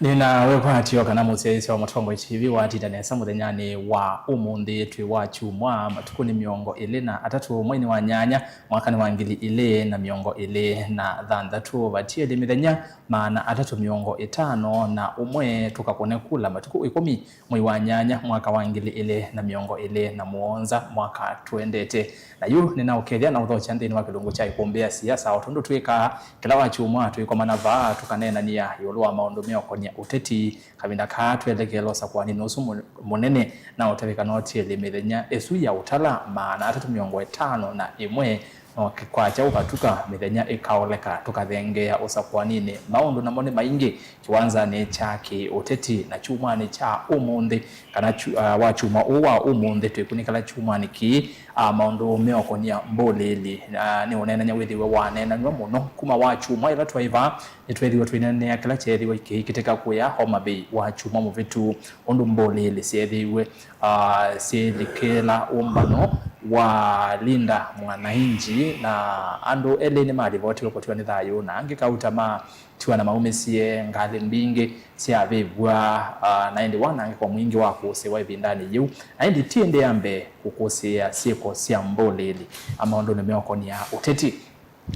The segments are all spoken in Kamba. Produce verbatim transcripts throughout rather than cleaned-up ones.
Nĩna wĩkwatyo kana mũsyaĩĩsya wa Mũtongoi T V watinda nesa mũthenyanĩ wa ũmũnthĩ. Twĩ wa kyumwa, matukũ nĩ mĩongo ĩlĩ na atatũ, mweinĩ wa nyanya, mwakanĩ wa ngili ilĩ na mĩongo ĩlĩ na thanthatũ. Vatiele mĩthenya maana atatũ mĩongo ĩtano na ũmwe tũkakũne kula, matukũ ĩkũmi mwei wa nyanya mwaka wa ngili ilĩ na mĩongo ĩlĩ na mũonza, mwaka tũendete. Na yu nĩnaũkethya na ũthokya nthĩnĩ wa kĩlungu kya ĩkũmbĩ ya siasa, o tondũ twĩkaa kĩla wa kyumwa, twĩkomana vaa tũkaneenany'a ĩũlũ wa maũndũ meũkonya ũteti. Kavinda kaa twelekeela ũsakũanĩnĩ ũsu mũ-, mũnene, na ũtavĩka no tiele mĩthenya ĩsu ya ũtala maana atatũ mĩongo ĩtano na ĩmwe, no kwakya ũvatũka, mĩthenya ĩkaoleka, tũkathengeea ũsakũanĩnĩ. Maũndũ namo nĩ maingĩ kĩwanzanĩ kya kĩ-ũteti, na kyumwanĩ kya ũmũnthĩ, kana kyu-, ah, wa kyumwa ũũ wa ũmũnthĩ, twĩkunĩkĩla kyumwanĩ kĩĩ, ah, maũndũ meũkonya mbũlĩĩli. Ah, nĩ ũneenany'a wĩthĩwe waneenanw'a mũno kuma wa kyumwa ĩla twaĩ vaa, nĩtweethĩiwe tũineenea kĩla kyeethĩiwe kĩikĩtĩka kũya Homa Bay wa kyumwa mũvĩtu, ũndũ mbũlĩĩli syeethĩiwe, ah, syĩlikĩla ũmbano wa Linda Mwananchi, na andũ elĩ nĩmalivotiwe kũtiwa nĩ thayũ, na angĩ kauta matiwa na maumĩsye. Ngalĩ mbingĩ syavĩvw'a, ah, na ĩndĩ wanangĩko mwingĩ wa kũsĩwa ĩvindanĩ yĩu, na ĩndĩ ti ĩndĩ ya mbee kũkũsĩĩa syĩko sya mbũlĩĩli, ah, maũndũnĩ meũkonya ũteti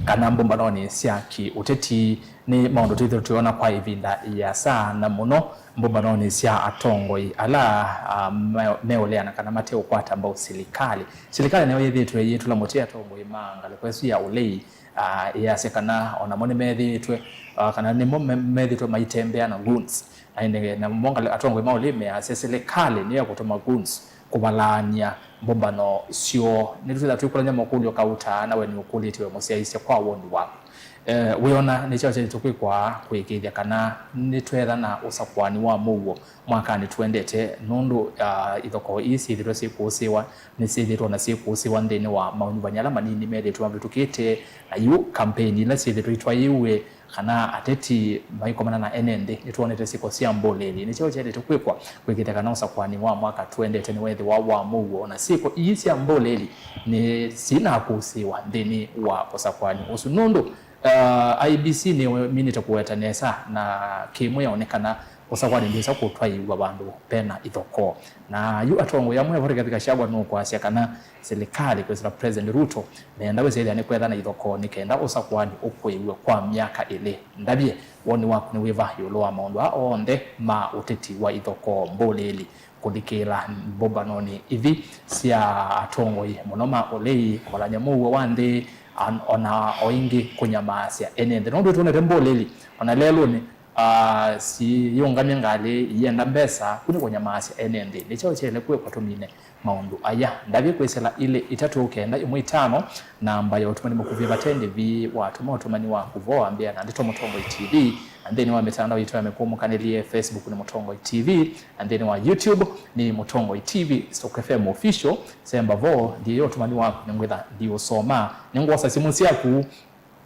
kana mbũmbanonĩ sya kĩ-ũteti. Nĩ maũndũ twĩthĩtwe tũyona kwa ĩvinda ĩasa, na mũno mbũmbanonĩ sya atongoi ala, ah, me-, meũleana kana mateũkwata mbau silikalĩ. Silikalĩ nĩyo yĩthĩtwe yĩtũla mũtĩ atongoi ma ngalĩko ĩsu ya ũlei, ah, ĩyasya kana o namo nĩmethĩĩtwe, ah, kana nĩmo me-, methĩĩtwe maitembea na goons. Na ĩndĩ namo ngalĩ-, atongoi ma ũlei measya silikalĩ nĩyo yakũtũma goons kũvalaany'a mbũmbano syoo. Nĩtwĩtha twĩkũlany'a makũlyo kauta, na we nĩũkũlĩtye we mũsyaĩĩsya kwa woni waku. Eh, wĩona nĩ kyaũ kyaĩlĩte kwĩkwa kũĩkĩĩthya kana nĩtweetha na ũsakũani wa mũuo mwakanĩ tũendete, nũndũ, ah, ithokoo ii syĩthĩtwe syĩkũsĩĩwa, nĩsyĩthĩtwe ona syĩkũsĩĩwa nthĩnĩ wa maunyuvany'a ala manini methĩtwe mavĩtũkĩte, na yu kampeini ila syĩthĩtwe itwaĩĩwe kana ateti maikomana na ene nthĩ. Nĩtwonete syĩko sya mbũlĩĩli. Nĩ kyaũ kyaĩlĩte kwĩkwa kũĩkĩĩthya kana ũsakũani wa mwaka tũendete nĩweethĩwa wa mũuo, na syĩko ii sya mbũlĩĩli nĩ sinakũsĩĩwa nthĩnĩ wa ũsakũani ũsu? Nũndũ, uh, I E B C nĩminĩte kũweta nesa na kĩmwĩao nĩ kana ũsakũani ndwĩsa kũtwaĩĩw'a vandũ vena ithokoo. Na yu atongoi amwe vo Rigathi Gachagua nũkwasya kana silikalĩ kwĩsĩla President Ruto meenda wĩsĩthĩa nĩ kwetha na ithokoo nĩ kenda ũsakũani ũkũĩw'e kwa myaka ĩlĩ. Ndavye, woni waku nĩ wĩva ĩũlũ wa maũndũ aa onthe ma ũteti wa ithokoo, mbũlĩĩli, kũlikĩla mbũmbanonĩ ithi sya atongoi mũno ma ũlei, kũvalany'a mũuo wa nthĩ, an-, ona o ĩngĩ kũnyamaasya ene nthĩ? Nũndũ nĩtwonete mbũlĩĩli ona lelũnĩ, ah, siyĩũngamya ngalĩ iyenda mbesa, ku nĩ kũnyamaasya ene nthĩ. Nĩ kyaũ kyaĩle kwĩkwa tũmine maũndũ aya? Ndavye kwĩsĩla ilĩ itatũ kenda ĩmwe itano, namba ya ũtũmani mũkuvĩ vate ndĩvi, watũma ũtũmani waku vo wambĩa na ndeto Mũtongoi T V, na nthĩnĩ wa mĩtandao yitũ ya mĩkũmũkanĩlye, Facebook nĩ Mũtongoi T V, na nthĩnĩ wa YouTube nĩ Mũtongoi T V, Stock F M Official, semba vo, ndiĩya ũtũmani waku nĩngwĩtha ndiũsoma. Nĩngwosa simũ syaku.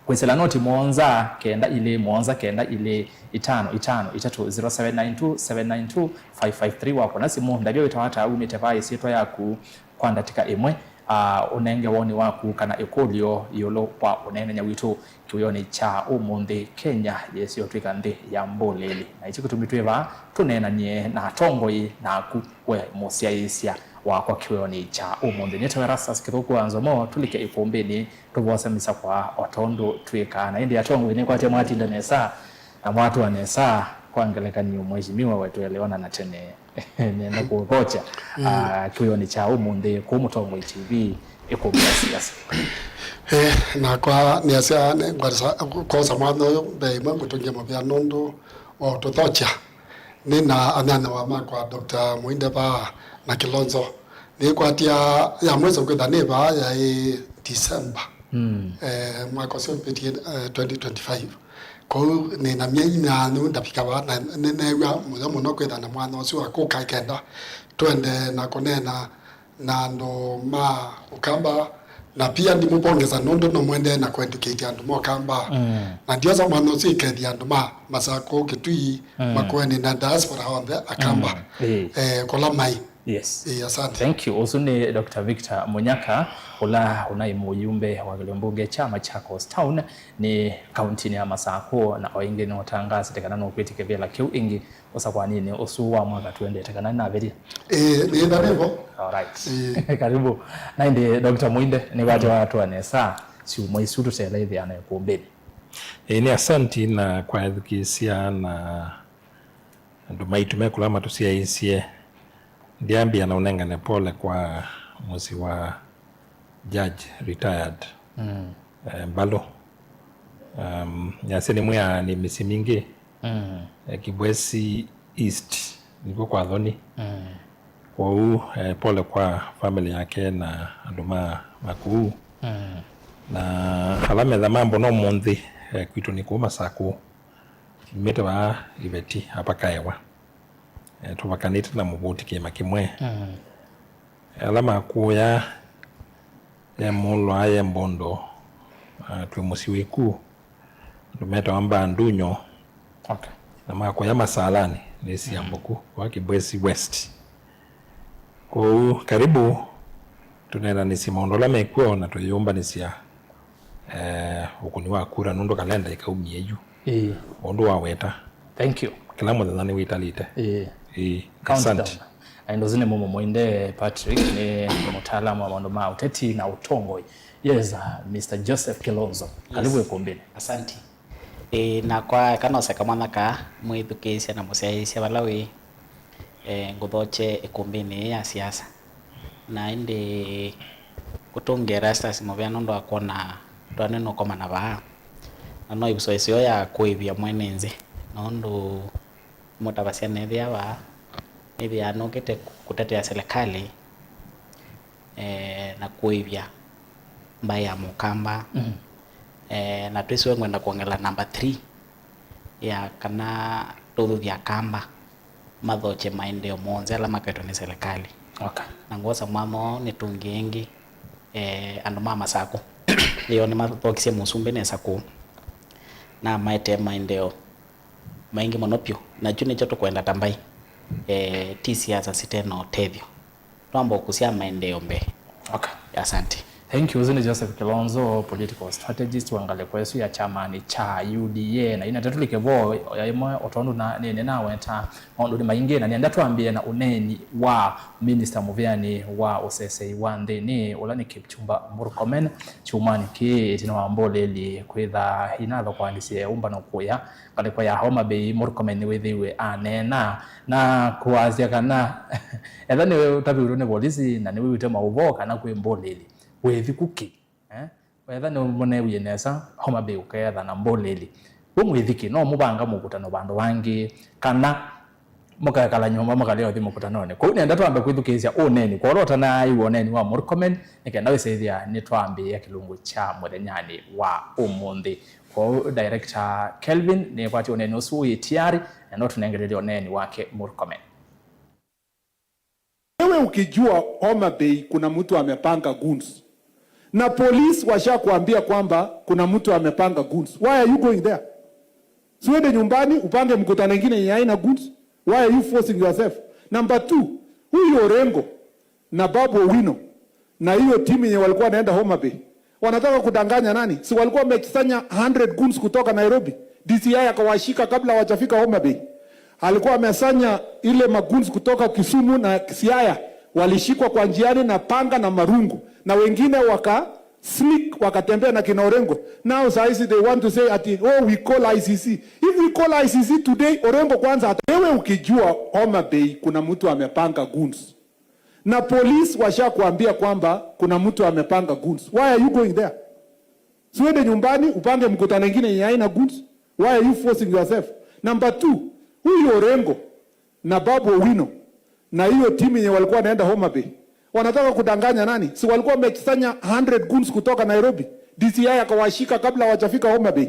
Kwĩsĩla noti mũonza kenda ilĩ mũonza kenda ilĩ itano itano itatũ, zero seven nine two seven nine two five five three. Wakũna simũ, ndavya wĩtawa ata, umĩte vaa, ĩsyĩtwa yaku kwa ndatĩka ĩmwe, ah, ũnenge woni waku kana ĩkũlyo ĩũlũ wa ũneenany'a witũ kĩwĩonĩ kya ũmũnthĩ. Kenya yĩsĩ ũtw'ĩka nthĩ ya mbũlĩĩli, na ĩkyo kĩtumi twĩ vaa tũneenany'e na atongoi naku we mũsyaĩĩsya wakwa kĩwĩonĩ kya ũmũnthĩ. Nĩtawa Erastus Kĩthũku wa Nzomo, tũlike ĩkũmbĩnĩ. Tũvosa mĩsakwa o tondũ twĩkaa. Na ĩndĩ atongoi nĩkwatya mwatinda nesa na mwatũa nesa. Kwa ngelekany'o, mheshimiwa wetu elewana na tene nenda kũthokya, mm, ah, kĩwĩonĩ kya ũmũnthĩ kũu Mũtongoi T V ĩkũmbĩ ya siasa. Eh, nakwa nĩasya nĩngwasa kwosa mwanya ũyũ mbee ĩmwe ngũtũngĩa mũvea nũndũ wa ũtũthokya. Nĩ na anyanyawa makwa Doctor Mũinde vaa na Kilonzo. Nĩkwatya ya mwĩso kwĩtha nĩ vaa yaĩ December. Mm. Eh, mwaka ũsu ũvĩtie, eh, twenty twenty-five. Kwoou nĩ na myei nyaanyu ndavika vaa, na nĩneew'a mũyo mũno kwĩtha na mwanya ũsu wa kũka kenda twende na kũneena na andũ ma Ũkamba, na pia ndimũpongeza nũndũ no mũendee na kũeducate andũ ma Ũkamba. Mm. Na ndiosa mwanya ũsu ĩkethya andũ ma Masakũ, Kitui, mm, Makueni na diaspora onthe Akamba, mm, ĩĩ, eh, kũla mai. Yes. Ĩĩ, asante. Thank you. Ũsu nĩ Doctor Victor Munyaka, ũla ũnaĩ mũyumbe wa kĩlio mbunge kya Machakos Town nĩ kauntinĩ ya Masakũ, na o ĩngĩ nĩũtangaasĩte kana nũkwĩtya kĩvĩla kĩu ĩngĩ ũsakwaninĩ ũsu wa mwaka tũendete, kana nĩnavelie? Ĩĩ, ĩĩ, na nĩvo. Alright. Ĩĩ. Karibu. Na ĩndĩ Doctor Muinde, nĩkwatĩ watũa nesa syumwa isu tũseleithĩana ĩkũmbĩnĩ. Ĩĩ, nĩ asanti na kwa ethukĩĩsya na andũ maitũ me kũla matũsyaĩĩsye. Ndyambĩa na ũnengane pole kwa mũsyĩ wa Judge retired mm. eh, Mbalũ. Um, yasya nĩ mwĩaa nĩ mĩsyĩ mingĩ mm. eh, Kibwesi East nĩkw'o kwa Thoni mm. Kwoou eh, pole kwa family yake na andũ ma, ma kũu mm. Na ala metha mambona ũmũnthĩ eh, kwitũ nĩ kũu Masakũ. Tumĩte vaa iveti apakaewa. E, tũvakanĩte na mũvũti kĩĩma kĩmwe. Mm. Ala makũya e mũlwa ye mbondo, a, twĩ mũsyĩ wĩku. Andũ metawa mbaa ndunyo. Okay. Na makũya masalanĩ nĩ siamboku mm. Kwa Kibwesi West. Kwoou karibu tũneenanĩsye maũndũ ala mekw'o na tũyĩyũmbanĩsya eh, ũkũni wa kura nũndũ kalenda ĩkaumie yu. Ĩĩ. Ũndũ waweta. Thank you. Kĩla mũthenya nĩwĩtalĩte. Ĩĩ. Ĩĩ. Countdown. Asante. Na ĩndo zinĩ mũmo mũinde Patrick nĩ mũtaalamu wa maũndũ ma ũteti na ũtongoi. Yes, uh, Mister Joseph Kilonzo. Karibu ĩkũmbĩnĩ. Asante. Ĩĩ, nakwa eka nose kamwana kaa mwĩthukĩĩsya na mũsyaĩĩsya vala wĩ. Eh, ngũthokye ĩkũmbĩnĩ ĩĩ ya siasa. Na ĩndĩ kũtũngĩa Erastus mũvea nũndũ wa kwona twanĩ nũkomana vaa. Na no ĩvuso ĩseo ya kũĩvya mwene nthĩ. Nũndũ mũtavasya nĩthĩa vaa, nĩthĩaa nũkĩte kũtetea silikalĩ eh, na kũĩvya mbaĩ ya Mũkamba. Mm. Eh, na twĩsĩwe ngwenda kwongela namba three ya kana tũthuthya Akamba mathokye maendeeo monthe ala maketwe nĩ silikalĩ. Okay. Na ngwosa mwanya ũũ nĩtũngĩe ĩngĩ eh, andũ ma Masakũ. Ĩyo nĩmathokisye mũsumbĩ nesa kũu na amaetee maendeeo maingĩ mũno pyũ. Na kyu nĩkyo tũkwenda ta mbaĩ. Eh, ti siasa site na ũtethyo. Twamba ũkũsya maendeeo mbee. Okay. Asante. Thank you. Ũsu nĩ Joseph Kilonzo, political strategist wa ngalĩko ĩsu ya kyamani kya U D A. Na yu nate tũlike vo ya ĩmwe, o tondũ na nĩnĩ naweta maũndũnĩ maingĩ, na nĩenda twambĩe na ũneeni wa minista mũvĩanĩ wa ũsesei wa nthĩnĩ, ũla nĩ Kipchumba Murkomen, kyumwanĩ kĩĩ ĩtina wa mbũlĩli kwĩtha inathokoanisye ũmbano kũya ngalĩko ya Homa Bay. Murkomen nĩwĩthĩiwe aneena na kũwasya kana etha nĩũtavĩtwe nĩ volisi na nĩwĩw'ĩte maũvoo kana kwĩ mbũlĩli, wĩthi kũkĩ? Eh? Etha nĩũneewie nesa Homa Bay ũkeetha na mbũlĩli, we mwĩthi kĩ? No mũvanga mũkutano vandũ vangĩ kana mũkekala nyũmba mũkalea ũthi mũkutanonĩ? Kwoou nĩenda twambe kwĩthukĩĩsya ũneeni, kwa ũla ũtanaaĩw'a ũneeni wa Murkomen, nĩ kenda wĩsĩ ĩthĩa nĩtwambĩĩa kĩlungu kya mũthenyanĩ wa ũmũnthĩ. Kwoou Director Kelvin nĩkwatya ũneeni ũsu wĩ tiari, na no tũnengelelye ũneeni wake Murkomen. Wewe ukijua Homa Bay kuna mtu amepanga goons na polisi washakuambia kwamba kuna mtu amepanga goons, why are you going there? Si uende nyumbani upange mkutano ingine yenye haina goons? Why are you forcing yourself? Number two, huyu Orengo na Babu Owino na hiyo timu yenye walikuwa wanaenda Homa Bay, wanataka kudanganya nani? Si walikuwa wamesanya hundred goons kutoka Nairobi, D C I akawashika kabla hawajafika Homa Bay. Alikuwa amesanya ile magoons kutoka Kisumu na Siaya, walishikwa kwa njiani na panga na marungu, na wengine waka sneak, wakatembea na kina Orengo. Now saa hizi they want to say ati, oh, we call I C C. If we call I C C today, Orengo kwanza ata-, wewe ukijua Homa Bay kuna mtu amepanga goons na polisi washakuambia kwamba kuna mtu amepanga goons, why are you going there? Si uende nyumbani upange mkutano ingine yenye haina goons, why are you forcing yourself? Number two, huyu Orengo na Babu Owino na hiyo timu yenye walikuwa wanaenda Homa Bay, wanataka kudanganya nani? Si walikuwa wamesanya hundred goons kutoka Nairobi, D C I akawashika kabla hawajafika Homa Bay.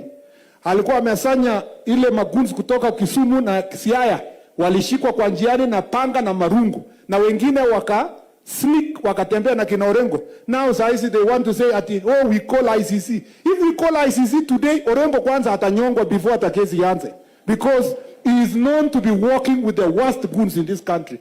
Alikuwa amesanya ile magoons kutoka Kisumu na Siaya, walishikwa kwa njiani na panga na marungu, na wengine waka sneak, wakatembea na kina Orengo. Now saa hizi they want to say ati, oh, we call I C C. If we call I C C today, Orengo kwanza atanyongwa before hata kesi ianze, because he is known to be working with the worst goons in this country.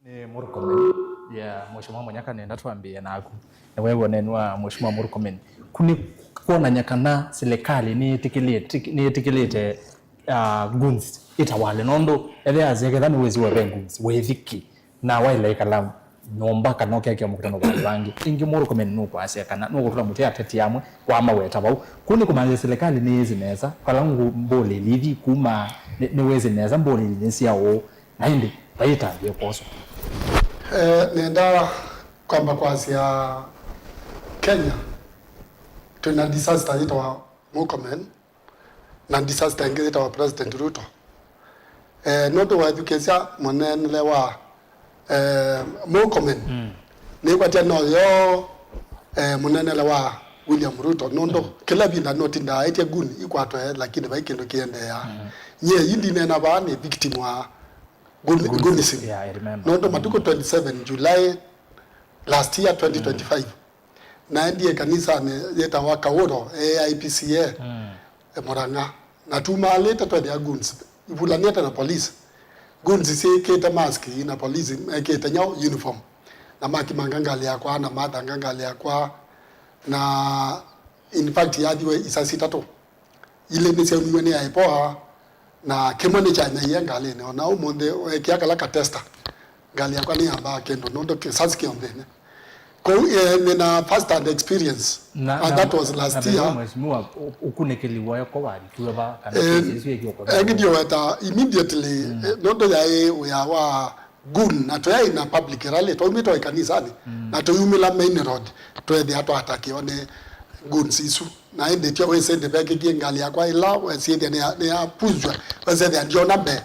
Eh, Murkomen. Yeah, Mheshimiwa Munyaka, nenda twambie naku. Nĩweew'a ũneeni wa Mheshimiwa Murkomen. Kũ nĩ kwonany'a kana silikalĩ nĩyĩtĩkĩlĩte, nĩyĩtĩkĩlĩte, ah, goons itawale, nũndũ ethĩa asya ketha nĩwĩsĩ we ve goons, wĩthikĩ na waĩle ĩkala nyũmba kana ũkekĩa mũkutano vandũ vangĩ. Ĩngĩ Murkomen nũkwasya kana nũkũtũla mũtĩ ateti amwe wamaweta vau. Kũ nĩ kũmanyĩsya silikalĩ nĩyĩsĩ nesa vala ngũ-, mbũlĩli ithi kuma, nĩ-, nĩwĩsĩ nesa mbũlĩli nĩ sya ũũ, na ĩndĩ vaitambie kwoswa. Eh, nenda kwamba kwasya Kenya twĩ na disaster yĩtawa Murkomen, na disaster ĩngĩ yĩtawa President Ruto. Eh, nũndũ wethukĩĩsya mũneenele wa, eh, Murkomen, mm, nĩkwatya noyo, eh, mũneenele wa William Ruto, nũndũ, mm, kĩla vinda nũtindaa aĩtye goon ikwatwe, lakini vai kĩndũ kĩendeea. Mm. Nyie yu ndineena vaa nĩ victim wa goon-, goonism. Yeah, I remember. Nũndũ matukũ, mm, twenty-seven July last year, twenty twenty-five, naendie kanisanĩ yĩtawa Kaũro, A I P C A, mm, e, Murang'a. Na tumaalĩte twethĩa goons ivulanĩte na police. Goons syĩkĩte mask na police mekĩte nyau uniform. Na makimanga ngalĩ yakwa, na mathanga ngalĩ yakwa. Na in fact, yathiwe isasi itatũ. Ilĩ nĩsyaumiw'e nĩ IPOA, na kĩmwe nĩkyanyaie ngalĩnĩ. O na ũmũnthĩ, weekĩa kala ka tester, ngalĩ yakwa nĩyambaa kĩndũ, nũndũ kĩsasi kĩ o nthĩnĩ. Kwoou, eh, nĩ na first hand experience, na, and na, that was last na year. Mheshimiwa, ũ-, ũkunĩkĩli woko walikiwe va, kana, eh, kesi ĩsu ĩkiwa kwa, eh, ndio weta immediately, mm, eh, nũndũ yaĩ wĩa wa goon, na tũyaĩ na public rally, twaumĩte o ĩkanisanĩ, mm, na tũyumĩla main road, tweethĩa twaatakiwa nĩ goons isu. Na ĩndĩ tyo wĩsĩ ndĩvekĩkie ngalĩ yakwa ĩla wesyĩthĩa nĩya-, nĩyapunzw'a, wesethĩa ndiona mbee,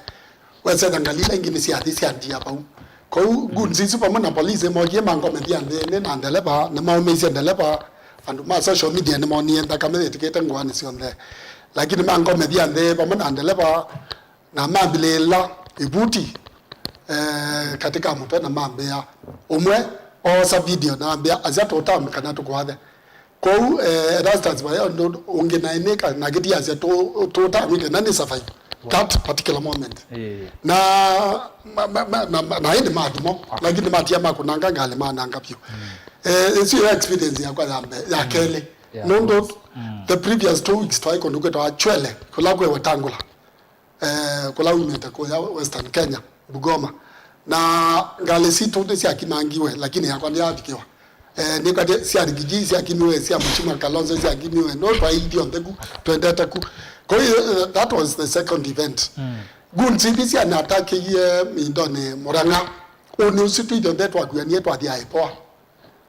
wesethĩa ngalĩ ila ingĩ nĩsyathi syandia vau. Kwoou, mm, goons isu vamwe na police mokie mankomethya nthĩnĩ na ndeleva, nĩmaũmĩisye ndeleva, andũ ma social media nĩmonie nthakame yĩtĩkĩte ngũanĩ syonthe. Lakini mankomethya nthĩ vamwe na ndeleva, na mambilĩĩla ĩvuti, eh, katĩ ka mũtwe na mambĩa, ũmwe oosa video na ambĩa, "Asya tũtamu kana tũkwathe." Kwoou, eh, Erastus vaya ũndũ ũngĩ naĩ nĩka, na kĩtiasya tũ-, tũtamu kana nĩ survive that particular moment. Eh. Na ma-, ma-, ma-, na, na, na ĩndĩ mathimo, okay, lakini matia makũnanga ngalĩ mananga vyũ. Mm. Eh, ĩsu yo experience yakwa ya mbee, ya, mm, kelĩ. Yeah, nũndũ, mm, the previous two weeks twaĩ kũndũ kwĩtawa Chwele, kũla kwĩ Wetangula. Eh, kũla umĩte kũya Western Kenya, Bungoma. Na ngalĩ sitũ nĩsyakimangiwe, lakini yakwa ndĩyavikĩwa. Eh, nĩkwatĩ sya Rigiji syakimiwe, sya Mheshimiwa Kalonzo syakimiwe, no twaĩ ithyonthe ku, twendete ku. Kwa hiyo, eh, that was the second event. Mm. Goons ithi syanatakĩie mindonĩ Murang'a. Ũnĩ ũsu twĩ ithyonthe twakuanie twathi IPOA.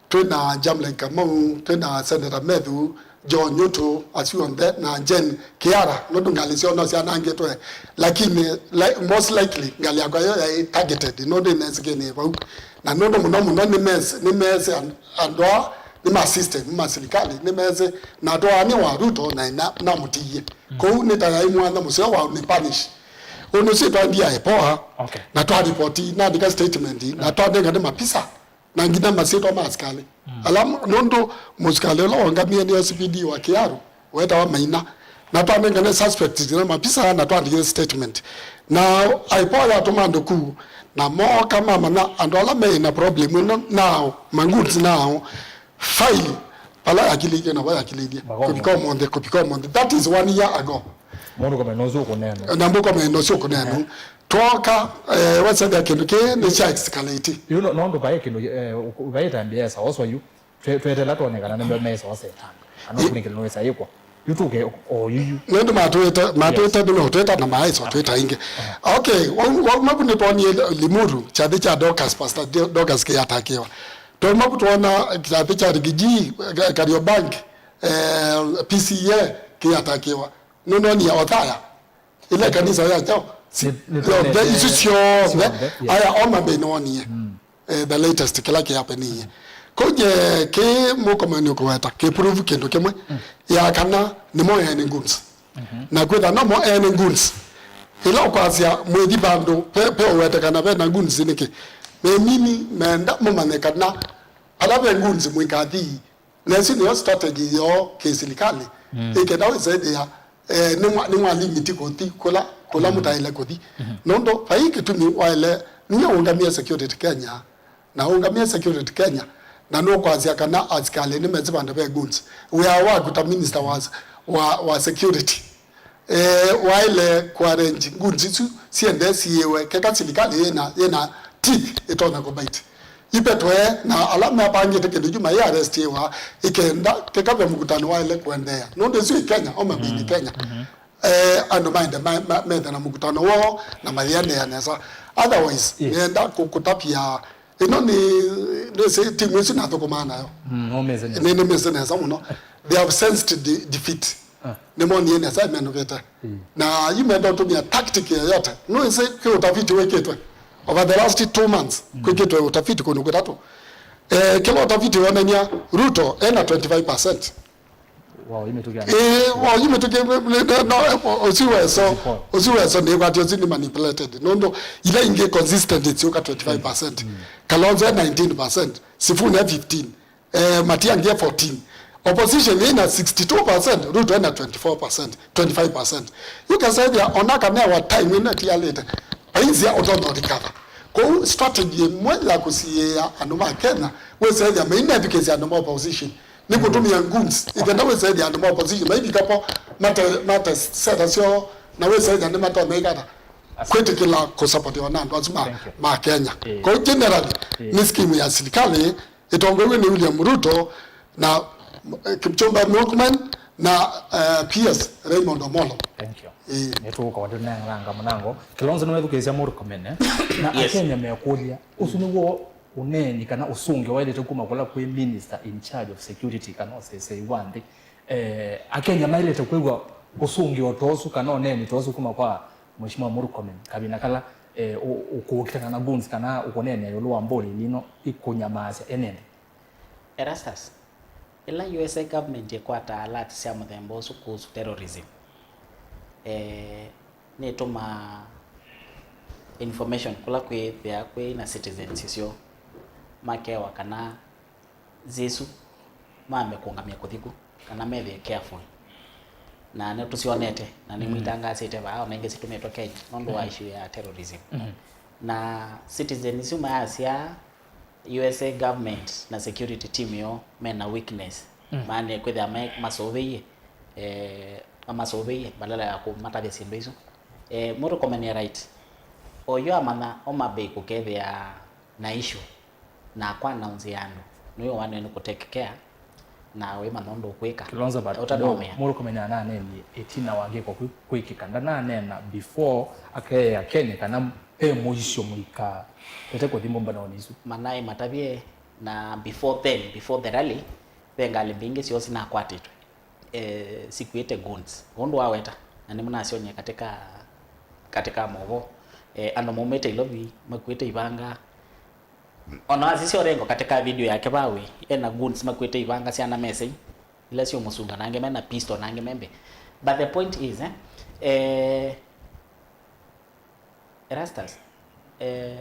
Twĩ na Jamlin Kamau, twĩ na Senator Methu, Joe Nyutu, asu onthe, na Jane Kiara, nũndũ ngalĩ syoo no syanangĩtwe. Lakini, li-, most likely, ngalĩ yakwa yo yaĩ targeted, nũndũ ĩnesĩkĩnĩe vau. Na nũndũ mũno mũno nĩmes-, nĩmeesĩ and-, andũ aa nĩ ma system, nĩ ma silikalĩ, nĩmeesĩ na atwaanĩ wa Ruto na ĩna-, namũtiie. Mm. Kwoou nĩ ta yaĩ mwanya mũseo wa nĩ punish. Ũndũ ũsu twandie IPOA, okay, na twa report, naandĩka statement, na twanenga nĩ mapisa. Na nginya masyĩtwa ma asikalĩ. Mm. Ala m-, nũndũ mũsikalĩ ũla waũngamie nĩ S P D wa Kiaru, wetawa Maina. Na twanengane suspect nginya mapisa, na twandĩkĩte statement. Na IPOA yatũma andũ ku, na mooka mamanya andũ ala me na problem ĩno nao, ma goons nao, file vala yakilĩtye na vala yakilĩtye. Magongo. Kũvika ũmũnthĩ, kũvika ũmũnthĩ. That is one year ago. Mũndũ kũmena ũsu ũkũneenwa. Na mũndũ kũmena ũsu ũkũneenwa. Ehe. Twoka, eh, wasethĩa kĩndũ kĩĩ nĩ kya escalate. Yu no, nũndũ vaĩ kĩndũ, eh, vaĩ ĩtambya ya sawa ũsu yu. Twe-, twetela twone kana nĩmo mesawa setani. Ana kũnĩkĩla nĩ wesa yĩkwa. Yu tũke o yuyu. Nũndũ matwĩte, matwĩte, yes, nĩmatwĩta na maĩsa twĩta ingĩ. Aha. Okay, wau, wau mabu nĩtwonie Limuru, kyathĩ kya Dorcas, Pastor Dorcas kĩyatakiwa. Twauma ku twona kyathĩ kya Rigiji, Ka-, Kariobangi, eh, P C A kĩyatakiwa. Nũnonie Othaya. Ile kanisa ya chao. Si-, nĩ-, nĩ-, yonthe, isu syonthe. Syonthe, yeah. Aya, Homa Bay nĩwonie. Mm. Eh, the latest kĩla kĩapenie. Kũnye kĩ mũkomani ũkũweta, kĩ prove kĩndũ kĩmwe. Mm. Ya kana nĩmo ene goons. Mhm. Na kwĩtha nomo ene goons. Ĩla ũkwasya mwĩthi vandũ, pe, pe ũwete kana ve na goons nĩkĩ? Memini menda mũmanye kana ala ve goons mwĩkathi. Na ĩsu nĩyo strategy yoo kĩsilikalĩ. Mm. Ĩkenda wĩsethĩa, eh, nĩmwa-, nĩmwalimiti kũthi kũla, kũla, mm, mũtaĩle kũthi. Mhm. Nũndũ vai kĩtumi waĩle Ninyie ũngamie security Kenya, na ũngamie security Kenya, na nũkwasya kana asikalĩ nĩmesĩ vandũ ve goons. Wĩa waku ta minister wa, wa, wa security, eh, waĩle kũarrange goons isu siende siĩwe, keka silikalĩ yĩna, yĩna teeth ĩtonya kũbite. Ipetwe na ala mapangĩte kĩndũ kyu mai arrestiwa, ikenda keka ve mũkutano waĩle kũendeea. Nũndũ isu ĩ Kenya, Homa Bay nĩ Kenya. Eh, andũ maende ma, ma, methe na mũkutano woo na mayĩendeea nesa. Otherwise, nĩenda kũ-, kũtavya, ĩno nĩ, nĩsĩ timu ĩsu nathũkũmaa nayo. Mm, no mese nesa. Nĩ, nĩmĩsĩ nesa mũno. They have sensed de-, defeat. Ah. Nĩmonie nesa ĩmenũkĩte. Mm. Na yu menda ũtũmĩa tactic yoyote. Nũĩsĩ kwĩ ũtafiti wĩkĩtwe. Over the last two months, kwĩkĩtwe ũtafiti kũndũ kũtatũ. Eh, kĩla ũtafiti wonania Ruto ena twenty-five percent. Wow, imetoka. Eh, wow, imetoka, no, no, ũsu weso, ũsu weso nĩ kwati ũsu nĩ manipulated. Nũndũ ila ingĩ consistent itsioka twenty-five percent. Kalonzo nineteen percent, Sifuna fifteen, eh, Matiang'i fourteen. Opposition ina sixty-two percent, Ruto ena twenty-four percent, twenty-five percent. Yu kasethia ona kana wa time ina tialite. Painzia ũtonya recover. Kwoou strategy ĩmwe ya kũsiĩĩa andũ ma Kenya, wĩsethia mainethukĩsya andũ ma opposition. Nĩ kũtũmĩa goons. Ĩkenda wĩsethĩa andũ ma opposition maivikapo mate, mate sera syoo na wĩsethĩa nĩmatonya ikata kwĩtĩkĩla kũsapotiwa na andũ asu ma, ma Kenya. Kwoou generally, nĩ scheme ya silikalĩ ĩtongoew'e nĩ William Ruto na, eh, Kipchumba Murkomen na, eh, P S Raymond Omolo. Thank you. Nĩtũũka watũnenganga mũnango. Kilonzo nĩwethukĩĩsya Murkomen, eh? Na Akenya mekũlya, ũsu nĩw'o ũneeni kana ũsũngĩo waĩlĩte kuma kũla kwĩ minister in charge of security kana ũseseĩ wa nthĩ. Eh, Akenya maĩlĩte kwĩw'a ũsũngĩo ta ũsu kana ũneeni ta ũsu kuma kwa Mheshimiwa Murkomen, kavina kala, eh, ũ-, ũkũkitana na goons kana ũkũneenea ĩũlũ wa mbũlĩli ĩno ĩkũnyamaasya ene nthĩ. Erastus, ĩla U S A government ĩkwataa alert sya mũthemba ũsu kũhusu terrorism, eh, nĩtũmaa information kũla kwĩthĩa kwĩ na citizens isyo makewa kana nzĩ isu mambe kũngamya kũthi ku, kana methĩe careful. Na nĩtũsyonete, na nĩmwĩtangaasĩte vaa, ona ingĩ sitũmĩtwe Kenya nũndũ wa issue ya terrorism. Na citizen isu mayasya U S A government na security team yoo mena weakness. Maana kwĩthĩa me-, masũvĩie, eh, mamasũvĩie badala ya kũmatavya syĩndũ isu. Eh, Murkomen e right. Oyu amanya Homa Bay kũkethĩa na issue, na akwa announce ya andũ, nĩwe wanene kũ take care na wĩmanya ũndũ ũkwĩka. Kilonzo, but ũtanomea. Murkomen ananenie ĩtina wa ngĩko kwĩ-, kwĩkĩka. Ndananeena before akeea Kenya kana e mũisyo mũika ete kũthi mbũmbanonĩ isu. Manaĩ matavye, na before then, before the rally, ve ngalĩ mbingĩ syoo sinakwatĩtwe, eh, sikuĩte goons. Ũndũ waweta, na nĩmũnasyonie katika, katika movoo. Eh, andũ maumĩte Ilovi makuĩte ivanga. Ona wasisya Orengo katika video yake vawe, ena goons makuĩte ivanga syana mesei. Ila syo mũsunga, na angĩ mena pistol, na angĩ membe. But the point is, eh, eh, Erastus, eh,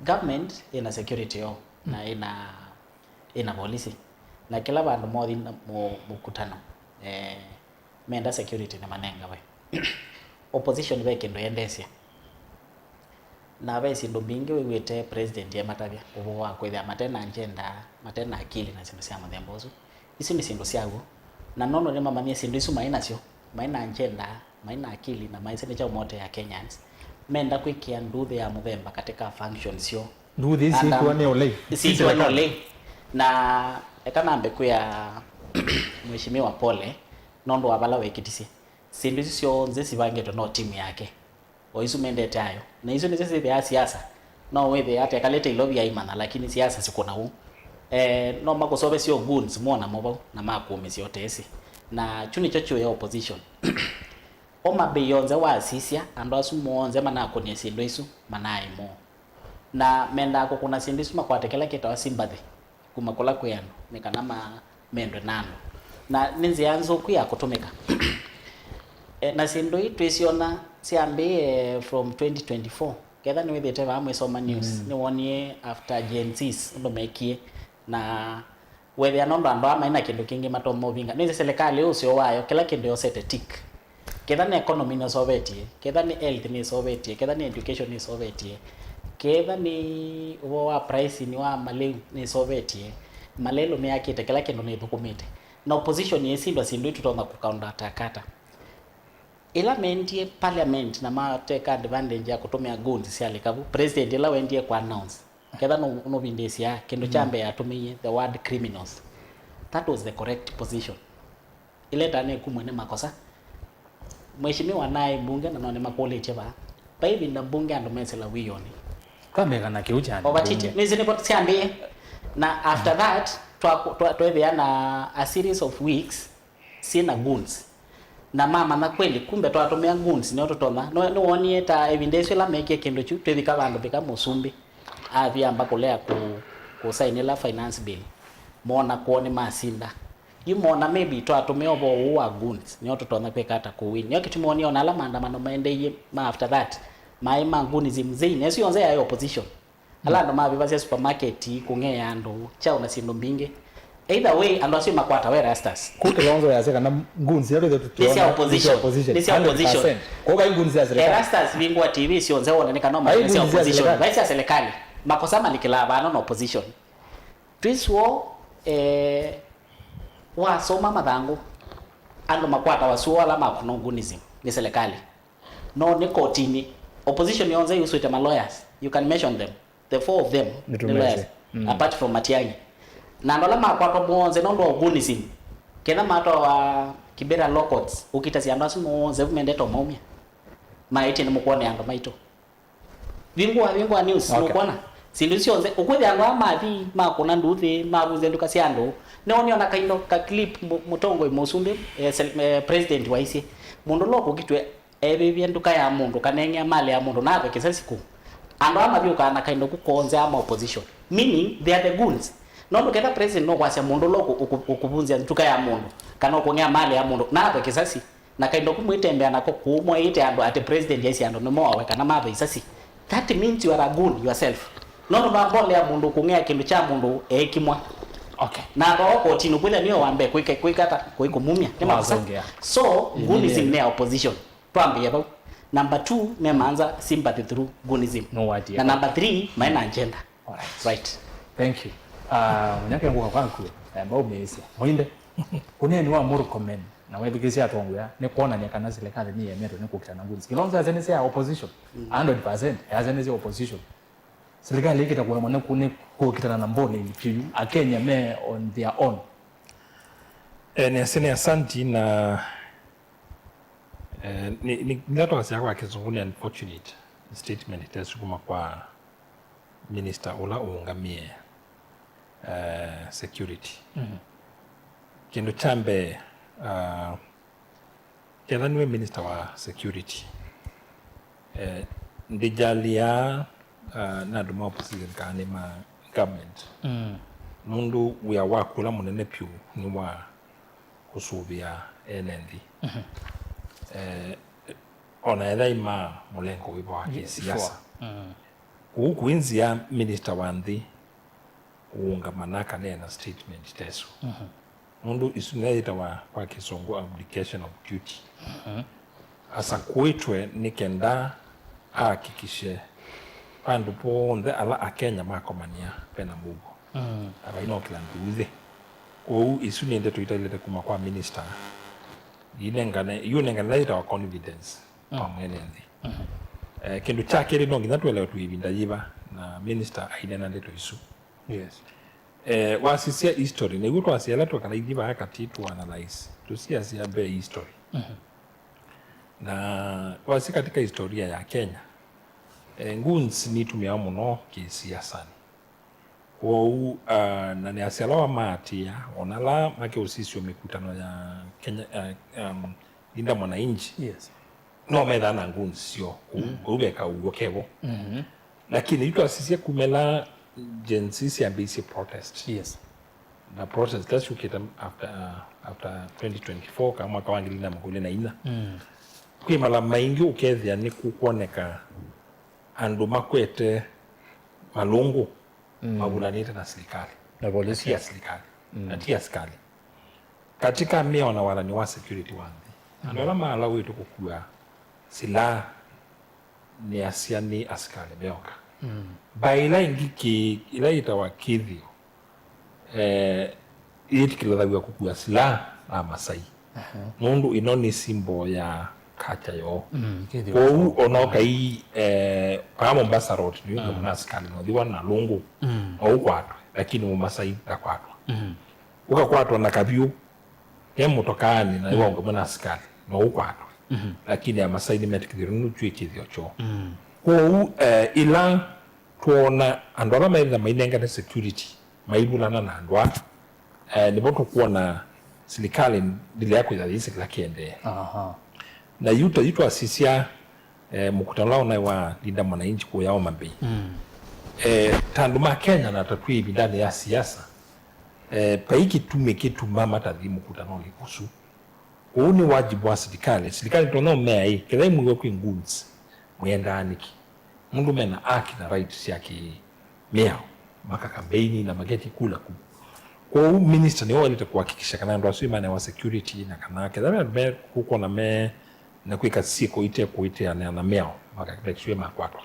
government ĩna security yoo, na ĩna, ĩna volisi. Na kĩla vandũ mothi na mũ-, mũkutano, eh, menda security nĩmanengawe. Opposition ve kĩndũ yendesya. Na ve syĩndũ mbingĩ wĩw'ĩte president ematavya ũvoo wa kwĩthĩa mate na agenda, mate na akili na syĩndũ sya mũthemba ũsu. Isu nĩ syĩndũ sya w'o. Na nono nĩmamanyie syĩndũ isu maĩ nasyo, maĩ na agenda, maĩ na akili, na maĩsĩ nĩ kyaũ motea Kenyans. Menda kwĩkĩa nduthi ya mũthemba katika function syoo. Nduthi ici syĩtwa nĩ ũlei. Syĩtwa nĩ ũlei. Na eka nambe kwĩa Mheshimiwa pole nũndũ wa vala wekĩtisye. Syĩndũ isu syonthe sivangĩtwe no timu yake. O isu mendete ayo. Na isu nĩsyo syĩthĩaa siasa. No wĩthĩe ate ekalĩte Ilovi aimanya, lakini siasa sikũna ũu. Eh, no makũsovesya o goons mwona mo vau, na makũũmĩsya ũtesi. Na kyu nĩkyo kyũya opposition. Homa Bay yonthe wasisya, andũ asu monthe manakũnie syĩndũ isu, manaĩ moo. Na mendaa kũkũna syĩndũ isu makwate kĩla kĩtawa sympathy kuma kũla kwĩ andũ, nĩ kana ma-, mendwe na andũ. Na nĩ nzĩa nzũku ya kũtũmĩka. E, na syĩndũ ii twĩsyona syambĩĩe from twenty twenty-four. Ketha nĩwĩthĩte vaa mwĩsoma news, nĩwonie after Gen Zs ũndũ mekie, na wethĩa nũndũ andũ aa maĩ na kĩndũ kĩngĩ matonya ũvinga. Nĩsĩ silikalĩ ũseo wayo, kĩla kĩndũ yosete tick. Ketha nĩ economy nĩsovetie, ketha nĩ health nĩsovetie, ketha nĩ education nĩsovetie, Ketha nĩ ũvoo wa pricing wa malĩu nĩsovetye, malĩlũ nĩyakĩte kĩla kĩndũ nĩthũkũmĩte. Na opposition yĩsindwa syĩndũ ii tũtonya kũ counter attack ata? Ĩla mendie parliament na mateka advantage ya kũtũmĩa goons sya lĩkavu, president ĩla wendie kũ announce, ketha nũ- nũvindĩĩsya kĩndũ kya mbee atũmĩie the word criminals. That was the correct position. Ĩla ĩtanĩkumw'a nĩ makosa. Mheshimiwa naĩ mbunge na no nĩmakũlĩtye vaa. Vai ĩvinda mbunge andũ mesĩla wĩonĩ. Twambĩka na kĩu kya Ovatiti, mbunge. Nĩsĩ nĩvo syambĩĩe. Na after that, twa- twa- twethĩa na a series of weeks syĩ na goons. Na mamanya kweli, kumbe twatũmĩa goons nĩo tũtonya. Nĩ- nĩwonie ta ĩvinda ĩsu ĩla mekie kĩndũ kyu, twĩvika vandũ vika mũsumbĩ athi amba kũlea kũ- kũsainĩla finance bill. Moona kwoo nĩmasinda. Yu moona maybe twatũmĩa ũvoo ũũ wa goons, nĩo tũtonya kwĩka ata kũwin. Nĩyo kĩtumi wonie ona ala maandamano maendeeie ma after that, maĩ ma goonism nzei, na ĩsu yonthe yaĩ opposition. Ala andũ mavĩvasya supermarket, kũng'ea andũ, kyaũ na syĩndũ mbingĩ. Either way, andũ asu makwatawa Erastus. Kũ Kilonzo yasya kana goons ila twĩthe nĩ sya tũtiona nĩ sya opposition. Opposition. Nĩ sya opposition. Hundred percent. Kwa hiyo goons ya serikali. Erastus, vingũa T V syonthe wone nĩ kana vai maandamano sya goons ya opposition. Serikali. Vai sya serikali. Makosa malikĩlaa vano na opposition. Twĩsĩ woo, eh, wasoma mathangũ, andũ makwatawa sua ala makũna goonism nĩ serikali. No nĩ kotinĩ. Opposition yonthe yusũĩte ma lawyers. You can mention them. The four of them nĩ lawyers. Nĩtũmesĩ. Mm. Apart from Matiang'i. Na andũ ala makwatwa monthe nũndũ wa goonism, kenda matwawa Kibera Law Courts, ũkitasya andũ asu monthe vu mendete ũmaumya. Maĩtye nĩmũkwonea andũ maitũ. Vingũa, vingũa news, okay, nũkwona? Syĩndũ syonthe, ũkwĩthĩa andũ aa mathi, makũna nduthi, mavunzya nduka sya andũ. Nĩwonio na kaindo ka clip mũ- mũtongoi mũsumbĩ, eh, sel- eh, president waisye. Mũndũ ũla ũkũkitwe evĩvye nduka ya mũndũ, kaneng'ea malĩ ya mũndũ, na ave kĩsasi kũu. Andũ aa mavyũkaa na kaindo ku konthe ama opposition. Meaning, they are the goons. Nũndũ ketha president nũkwasya mũndũ ũla ũkũ- ũkũ- ũkũvunzya nduka ya mũndũ, kana ũkũng'ea malĩ ya mũndũ, na ave kĩsasi, na kaindo kumwĩtembea nako kũu mwaĩte andũ atĩ president aisye andũ nĩmoawe kana mave isasi. That means you are a goon yourself. Nũndũ nũambolea mũndũ kũng'ea kĩndũ kya mũndũ eekimwa. Okay. Na atwawa kotinĩ kwĩthĩa nĩwe wa mbee kwĩka- kwĩka ata kũikũmumya. Nĩ makosa. Wazongea. So, goonism nĩ ya opposition. Twambĩĩe vau. Number two, memanza sympathy through goonism. Nũwatie. Na number three, maĩ na agenda. Alright. Right. Thank you. Ah, Munyake ngũka kwaku, eh, mbaumĩĩsya. Mũinde, ũneeni wa Murkomen na wethukĩĩsya atongoi aa, nĩ kwonany'a kana silikalĩ nĩyemetwe nĩ kũkitana na goons. Kilonzo yasya nĩ sya opposition, mm, hundred percent, yasya nĩ sya opposition. Silikalĩ ĩkĩta kũemwa nĩ kũ- nĩ kũkitana na bullying vyũ, Akenya me on their own. Eh, nĩ asene asanti na, eh, nĩ- nĩ- nĩla twasya kwa Kĩsũngũ nĩ unfortunate statement ta ĩsu kuma kwa minister ũla ũũngamĩe, eh, security. Mhm. Kĩndũ kya mbee, ah, ketha nĩwe minister wa security, eh, ndĩjalĩaa, ah, na andũ ma opposition kana nĩ ma government. Mm. Nũndũ wĩa waku ũla mũnene vyũ nĩ wa kũsũvĩa ene nthĩ. Mhm. Eh, ona ethĩwa ma mũlengo wĩva wa kĩsiasa. Sure. Mm. Kũu kwĩ nzĩa minista wa nthĩ kũũngama na akaneena statement ta ĩsu. Mhm. Nũndũ ĩsu nĩyo yĩtawa kwa Kĩsũngũ abdication of duty. Mhm. Asakũĩtwe nĩ kenda ahakikishe vandũ vonthe ala Akenya makomania vena mũuo. Mm. Na vainokĩla nduuthĩ. Kwoou ĩsu nĩ ndeto itailĩte kuma kwa minista. Inengane, yu nengane yĩtawa confidence kwa mwene nthĩ. Mhm. Eh, kĩndũ kya kelĩ no nginya twelewe twĩ ĩvinda yĩva na minister ainena ndeto isu. Yes. Eh, wasisya history, nĩw'o twasya ĩla twekala ithyĩ vaa katĩ tũ analyze, tũsiasya mbee history. Mhm. Na twasya katika historia ya Kenya, eh, goons nitumiawa mũno kĩsiasanĩ. Kwoou, ah, na nĩ asyalwa maatĩĩa, ona ala makeũsisya mĩkutano ya Kenya, ah, um, Linda Mwananchi, yes, no methaa na goons syoo kũu, mm, kũu veka ũw'o kevo. Mhm. Lakini yu twasisye kuma ĩla Gen Z syambĩĩisye protest. Yes. Na protest ila syũkĩte after, uh, after twenty twenty-four, kana mwaka wa ngili ilĩ na mĩongo ĩlĩ na inya. Mm. Kwĩ mala maingĩ ũkethĩa nĩ kũkwoneka andũ makwete malũngũ, mm, mavulanĩte na silikalĩ. Na polisi. Na ti asilikalĩ. Mm. Na ti asikalĩ. Katika mĩao na wathani wa security wa nthĩ, andũ ala maalawĩtwe kũkua silaha nĩ asya nĩ asikalĩ meoka. Mm. Mbaĩ ĩla ĩngĩ kĩ-, ĩla yĩtawa kĩthĩo, eh, yĩtĩkĩlĩthaw'a kũkua silaha na Amasai. Aha. Nũndũ ĩno nĩ symbol ya culture yoo. Mm, kĩthĩo. Kwoou ona ũkai, eh, paa Mombasa Road, nĩ Mm. na asikali nothiwa na lũngũ, Mm. no ũkwatwe, lakini Mũmasai ndakwatwa. Mm. Ũkakwatwa na kavyũ ke mũtokaanĩ na Mm. ĩwongo na asikali, no ũkwatwe. Mhm. Lakini Amasai nĩmetĩkĩlĩtwe nũndũ twĩ kĩthĩo kyoo. Mm. Kwoou, eh, ĩla twoona andũ ala maĩthĩwa mainengane security maivulana na andũ aa, eh, nĩvo tũkwona silikalĩ ndĩlea kwĩtha yĩsĩ kĩla kĩendee. Aha. Na yu ta yu twasisya, eh, mũkutano ũla ũnaĩ wa Linda Mwananchi kũya Homa Bay. Mm. Eh, ta andũ ma Kenya na ta twĩ ĩvindanĩ ya siasa, eh, vai kĩtumi kĩtuma matathi mũkutanonĩ ũsu. Ũu nĩ wajibu wa silikalĩ. Silikalĩ tonya ũmea ĩ, kethĩwa imwĩw'a kwĩ goons, mwĩendaa nĩkĩ? Nũndũ mena haki na right sya kĩ-mĩao, makakambeini na maketye kula ku. Kwoou minister nĩwe waĩlĩte kũhakikisha kana andũ asu nĩmanewa security, na kana kethĩwa me, me kũkwona me na kwĩka syĩko ite kũĩtĩanĩa na mĩao, maka make sure makwatwa.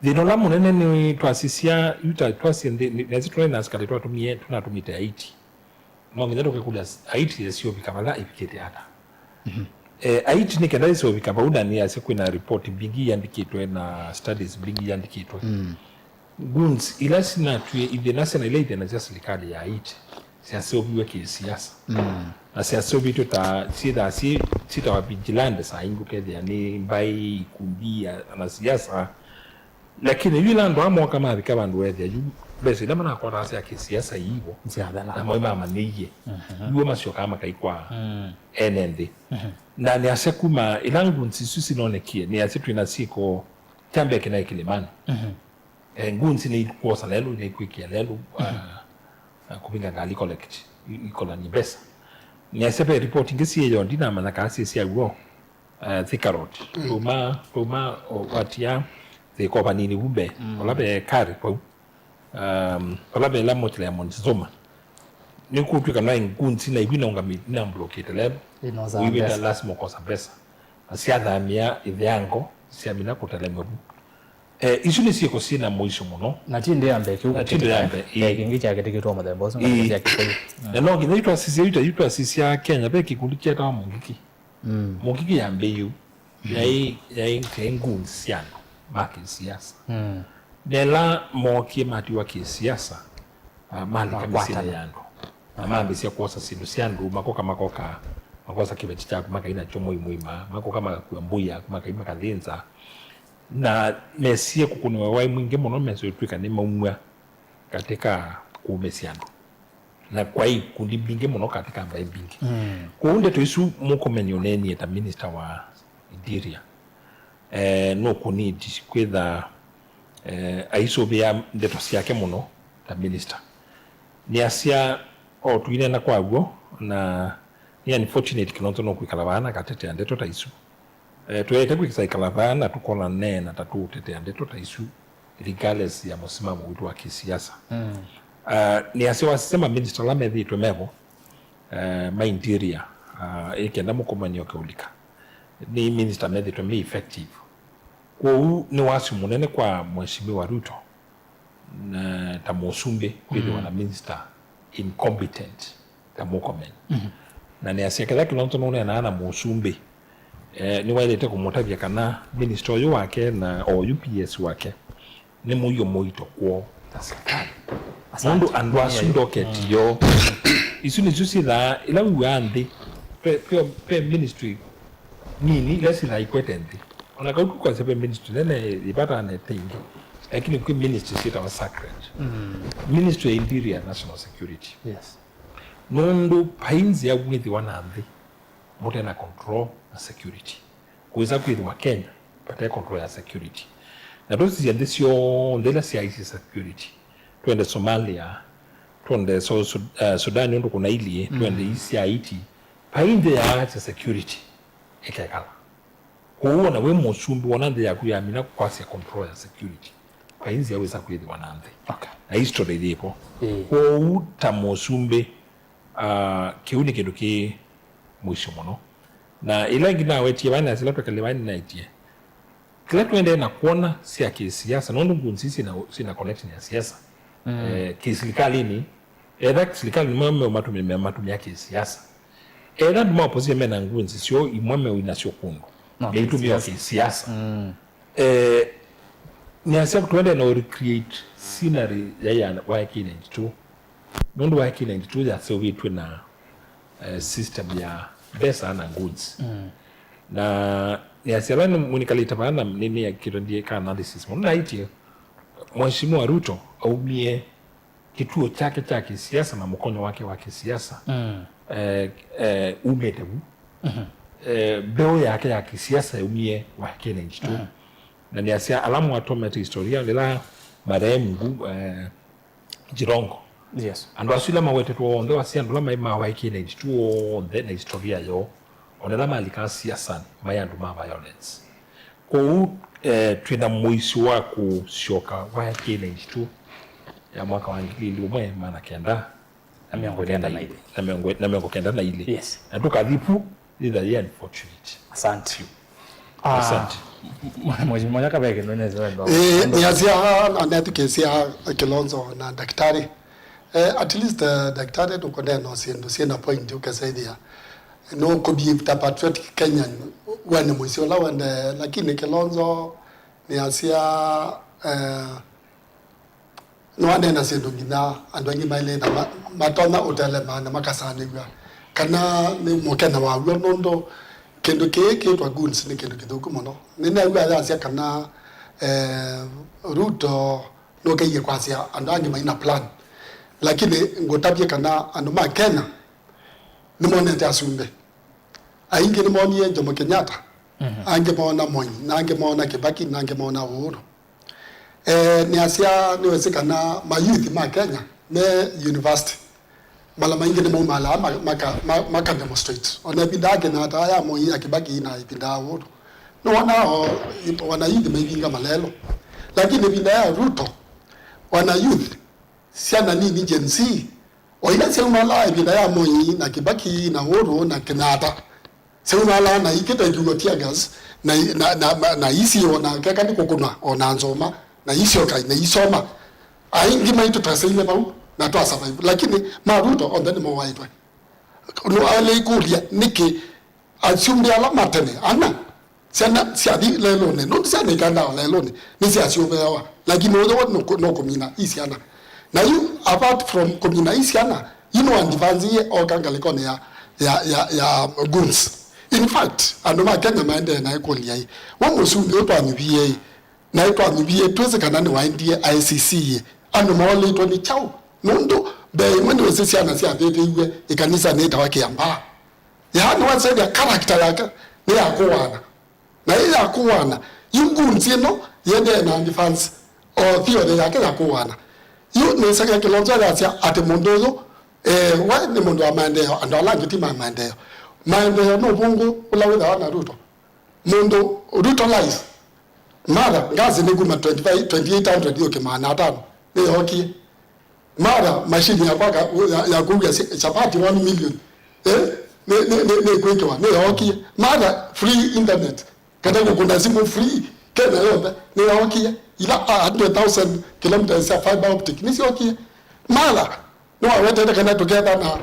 Thĩna ũla mũnene nĩ twasisya, yu ta twasye nthĩ, nĩ, nesi tũnaĩ na asikalĩ twatũmie, tũnatũmĩte Haiti. No nginya tũkekũlya Haiti yĩsĩ ũvika vala ĩvikĩte ata. Mhm. Eh, Haiti nĩ kenda yĩsĩ ũvika vau, na nĩasya kwĩna report mbingĩ iandĩkĩtwe na studies mbingĩ iandĩkĩtwe. Mm. Goons ila sinatwie ithĩna syana ila ithĩna sya silikalĩ ya Haiti syaseũviw'e kĩsiasa. Mm. Na syaseũvĩtw'e ta syĩthaa syĩ, syĩtawa vigilante saa ingĩ ũkethĩa nĩ mbaĩ, ikundi, ya, na siasa. Lakini yu ĩla andũ aa mooka mavika vandũ weethĩa yu mbesa ila manakwataa sya kĩsiasa iivo. Syathela. Na moi mamanyĩie. Mhm. Yu masyokaa makaikwa Mm. ene nthĩ. Mhm. Na nĩasya kuma ĩla goons isu sinonekie, nĩasya twĩna syĩko kya mbee kĩnaĩ kĩlĩmanĩ. Mhm. Eh, goons nĩikwosa lelũ, nĩikwĩkĩa lelũ, Mhm. ah, ah, kũvinga ngalĩ collect, i-, ikolani mbesa. Nĩasya ve report ingĩ syĩyo ndinamanya kaa syĩ sya w'o. Eh, Thika Road. Mm. Tuma, tuma, o, watia Thika vanini vumbe, Mm. vala ve kari vau. Um, vala ve la mochila ya Montezuma. Nĩkũtw'ĩka no goons na ivi naũngamĩte na mblokĩte lelũ. Inosa Wĩw'ĩta mbesa. Lazima ũkosa mbesa. Na syathamia ĩtheango, syamina kũtelemw'a vu. Eh, isu nĩ syĩko syĩ na mũisyo mũno. Na ti ndĩ ya mbee kĩu Na ti ndĩ ya kĩtĩkĩtwe. Mbee, ĩĩ. Eh, kĩngĩ kyakĩtĩkĩtwe mũthemba ũsu Ĩĩ. Ngati sya Kĩkũyũ. Mm. Na no nginya itwasisya, itwa-, itwasisya Kenya, ve kĩkundi kyetawa Mũngiki. Mm. Mũngiki yambĩĩe yu. Mm. Yaĩ, yaĩ, yaĩ goons sya andũ ma kĩsiasa. Mm. Na ĩla mookie matiwa kĩsiasa, ah, malika Makwatana. Mĩsyĩnĩ ya andũ. Na mambĩĩsya kwosa syĩndũ sya andũ, makoka, makoka, makosa kĩveti kyaku, makai nakyo mwei mũima, makoka makakua mbũi yaku, makai makathĩnza. Na mesie kũkũnĩwa waĩ mwingĩ mũno, mesũĩtw'ĩka nĩmaumw'a katika kũũmĩsya andũ. Na kwaĩ ikundi mbingĩ mũno katika mbaĩ mbingĩ. Mm. Kwoou ndeto isu mũkomeni ũneenie ta minister wa interior, eh, nũkũnidi kwĩtha, eh, aisũvĩa ndeto syake mũno ta minister. Nĩasya, o tũineena kwa w'o, na nĩ unfortunate Kilonzo nũkwĩkala vaa na akatetea ndeto ta isu. Eh, tũyaĩte kwĩkĩsa ĩkala vaa na tũkona neena ta tũũtetea ndeto ta isu regardless ya mũsimamo witũ wa kĩsiasa. Mm. Ah, nĩasya wasisya maminista ala methĩĩtwe mevo, eh, ma interior, ah, ĩkenda mũkomani oke ũlika, nĩ minista methĩĩtwe me effective. Kwoou nĩ wasyo mũnene kwa Mheshimiwa Ruto na ta mũsumbĩ kwĩthĩwa Mm. na minister incompetent ta mũkomeni. Mhm. Na nĩasya ketha Kilonzo nũneenaa na mũsumbĩ, eh, nĩwaĩlĩte kũmũtavya kana minister ũyũ wake na oyu P S wake nĩ mũio mũito kwoo ta serikali. Asante. Nũndũ andũ asu Yeah. ndoketi Mm. yoo. Isu nĩsyo syĩthaa ĩla wĩw'aa nthĩ ve, ve, ve ministry nini ila syĩthaa ikwete nthĩ. Ona kau tũkwasya ve ministry nene ĩvatanĩte ingĩ, lakini kwĩ ministry syĩtawa sacred. Mm. Ministry ya Interior, National Security. Yes. Nũndũ vai nzĩa wĩthĩwa na nthĩ mũte na control na security. Kũĩsa kwĩthĩwa Kenya vate control ya security. Na twĩsisya nthĩ syonthe ila syaisye security. Twende Somalia, twende Sou-, Sud-, eh, Sudan nũndũ kũnailyĩ, Mm. twende ii sya Haiti. Vai nzĩa ya security ĩkekala. Kwoou ona wĩ mũsumbĩ, wona nthĩ yaku yamina kwasya control ya security, vai nzĩa wĩsa kwĩthĩwa na nthĩ. Okay. Na history yĩvo. Ĩĩ. Kwoou ta mũsumbĩ, ah, kĩu nĩ kĩndũ kĩ mũisyo mũno. Na ĩla ĩngĩ nawetie vai na sila twekale vai nĩnaĩtie, Kĩla tũendee na kwona sya kĩsiasa, nũndũ goons ici syĩna, syĩna connection ya siasa, mm, eh, kĩsilikalĩnĩ, etha silikalĩ nĩmo meũmatũmĩa, meũmatũmĩa kĩsiasa. Etha andũ ma opposition mena goons syoo, imwe meũinasyo kũndũ, no, meitũmĩa kĩsiasa. Kĩsiasa. Mm. Eh, nĩasya tũendee na recreate scenery ya, ya Y K ninety-two. Nũndũ Y K ninety-two yaseũvĩtw'e na, eh, system ya mbesa na goons. Mm. Na nĩasya vala nĩ-, nĩkalĩte vaa na nĩ-, nĩekĩtwe ndiĩka analysis mũno. Naĩtye Mheshimiwa Ruto aumie kĩtuo kyake kya kĩsiasa na mũkonyo wake wa kĩsiasa, mm, eh, eh, umĩte vu. Mhm. Eh, mbeũ yake ya kĩsiasa yaumie Y K ninety-two. Mhm. Na nĩasya ala mwatomete historia, lĩla marehemu, eh, Jirongo. Yes. Andũ asu ila mawetetwe onthe, wasya andũ ala maĩ ma Y K ninety-two onthe na historia yoo, ona ĩla malikaa siasanĩ, maĩ andũ ma violence. Kwoou, eh, twĩ na mũisyo wa kũsyoka Y K ninety-two ya mwaka wa ngili ĩmwe maana kenda na mĩongo kenda na ilĩ. Na mĩongo, na mĩongo kenda na ilĩ. Yes. Na tũkathi vu, nĩ the unfortunate. Asante. Ah, asante. Mheshimiwa Nyaka, ve kĩndũ nĩsĩ wendo. Eh, nĩasya na nethukĩsya Kilonzo na daktari. Eh, at least, eh, daktari nũkũneena syĩndũ syĩna point ũkesethĩa. Nũkũbehave ta patriotic Kenyan, we nĩ mũisyo ũla wende, lakini Kilonzo nĩasya, eh, nĩwaneena syĩndũ nginya andũ aingĩ mailĩte ma-, matonya ũtelema na makasanĩw'a kana nĩ mũkenya wa w'o, nũndũ kĩndũ kĩĩ kĩtwa goons nĩ kĩndũ kĩthũku mũno. Nĩneew'a ayasya kana, eh, Ruto nũkeie kwasya andũ angĩ maina plan, lakini ngũtavye kana andũ ma Kenya nĩmonete asumbĩ. Aingĩ nĩmonie Jomo Kenyatta, mhm, angĩ moona Moi, na angĩ moona Kibaki, na angĩ moona Uhuru. Eh, nĩasya nĩwĩsĩ kana mayouth ma Kenya me university, mala maingĩ nĩmaumalaa ma-, maka, ma-, maka demonstrate. Ona ĩvinda ya Kenyatta, ya Moi, ya Kibaki, na ĩvinda ya Uhuru, nĩwona o, wana youth maivinga malelũ. Lakini ĩvinda ya Ruto, wana youth, syana nini, Gen Z, o ila syaumalaa ĩvinda ya Moi na Kibaki na Uhuru na Kenyatta, syaumalaa na ikĩta ĩkiw'a tear gas, na, na, na, na, na isiwa, na keka nĩ kũkũna, o na nzoma, na isyoka, na isoma. Aingĩ maitũ tweseile vau, na twa survive. Lakini ma Ruto onthe nĩmowaĩtwe. Nĩwaĩle ĩkũlya, nĩkĩ asumbĩ ala ma tene ana syana syathi lelũnĩ, nũndũ syana ikandaa o lelũnĩ, nĩsyasũvĩawa, lakini ũyũ no kũ-, no kũmina i syana. Na yu, apart from kũmina i syana, yu no advance ye oka ngalĩkonĩ ya, ya, ya, ya goons. In fact, andũ ma Kenya maendee na ĩkũlya ĩ, we mũsumbĩ ũyũ twanyuvie ĩ, na ĩtwanyuvie twĩsĩ kana nĩwaendie I C C ĩ, andũ moolĩtwe nĩ kyaũ? Nũndũ mbee ĩmwe nĩwĩsĩ syana syavĩvĩiw'e ĩkanisa nĩtawa Kĩambaa. Yaani, wasethĩa character yake nĩ ya kũwana. Na ĩ ya kũwana, yu goons ĩno yendee na advance o theory yake ya kũwana. Yu nĩsakĩa Kilonzo yasya atĩ mũndũ ũyũ, eh, we nĩ mũndũ wa maendeeo, andũ ala angĩ ti ma maendeeo. Maendeeo nĩ ũvũngũ ũla wĩthawa na Ruto. Mũndũ Ruto lies. Martha, ngazi nĩ kuma twenty-five, twenty-eight hundred yũke maana atano. Nĩyookie. Martha, machine ya kwaka, ya, ya kũw'a si-, chapati one million. Eh? Nĩ, nĩ, nĩ, nĩ kwĩkĩwa, nĩ yookie. Martha, free internet. Kana kũkũna simu free. Kenya yonthe, nĩ yookie. Ila a hundred thousand kilometers ya fiber optic, nĩ syookie. Martha, nĩwawetete kana tũketha na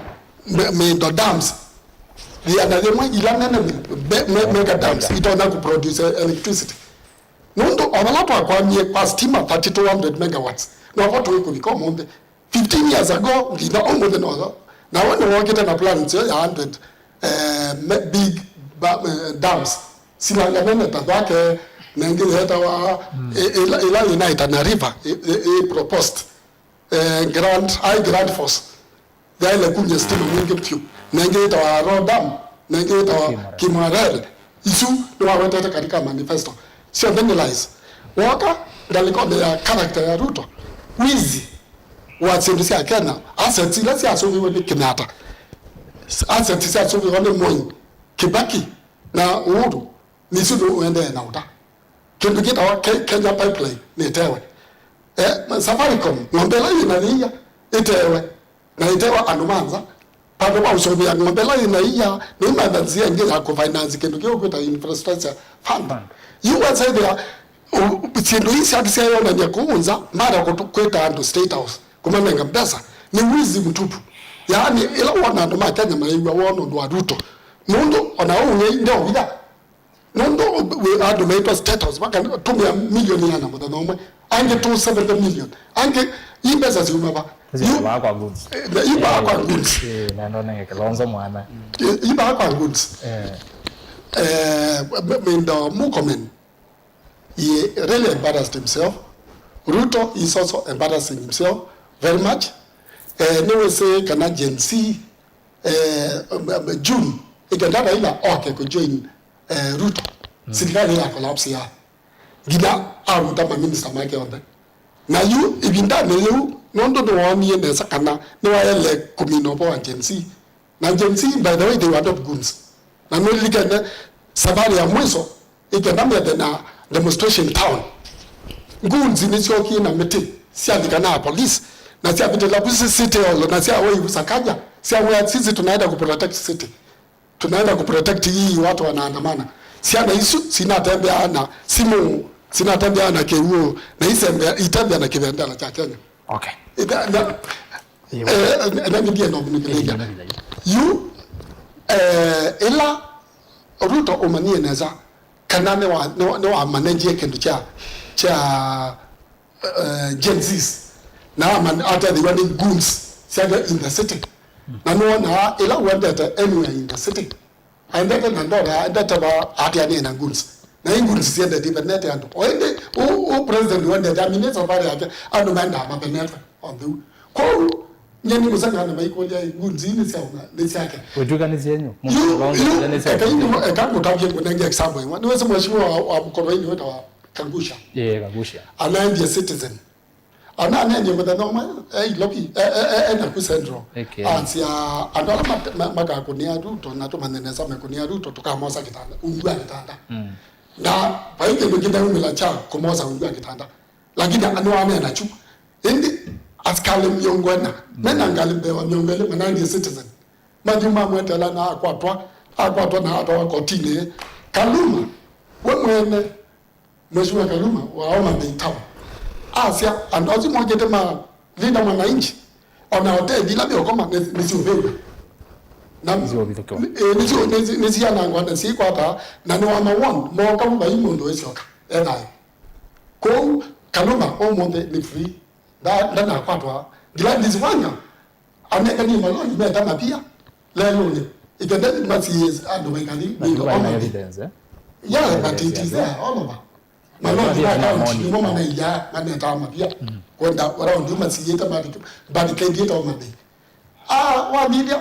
me-, mĩindo dams. Yĩana yĩmwe ila nene me-, me-, me-, mega dams, itonya kũproduce electricity. Nũndũ o vala twakwamie kwa stima thirty-two hundred megawatts, novo tũĩ kũvika ũmũnthĩ. Fifteen years ago, nginya ũmũnthĩ noyo. Na we nĩwokĩte na plan nzeo ya hundred, eh, me-, big ba-, eh, dams. Silanga nene ta Thwake, na ĩngĩ yetawa, mm, ĩ-, ĩla, ĩla yĩnaĩ Tana River, ĩ-, ĩ-, ĩ proposed, eh, Grand, ai Grand Force. Yaĩle kumya stima mwingĩ vyũ. Na ĩngĩ yĩtawa Raw Dam, na ĩngĩ yĩtawa Kimwarere. Kimwarere. Isu nĩwawetete katika manifesto. Syonthe nĩ lies. Woka ngalĩkonĩ ya character ya Ruto, wizi wa syĩndũ sya Kenya, assets ila syasũviwe nĩ Kenyatta, assets syasũviwe nĩ Moi, Kibaki na Uhuru, nĩsu nĩũendee na ũta. Kĩndũ kĩtawa Ke-, Kenya Pipeline nĩtewe. Eh, Safaricom, ng'ombe ĩla yĩna yĩia, ĩtewe. Na ĩtewa andũ ma nza, Andũ ma ũsũvĩa ng'ombe ĩla yĩna ia, nĩmantha nzĩa ĩngĩ ya kũfinance kĩndũ kĩu kwĩta infrastructure fund. Fund. Yu wesethĩa, u-, syĩndũ ii syake syayonany'a kũu nza, mara kũtũ-, kwĩta andũ State House, kũmanenga mbesa. Nĩ wizi mtupu. Yaani, ĩla wona andũ ma Kenya mayĩw'a woo nũndũ wa Ruto. Nũndũ ona ũu ng'ei ndeovitha. Nũndũ wĩ andũ maitwa State House, makatũmĩa milioni ĩana mũthenya ũmwe, angĩ two seventy million, angĩ, ii mbesa syuma va? Yu- Imbaa kwa goons. Eh, na imbaa kwa goons. Eh, na ndonenge Kilonzo mwana. Eh, imbaa kwa goons. Eh. Eh, m- mindo Murkomen, he really embarrassed himself. Ruto is also embarrassing himself very much. Eh, nĩwĩsĩ kana Gen Z, eh, um, um, June, ĩkenda Raila oke kũjoin, eh, Ruto, mm, silikalĩ ya collapse ya. Nginya avuta maminista make onthe. Na yu, ĩvindanĩ yĩu, nũndũ nĩwoonie nesa kana nĩwaĩle kũmina ũvoo wa Gen Z. Na Gen Z, by the way, they were not goons. Na nũlilikene savarĩ ya mwiso, ĩkenda methe na demonstration town, goons nĩsyookie na mĩtĩ, syathikana na police, na syavĩtĩla vu ci-, City Hall, na syawa ivu Sakaja, syawĩa, "Sisi tunaenda kuprotect city. Tunaenda kuprotect hii watu wanaandamana." Syana isu sinatembea na simu, sinatembea na kĩw'ũ, na isembea, itembea na kĩvendela kya Kenya. Okay. Ita-, na, eh, na nĩndie no nĩkĩlĩka. Yu, eh, ĩla Ruto ũmanyie nesa kana nĩwa, nĩwa, nĩwamanengie kĩndũ kya, kya, eh, Gen Zs, na aman-, atethĩwa nĩ goons syake in the city. Na nĩwonaa ĩla ũendete anywhere in the city, aendete na ndola, aendete va, atĩanĩe na goons. Na i goons siendete ivenete andũ. O ĩndĩ, ũ, ũ president ũendete amine safarĩ yake, andũ maendaa mavenete onthe u. Kwoou, nyie nĩngũseng'ana maikũlya, "Ĩ, goons ii nĩ syaũ na nĩ syake?" Ũtw'ĩka nĩ syenyu. Yu, yu, eka ĩndĩ, eka ngũtavye ngũnenge example ĩmwe. Nĩwĩsĩ mheshimiwa wa, wa Mũkoroini wĩtawa Kagusha. Ĩĩ, Kagusha. Anaendie Citizen. Ananenie mũthenya ũmwe, e Ilovi, e, e, e, e Nakuru Central. Okay. Asya, andũ ala mat-, ma-, makakũnĩa Ruto, na tũmanye nesa mekũnĩa Ruto, tũkamosa kĩtanda, ungu wa kĩtanda. Mm. Na vai kĩndũ kĩnaumĩla kya kũmosa ungu wa kĩtanda. Lakini nĩwaneena kyu. Ĩndĩ asikalĩ mĩongo ĩna, mena ngalĩ mbee wa mĩongo ĩlĩ, manaendie Citizen. Mathiĩ mamwetela na akwatwa, akwatwa na atwawa kotinĩ. Kaluma, we mwene, Mheshimiwa Kaluma wa Homa Bay Town, asya andũ asu mokĩte ma Linda Mwananchi, ona hoteli ila meũkoma nĩ, nĩsiũvĩw'e. Na nĩsiũvithũkĩwa. Ĩ, nĩsiũ-, nĩsi-, nĩsianangwa na sikwata, na nĩwama warn, moka vai mũndũ wĩsyoka e thayũ. Kwoou, Kaluma ũmũnthĩ nĩ free. Nda-, ndanakwatwa. Gladys Wanga anenganie maloni meta mavia lelũnĩ. Ĩkenda masiĩe andũ maikathi. But mindo you have Homa Bay. Evidence, eh? Yeah, but it is there all over. Maloni ma county nĩmo manaia, manetaa mavia. Mm. Kwenda around masiĩte barricade ĩta Homa Bay. Ah, wamithia,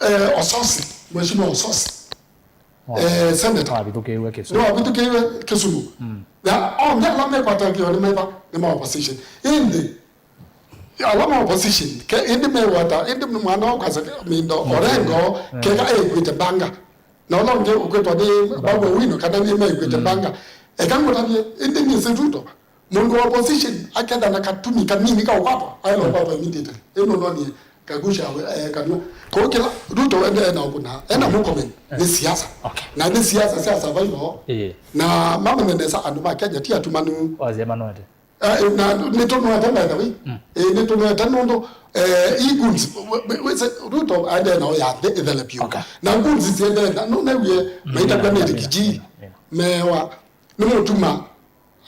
eh, Ososi, Mheshimiwa Ososi. Eh, senator. Wavithũkĩiwe Kisumu. Nĩwavithũkĩiwe Kisumu. Mm. Na onthe ala mekwatagĩwa nĩ maiva, nĩ ma opposition. Ĩndĩ, ala ma opposition, ke, ĩndĩ mewata, ĩndĩ mwana wa kasa mindo, mm, Orengo, mm, keka ekwĩte mbanga. Na ũla ũngĩ ũkwĩtwa nĩ Babu Owino, kana nĩ mekwĩte, mm, mbanga. Eka ngũtavye, ĩndĩ nĩ Ruto. Mũndũ wa opposition aketha na katumi kanini ka ũkwatwa, aĩle ũkwatwa immediately. Ĩno nonie Kagusha we, eh, kanua. Kwa kĩla Ruto ende ena ũkuna, ena Murkomen, nĩ siasa. Okay. Na nĩ siasa sya survival. Ĩĩ. Na mamenye nesa andũ ma Kenya ti atumanu. Wasema note. Eh, na nĩtũnoete by the way. Mm. Eh, nĩtũnoete nũndũ, eh, i goons, we, we, we say, Ruto aende na ũya nthĩ ĩthele piũ. Okay. Na goons siende na, no, newie, mm, maitagwa nĩ, yeah, Rigiji, yeah, yeah, mewa, nĩ mũtuma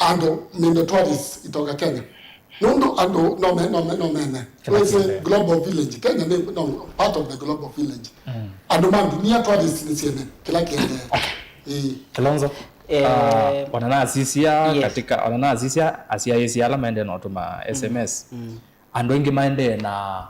andũ mĩndũ tourists itoka Kenya. Nũndũ andũ no me, no me, no mene. Kĩla kĩendee. Global village. Kenya nĩ, no, part of the global village. Mm. Andũ ma ndunia tourists nĩ syene kĩla kĩendee. Okay. Ĩĩ. Kilonzo, eh, ah, ona nasisya, yes, katika, ona nasisya asyaĩĩsya ala maendee na ũtũma, mm, S M S. Mm. Andũ aingĩ maendee na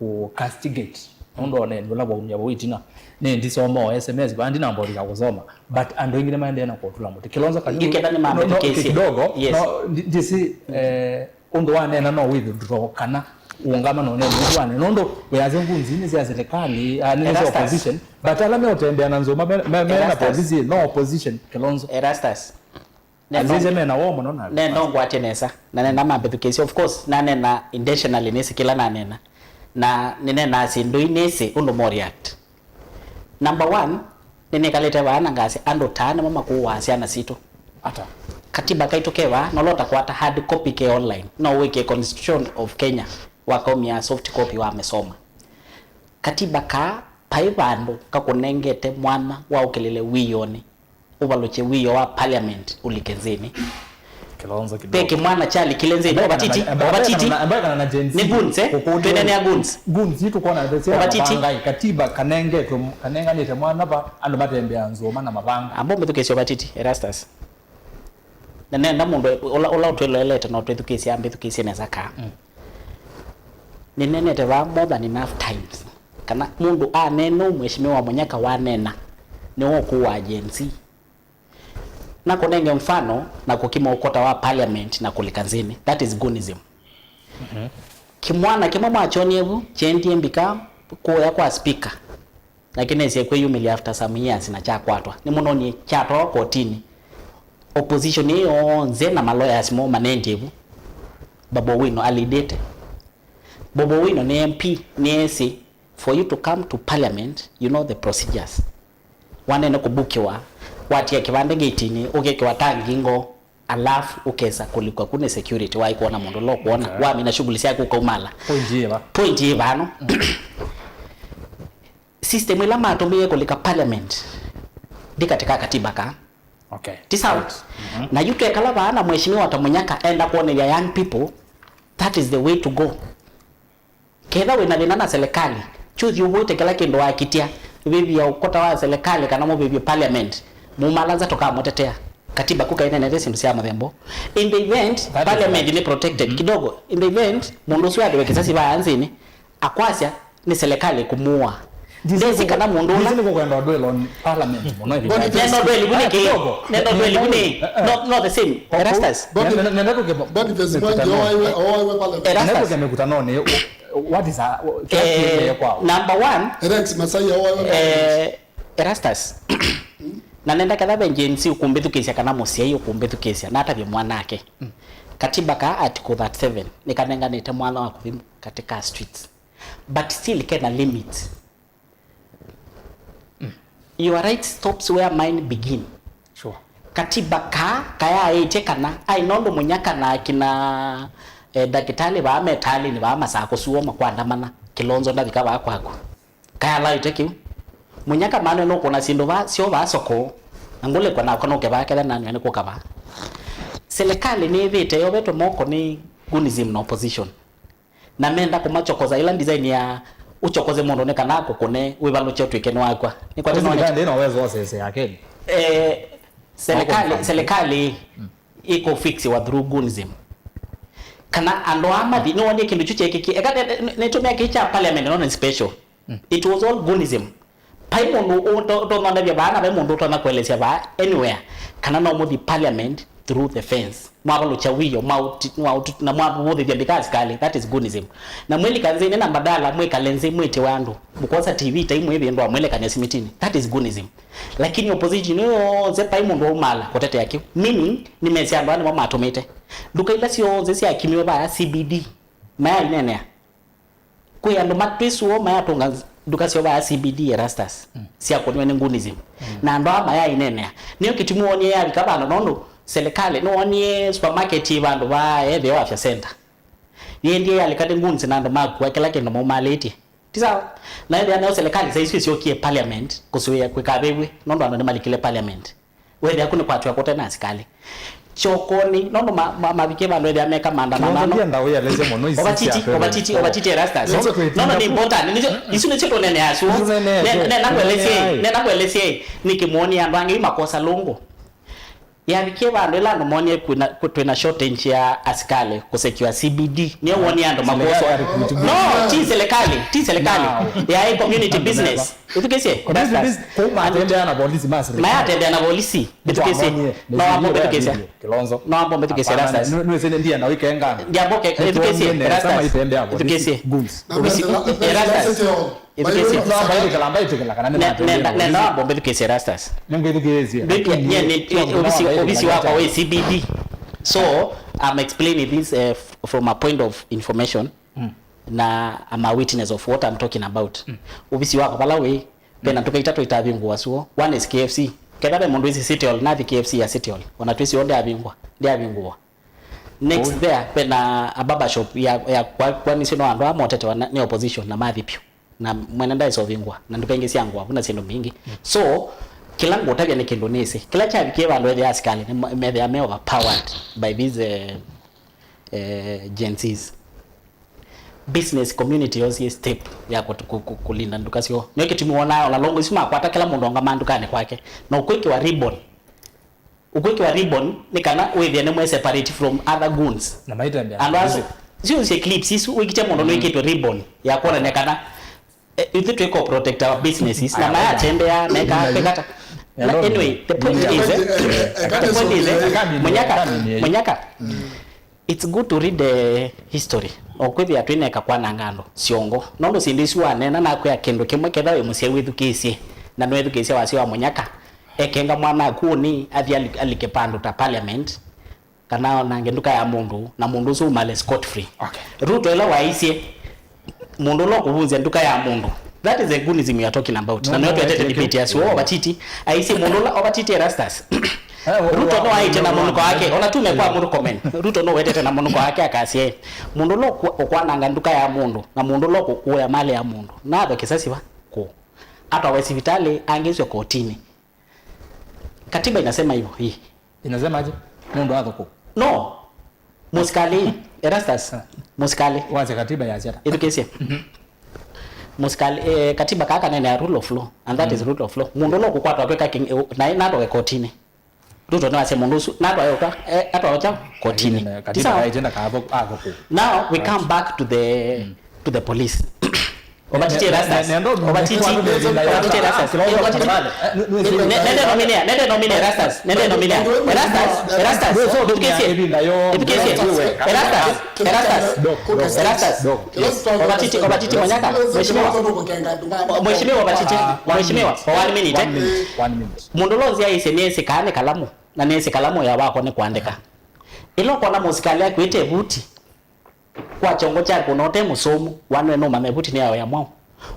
kũ castigate. Nũndũ o nĩ ũla waumya vau ĩtina. Nĩ ndisoma o S M S, vaa ndinamba ũlika kũsoma. But andũ aingĩ nĩmaendee na kũtũla mũtĩ. Kilonzo kanini. Ingĩ kenda nĩ no, no, mambĩthukĩĩsye. Kidogo, yes, no, ndi-, ndisi, eh, ũndũ waneena no withdraw kana ũngama no nene ũndũ waneena. Nũndũ wĩasya ngunzi nĩ sya serikali, ah, nĩ sya, Erastus, opposition. But ala meũtembea na nzũma me, me, me na, Erastus, polisi, no opposition, Kilonzo. Erastus. Neno-, andũ aingĩ me na woo mũno na neno ngwatye nesa, na nena mambĩthukĩĩsya, of course, nanena intentionally, nĩsĩ kĩla nanena. Na nĩneenaa syĩndũ ii nĩsĩ ũndũ mo react. Number one, nĩnĩkalĩte vaa na ngasya andũ taa nĩmo makũaa syana sitũ. Ata? Katiba kaitũ ke vaa, no ũtakwata hard copy ke online, no wĩke Constitution of Kenya, wakaumya soft copy wamĩsoma. Katiba kaa vai vandũ kakũnengete mwanya wa ũkĩlĩle wĩonĩ, ũvalũkye wĩoo wa parliament ũlike nzĩnĩ. Kilonzo kidogo. Ve kĩmwana kyalikile nzĩnĩ, ambaye kana, ovatiti, ambaye kana, ovatiti. Ambaye kana na Gen Z. Nĩ goons, eh? Kũkũlya. Twĩnenea goons. Goons, ii tũkwona the same. Ovatiti. Mavanga, katiba kanengetwe, kanenganĩte mwana va, andũ matembea nzũma na mavanga. Amba ũmbĩthukĩĩsye ovatiti, Erastus. Na nenda mũndũ ũla, ũla ũtwĩloelete na ũtwĩthukĩĩsya ambĩthukĩĩsye nesa kaa. Mm. Nĩnenete vaa more than enough times. Kana mũndũ aneena ũu Mheshimiwa Munyaka wanena, nĩwe ũkũaa Gen Z. Nakũnenge mfano na kũkima ũkota wa parliament na kũlika nzĩnĩ. That is goonism. Mhm. Kĩmwana kĩmwe mwakyonie vu, kyendie mbika kũya kwa speaker. Na kĩnesie kwĩyumĩlya after some years na kyakwatwa. Nĩmũnonie kyatwawa kotinĩ. Opposition ĩĩ yonthe na ma lawyers moo manendie vu. Babu Owino alidĩte. Babu Owino nĩ M P, nĩesĩ, for you to come to parliament, you know the procedures. Wanene kũbukiwa, watia kĩvandĩ ngitinĩ, ũkĩkĩwa tangi ngo, alafu ũkesa kũlikwa ku nĩ security, waĩ kwona mũndũ ũla ũkwona, okay, wamina shughuli syaku ũkaumala. Point yĩ va? Point yĩ vano. Mm. System ĩla matũmĩie kũlika parliament ndi katika katiba ka. Okay. Ti sawa? Right. Mhm. Na yu twekala vaa na mheshimiwa ta Munyaka enda kuonelya young people, that is the way to go. Ketha wĩna thĩna na serikali, chuthi ũvũĩte kĩla kĩndũ wakitya, vĩvya ũkota wa serikali kana mũvĩvye parliament, mumalanza tũkamũtetea. Katiba ku kainenete syĩndũ sya mũthemba ũũ. In the event, that is parliament right, nĩ protected, mhm, kidogo. In the event, mũndũ ũsu athiwe kĩsasi vaa nzĩnĩ, akwasya, nĩ serikali kũmũa. Ndĩsĩ kana mũndũ ũla. Ndĩsĩ nĩkũkwenda ũndwĩlo parliament mũno ĩvinda. Boniface. Nenda ũndwĩli vu nĩkĩ? Ah, kidogo. Nenda ũndwĩli vu nĩ. Eh, eh. No, no the same. Erastus. Boni-, nenda, nenda tũke Boniface Mwangi, oaiwe, oaiwe parliament. Erastus. Nenda tũke mĩkutanonĩ. What is a, kĩla kĩendee kwao? Number one. Rex Masai, oaiwe parliament. Eh, Erastus. Na nenda ketha ve Gen Z ũkũmbĩthukĩĩsya kana mũsyai ũkũmbĩthukĩĩsya, natavye mwanake. Mm. Katiba ka article thirty-seven nĩkanenganĩte mwanya wa kũthi katika streets. But still kena limit. Mm. Your right stops where mine begin. Sure. Katiba kaa kayaĩtye kana aĩ nũndũ Munyaka na akina, eh, ndakĩtalĩ vaa metalĩnĩ vaa masaa kũsuo makwandamana, Kilonzo ndavika vaa kwaku. Kayalaĩtye kĩu. Munyaka manwe nũkũna syĩndũ vaa, syo vaa soko, na ngũlĩkwe nakwa nũke vaa ketha nanw'a nĩ kũka vaa. Serikali nĩĩvĩte yovetwe moko nĩ goonism na opposition. Na menda kũmachokoza ĩla design ya ũchokoze mũndũ nĩ kana akũkũne, wĩvalũkye ũtw'ĩke nĩwakw'a. Nĩkwatĩ no nĩ- Ndĩ no wezo osese ya Kenya. Eh, serikali, serikali ĩkũ fixiwa through goonism. Kana andũ aa mathi, nĩwonie kĩndũ kyu kyekĩkie. Eka nĩtũmĩa kĩĩ kya parliament, not in special. Mm. It was all goonism. Vai mũndũ ũto-, ũtonondavya vaa, na vai mũndũ ũtonya kũelesya vaa anywhere, kana no mũthi parliament through the fence. Mwavalũkya wĩoo, mwauti-, mwautu-, na mwavũthĩthya mbika asikalĩ, that is goonism. Na mwĩlika nzĩnĩ na mbadala mwĩkale nzĩ mwĩtĩwe andũ, mũkosa T V tai mwĩvĩndũa mwĩlekany'a simitinĩ, that is goonism. Lakini opposition ĩyo yonthe vai mũndũ waumala kũtetea kĩu. Meaning, nĩmesĩ andũ aa nĩmo matũmĩte. Nduka ila syonthe syakimiwe vaa C B D, mayaineenea. Kwĩ andũ matwĩsũo mayatũnga nduka syoo vaa C B D Erastus, mm, syakũniwe nĩ goonism. Mm. Na andũ aa mayaineenea. Nĩyo kĩtumi wonie yavika vandũ, nũndũ serikali, nĩwonie supermarket yĩ vandũ vaa ethĩwa afya center. Yĩendie yalika nĩ goons na andũ makua kĩla kĩndũ maumalĩtye. Ti sawa? Na ethĩa nĩyo serikali saa isu ĩsyokie parliament kũsũĩa kwĩkavĩw'e, nũndũ andũ nĩmalikile parliament. Wethĩa kũ nĩkwatw'a kũte na asikalĩ. Kyokonĩ, nũndũ ma-, ma-, mavikie vandũ ethĩa meka maandamano. Kĩongo ndienda ũyelesye mũno isi. Ovatiti, sya ovatiti, ovatiti Erastus. Nũndũ twĩtinda nũndũ nĩ ku- important. Nĩsyo, isu nĩsyo tũneenea syo. Nĩtũneenea syo. Ne-, nena kwelesye, nena kwelesye, nĩkĩmwonie andũ angĩ makosa lũngũ. Yavikie vandũ ĩla andũ monie kwĩna, kwĩ-, twĩna shortage ya asikalĩ kũsekiwa C B D. Nĩyo wonie andũ makosa. Serikali ya recruit. No, ti serikali, ti serikali. Now. Yaĩ community business. Ĩthukĩsye. Community business. Kũu matembea na polisi ma serikali. Mayatembea na polisi. Ĩthukĩsye. No wambo mbĩthukĩsya. Kilonzo. No wambo mbĩthukĩsya, Erastus. Nĩ, nĩ, nĩ ndiye na weekend. Ndiamboke, ĩthukĩsye, Erastus. Ĩthukĩsye. Goons. Ĩthukĩsye. Mbaĩtĩkĩla, mbaĩtĩkĩla kana nĩ nenda, nenda wambo mbĩthukĩsye, Erastus. Nĩngwĩthukĩĩsye. Nye nĩ, ovisi, ovisi wakwa wĩ C B D. So, I'm explaining this, uh, f-, from a point of information. Mm. na I'm a witness of what I'm talking about. Ovisi wakwa vala wĩ, ve na nduka itatũ itavingũwa suo. One is K F C. Ketha ve mũndũ wĩsĩ City Hall, nathi K F C ya City Hall. Ona twĩsĩ o ndĩavingũwa, ndĩavingũwa. Next there, ve na a barber shop ya, ya kwa, kwanisye no andũ aa motetewa na, nĩ opposition na mathi pyũ. Na mwene ndaĩsovingwa, na nduka ingĩ sya ngũa, vu na syĩndũ mbingĩ. So, kĩla ngũtavya nĩ kĩndũ nĩsĩ. Kĩla kyavikie vandũ ethĩa asikalĩ, nĩ ma-, methĩa me overpowered by these, eh, eh, Gen Zs. Business community yosie step ya kũ-, kũ-, kũ-, kũlinda nduka syoo. Nĩyo kĩtumi wonaa ona longo isu makwata kĩla mũndũ aũngama ndukanĩ kwake. Na ũkwĩkĩwa ribbon. Ũkwĩkĩwa ribbon nĩ kana wĩthĩe nĩ mwe separate from other goons. Na maitembea andũ asu. Siusie clips isu wĩkĩtya mũndũ nĩwĩkĩtwe ribbon ya kuonania kana, eh, ithu twĩko protect our businesses. Na mayatembea meka pekata. Anyway, the point is, eh, the point is, eh, Munyaka, Munyaka. It's good to read the history. O kwĩthĩa twĩneka kwananga andũ syongo. Nũndũ syĩndũ isu waneena nakwĩa kĩndũ kĩmwe, ketha wĩ mũsyai wĩthukĩĩsye, na nĩwĩthukĩĩsya wasya wa Munyaka, ekenga mwana aku ũnĩ, athi ali-, alike pandũ ta parliament, kana onange nduka ya mũndũ, na mũndũ ũsu umale scot free. Okay. Ruto ĩla waisye, mũndũ ũla ũkũvunzya nduka ya mũndũ. That is the goonism you are talking about. Na nĩyo twetete debate ya sio Obatiti. Aisye mũndũ ũla Obatiti Erastus. Ruto no aĩte na mũnuko wake. Ona tume kwa mũndũ comment. Ruto no wetete na mũnuko wake akasye, mũndũ ũla ũkwa-, ũkwananga nduka ya mũndũ, na mũndũ ũla ũkũkũĩa mali ya mũndũ. Natho kisasi va? Kũ. Atwawe sivitalĩ, angĩswe kotini. Katiba inasema hivyo, hii. Inasemaje? Mũndũ athũkũ. No. Mũsikalĩ, Erastus. Ah. Mũsikalĩ. Wacha katiba ya siata. Ithukĩsye. Mhm. Mũsikalĩ, eh, katiba kaka nene ya rule of law, and that is rule of law. Mũndũ ũla ũkũkwatwa kwĩka kĩng-, eh, na, na atwawe kotini. Ruto nĩwasya mũndũ ũsu, na atwawe ũka, eh, atwawe kya kotini. Katiba kaitenda kathũkũ, athũkũ. Now we come back to the to the police. Obatiti Erastus. Obatiti, Obatiti Erastus. Nende nominia, nende nominia Erastus. Nende nominia. Erastus, Erastus. Ithukĩsye. Ithukĩsye. Erastus, Erastus. Erastus. Obatiti, Obatiti Munyaka. Mheshimiwa. Mheshimiwa Obatiti. Mheshimiwa, for one minute, eh. One minute. Mũndũ ũla ũnzĩa aisye nĩesĩ kaa nĩ kalamu, na nĩesĩ kalamu ya wakwa nĩ kũandĩka. Ĩla ũkona mũsikalĩ akwĩte vuti, kwa kyongo kyaku na ũte mũsomu, wanwe nũmanya ĩvuti nĩ yayo ya mwaũ.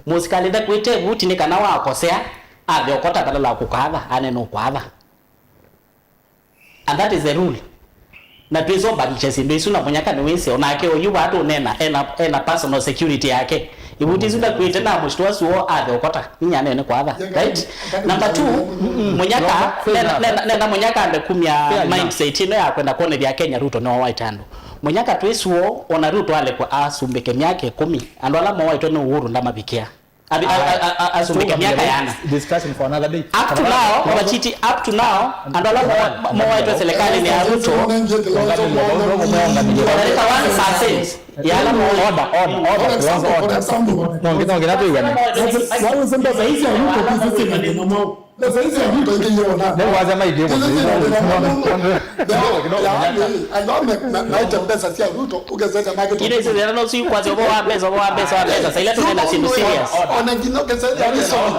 Mũsikalĩ ndakwĩte ĩvuti nĩ kana wakosea, athe ũkota badala wa kũkatha, ane nũkwatha. And that is the rule. Na twĩsombanisya syĩndũ isu na Munyaka nĩwĩsĩ, onake ũyu vaa tũnena, ena, ena personal security yake. Ĩvuti isu ndakwĩte na mũsitũ asu o athe ũkota, inyane nĩ kwatha. Right? Number two, Munyaka, nena, nena, nena Munyaka ambe kumya mindset ĩno ya kwenda kwonethya Kenya Ruto nĩwe waĩte andũ. Munyaka twĩsũo, ona Ruto alekwa asumbĩke myaka ĩkũmi, andũ ala mowaĩtwe nĩ Uhuru ndamavikĩa. Abi-, a-, a-, a-, a-, asumbĩke myaka yana. Discussion for another day. Up to now, Obatiti, up to now, andũ ala mo-, mo-, mowaĩtwe serikali nĩ ya Ruto. Wanaleta one percent ya ala mo- Order, order, order, Kilonzo, order. No nginya, no nginya tũiw'ane. Wawĩsĩ mbesa isu ya Ruto kĩsĩsĩ na thĩna mwaũ. Mbesa isu ya Ruto ingĩ yona. Nĩ waza maithiĩ mũno. Yaani, andũ ame-, ma-, maite mbesa sya Ruto, ũkesete market. Ine isu thĩna no si kwasya ũvoo wa mbesa, ũvoo wa mbesa, wa mbesa. Sa ila tũnena syĩndũ serious. Ona nginya ũkesete reason.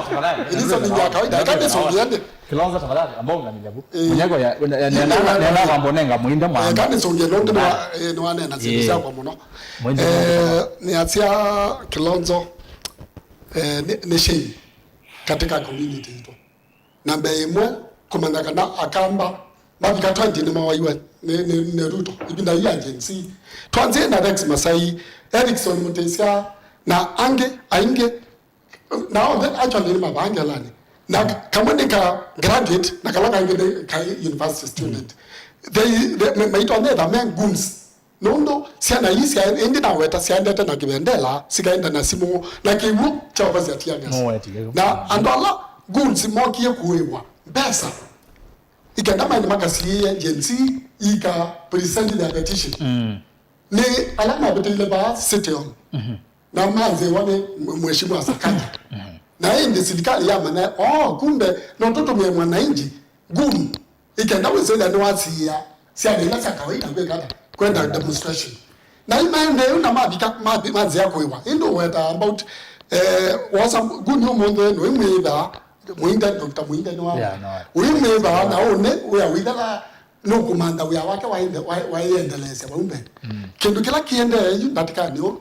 Reason ya kawaida. Eka reason yende. Kilonzo, tafadhali, ambao unganilya bu. Eh. Munyaka ya, ya, ya, nena, nena kwamba ũnenga mũinda mwa. Eh, kani songe longe nwa, eh, nwa nena syĩndũ syakwa mũno. Mũinda mwa. Eh, nĩ asya Kilonzo, eh, nĩ, nĩ shame katika community itũ. Na mbee ĩmwe, kũmanya kana Akamba mavika twenty nĩmawaiwe nĩ, nĩ, nĩ Ruto, ĩvinda yĩu ya Gen Z. Twanzie na Rex Masai, Erickson Mutisya, na angĩ aingĩ, na onthe actually nĩ mavaa ngelani. Na kamwe nĩ ka graduate, na kala kangĩ nĩ ka university student. They, they, ma-, maitonyetha me goons. Nũndũ syana ii sya ĩndĩ naweta syaendete na kĩvendela, sikaenda na simũ, na kĩw'ũ kya ũvasya tear gas. No wetie. Na andũ ala goons mokie kũĩwa mbesa, ikenda maende makasiĩĩe Gen Z ika present their petition. Mm. Nĩ ala mavĩtĩile vaa City Hall. Mhm. Na manzĩwa nĩ Mheshimiwa Sakaja. Mhm. Na ĩndĩ silikalĩ yamanya, oh, kumbe no tũtũmĩe mwananchi goon. Ikenda wĩsĩla nĩwasiĩa syana ila sya kawaida kwĩka ata? Kwenda demonstration. Na imaendee na mavika, mathi-, manzĩa kũĩwa. Ĩndĩ ũweta about, eh, wosa nguni ũmũnthĩ nũimwĩtha, Mũinde, Doctor Mũinde nĩ wa. Yeah, no. Ũimwĩtha na ũnĩ wĩa wĩthala nũkũmantha wĩa wake waende-, wa-, waiendeleesya vau mbee. Mm. Kĩndũ kĩla kĩendee yu ndatĩkanĩ ũ,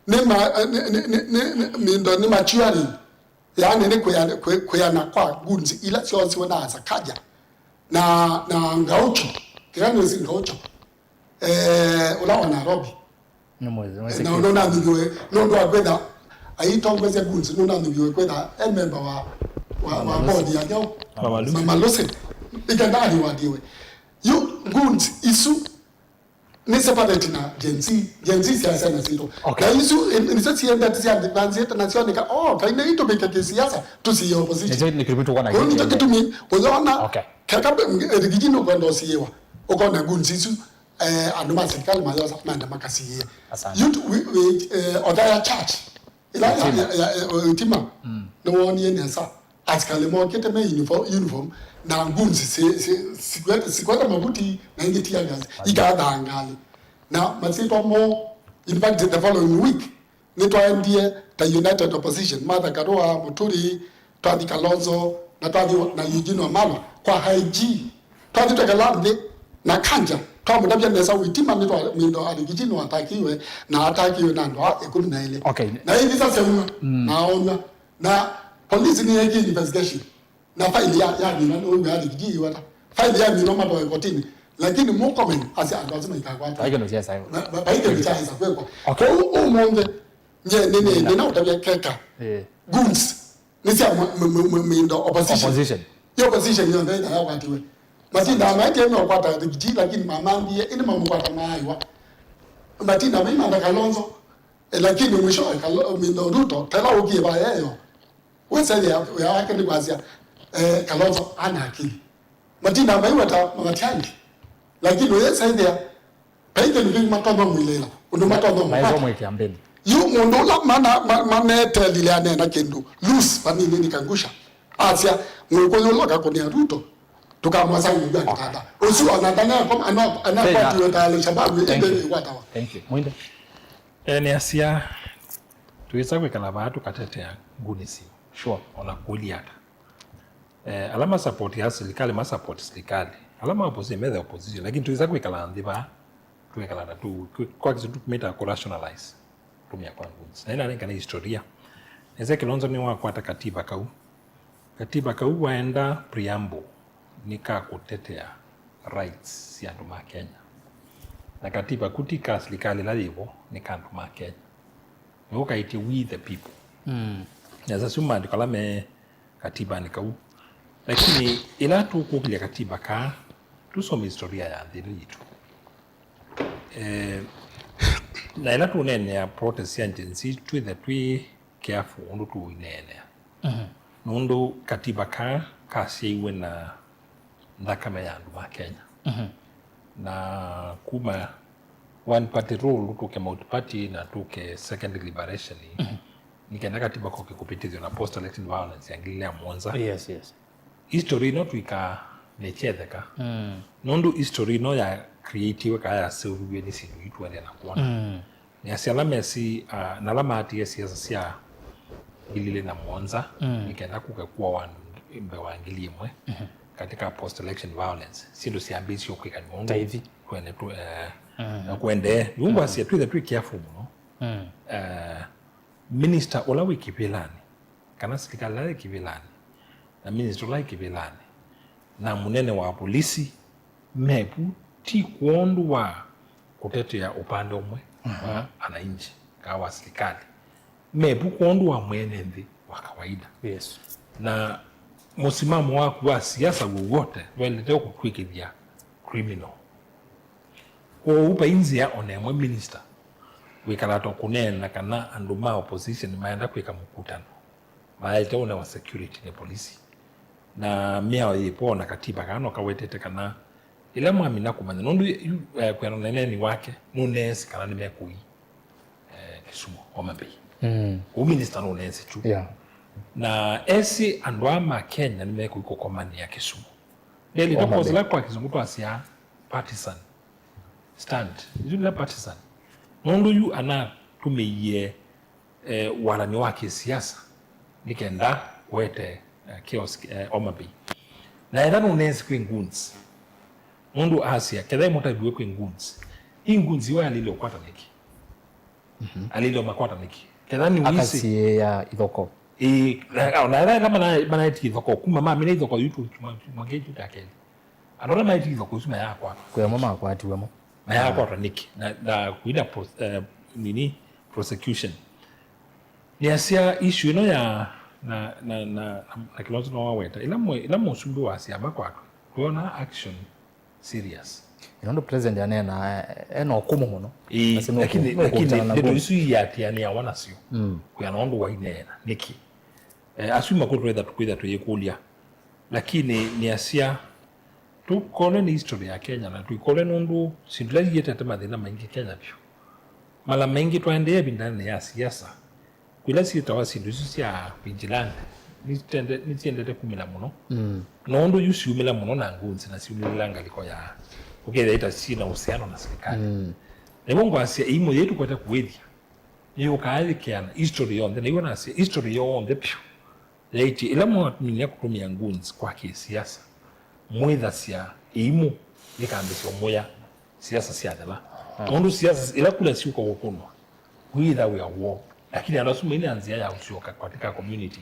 nĩ ma- nĩ- nĩ- nĩ- nĩ- nĩ- mĩndo nĩ maturing, yaani nĩ kwĩa- kwĩ- kwĩana kwa goons ila syosiwe na Sakaja na na Gaucho. Kĩla nĩsĩ Gaucho, eh, ũla wa Nairobi. Nĩ mwezi- mwezi na kĩu. Nũnathuviwe nũndũ wa kwĩtha aitongoesya goons, nũnathuviwe kwĩtha e member wa wa, wa board ya nyau. Mama Lucy. Mama Lucy. Ikenda aliwadiwe. Yu goons isu nĩ separate na Gen Z. Gen Z siasa na sito. Okay. Na isu nĩsyo siendete siandĩkanzĩte na sioneka, oh, kaina itũmĩke kĩsiasa, tusiye opposition. Nĩkyo nĩkĩtumi tũkona. Kũu nĩkyo kĩtumi ũyona. Okay. Keka be- rigiji nũkwenda ũsiĩwa, ũkona goons isu, eh, andũ ma serikali mayosa menda makasiĩe. Asante. Youth wi- wi- eh, Othaya Church ila ya- Itima. Ya- ya- eh, Itima. Mm. Nĩwonie nesa asikali mokĩte me uniform, uniform na goons si- si- sikwete sikwete mavuti na ingĩ tear gas ikathaa ngalĩ na masitwa mo. In fact, the following week nĩtwaendie ta United Opposition, Martha Karua, Muturi, twathi Kalonzo, na twathi na Eugene Wamalwa kwa I G. Twathi twekala nthĩ na Kanja, twamũtavya nesa Witima nĩ twa- mĩndo arigiti nĩwatakiwe na atakiwe na andũ aa ĩkũmi na elĩ. Okay. Na ĩvisa seuma, mm, na aonywa. Na polisi nĩyeekie investigation. Na faili ya- yaminwa nĩwĩw'a arigiti iweta. Faili yaminwa matwae kotini. Lakini Murkomen asya andũ asu maikakwata. Vai kĩndũ kyaĩsa. Na- va- vai kĩndũ kyaĩsa kwĩkwa. Okay. Kwoou ũmũnthĩ, nye nĩ- nĩ- nĩnaũtavya keka. Eh. Goons. Nĩ sya mũ- mũ- mũ- mũ- mĩndo opposition. Opposition. Yo opposition yonthe ĩla yakwatiwe. Matindaa maĩtye meũkwata Rigiji, lakini mamambie, ĩndĩ mamũkwata maaĩwa. Matinda maimantha Kalonzo, eh, lakini mwishowe Kalo- mĩndo Ruto, tela ũkie vayeyo. Wĩsethĩa wĩa wake nĩ kwasya, eh, Kalonzo ana akili. Matinda maiweta Matiang'i, lakini ũyĩsethĩa Vai kĩndũ kĩngĩ matonya mwĩlĩla, ũndũ matonya maĩsa mũkwata. Mwĩkĩa mbĩnĩ. Yu mũndũ ũla mana- ma- manetelile aneena kĩndũ loose vanini nĩ Kangusha. Asya, mũkũyũ ũla ũkakũnĩa Ruto, tũkamwasa ngũngu ya kĩtanda. Ũsu ona ndanakwatiwe ta Al-Shabaab ĩndĩ ĩkwatawa. Thank you. Mwinde. Eh, nĩasya, twĩsa kwĩkala vaa tũkatetea nguni siu. Sure. Ona kũlya ata. Eh, ala ma support ya serikali, ma support serikali. Ala ma opposition, methe opposition. Lakini tuisa kwikala nthi vaa, twikala na tu, tu, kwa kisu tumita ku rationalize. Tumia kwa nguns. Na ina nengane historia. Nese Kilonzo ni wakwata katiba kau. Katiba kau waenda preamble ni ka kutetea rights cia andu ma Kenya. Na katiba kuti ka serikali la yivo ni ka andu ma Kenya. Nĩũkaĩtye we the people. Mm. Nesa syu maandĩko ala me katibanĩ kau. Lakini ĩla tũkũkĩlya katiba kaa, tũsome historia ya nthĩ ĩno yitũ. Eh, na ĩla tũneenea protest sya Gen Z, twĩthe twĩ careful ũndũ tũineenea. Mhm. Nũndũ katiba kaa kasyaiwe na nthakame ya andũ ma Kenya. Mhm. Na kuma one party rule, tũke multi party, na tũke second deliberation, mhm, nĩ kenda katiba koke kũvĩtĩthw'a na post election violence ya ngili ilĩ na mũonza. Yes, yes. History ĩno twĩkaa nĩkyetheka. Mm. Nũndũ history ĩno ya creatiwe kana yaseũviw'e nĩ syĩndũ ii tũendee na kwona. Mm. Nĩasya ala mesi, ah, na ala maatie siasa sya ngili ilĩ na mũonza, mm, nĩ kenda kũke kũawa andũ mbee wa ngili ĩmwe, mhm, katika post election violence, syĩndũ syambĩĩsye kwĩka nũndũ taithi twene tu, eh, mhm, na kũendee. Yu ngwasya twĩthe twĩ careful mũno. Mm. Eh, minister ũla wĩ kĩvĩlanĩ, kana silikalĩ ĩla yĩ kĩvĩlanĩ, na minister ũla wĩ kĩvĩlanĩ, na mũnene wa polisi, mevu ti kwondũ wa kũtetea upande ũmwe, mhm, wa ananchi kana wa serikali, mevu kwondũ wa mwene nthĩ wa kawaida. Yes. Na mũsimamo waku wa siasa wowote ndwaĩlĩte kũtw'ĩkĩthya criminal. Kwoou vai nzĩa o na ĩmwe minister wĩkala ta kũneena kana andũ ma opposition maenda kwĩka mũkutano, mayaĩte ũnewa security nĩ polisi. Na mĩao yĩ vo na katiba kana no kawetete kana ĩla mwamina kũmanya, nũndũ yu, eh, kwĩana na ũneeni wake, nũneesĩ kana nĩmekũi, eh, Kisumu, Homa Bay. Mm. Kũu minister nũneesĩ tu. Yeah. Na esĩ andũ aa ma Kenya nĩmekũi kũkomanĩa Kisumu. Ndelĩ Homa Bay. Tũkosi la kwa kĩsũngũ twasya partisan stunt. Isu nĩ la partisan. Nũndũ yu anatũmĩie eh, walany'o wa kĩsiasa nĩ kenda kũete, eh, chaos, eh, Homa Bay. Na ethĩwa nũneesĩ kwĩ goons, mũndũ asya, kethĩwa mũtaviwe kwĩ goons, ĩ goons ĩyo yaĩlĩle ũkwata nĩkĩ? Alile makwata nĩkĩ? Ketha nĩ wisi. Akasiĩĩa ithoko. Ĩĩ, na, na, na, na, mana-, manaetie ithoko, kuma mamina ithoko yu tu, tuma, tuma kĩu kya kelĩ. Andũ ala maetie ithoko isu mayakwatwa. Kwĩ amwe makwatiwe mo. Mayakwatwa nĩkĩ? Na, na kuina pro-, eh, nini, prosecution. Nĩasya issue ĩno ya, na, na, na, na Kilonzo no waweta. Ĩla mwe-, ĩla mũsumbĩ wa syama kwatwa, twona action serious. Ĩno ndũ president anena, eh, ena ũkũmũ mũno. Ĩĩ, na sĩ lakini, ũkũmũ, lakini ũkũmũ na ndeto ngũmũ. Isu iatĩanĩawa nasyo. Mm. Kwĩana ũndũ waineena. Nĩkĩ? Eh, asu makũtwetha tũkwĩtha tũyĩkũlya. Lakini nĩasya, tũkole nĩ history ya Kenya, na tũikole nũndũ syĩndũ ila ietete mathĩna maingĩ Kenya vyũ. Mala maingĩ twaendee ĩvindanĩ ya siasa, kwĩla syĩtawa syĩndũ isu sya vigilante, nĩsyende-, nĩsyendete kumĩla mũno. Mm. Nũndũ yu siumĩla mũno na ngunzi na siumĩlĩla ngalĩko ya ũkethĩa ita syĩ na uhusiano na serikali. Mm. Nĩw'o ngwasya ĩimũ yĩĩ tũkwete kũĩthya, yĩũkaa yĩkeana history yonthe, na iw'o nasya history yonthe vyũ. Yaĩtye, ĩla mwaminia kũtũmĩa goons kwa kĩsiasa, mwĩthasya ĩimũ yĩkambĩsya ũmũya siasa syathela. Ah. Nũndũ siasa, ĩla kula syũka kũkũnwa, wĩĩtha wĩa woo. Lakini andũ asu maina nzĩa ya ũsyoka katika community,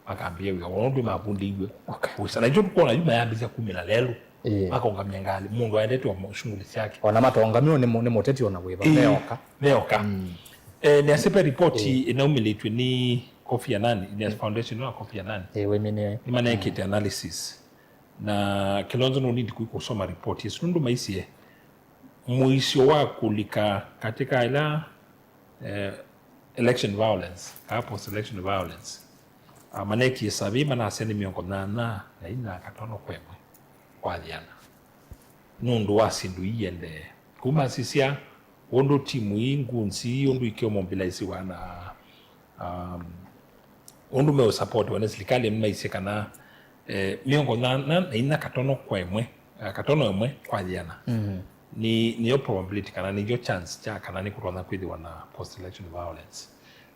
makambĩĩa wĩa woo, nũndũ mavundĩiw'e. Okay. Wĩsa, na ityo tũkwona yu mayambĩsya kumĩla lelũ. Ĩĩ. Makaũngamya ngalĩ, mũndũ aendete o mo-, shughuli syake. Ona matongamĩwa nĩ mũ-, nĩ mũteti ona wĩva, ĩĩ, meoka. Meoka. Mm. Eh, nĩasya ve report, ĩĩ, ĩnaumĩlĩtw'e nĩ Kofi Annan, nĩ, mm, foundation wa Kofi Annan. Ĩĩ, wĩmĩnĩe. Nĩmanekĩte, mm, analysis. Na Kilonzo no need kũi kũsoma report ĩsu nũndũ maisye mũisyo wa kũlika katika ila, eh, election violence, kana post election violence. Ah, manekie survey manasya nĩ mĩongo nyanya na inya katono kwa ĩmwe kwathiana. Nũndũ wa syĩndũ iendee. Kuma sisya ũndũ timu ii, goons ii, ũndũ ikĩomobiliziwa na, um, ũndũ meũsapotiwa nĩ silikalĩ, nĩmaisye kana, eh, mĩongo nyanya na inya katono kwa ĩmwe, eh, katono ĩmwe kwathiana. Mm. Nĩ, nĩyo probability kana nĩyo chance kya kana nĩkũtonya kwĩthĩwa na post election violence.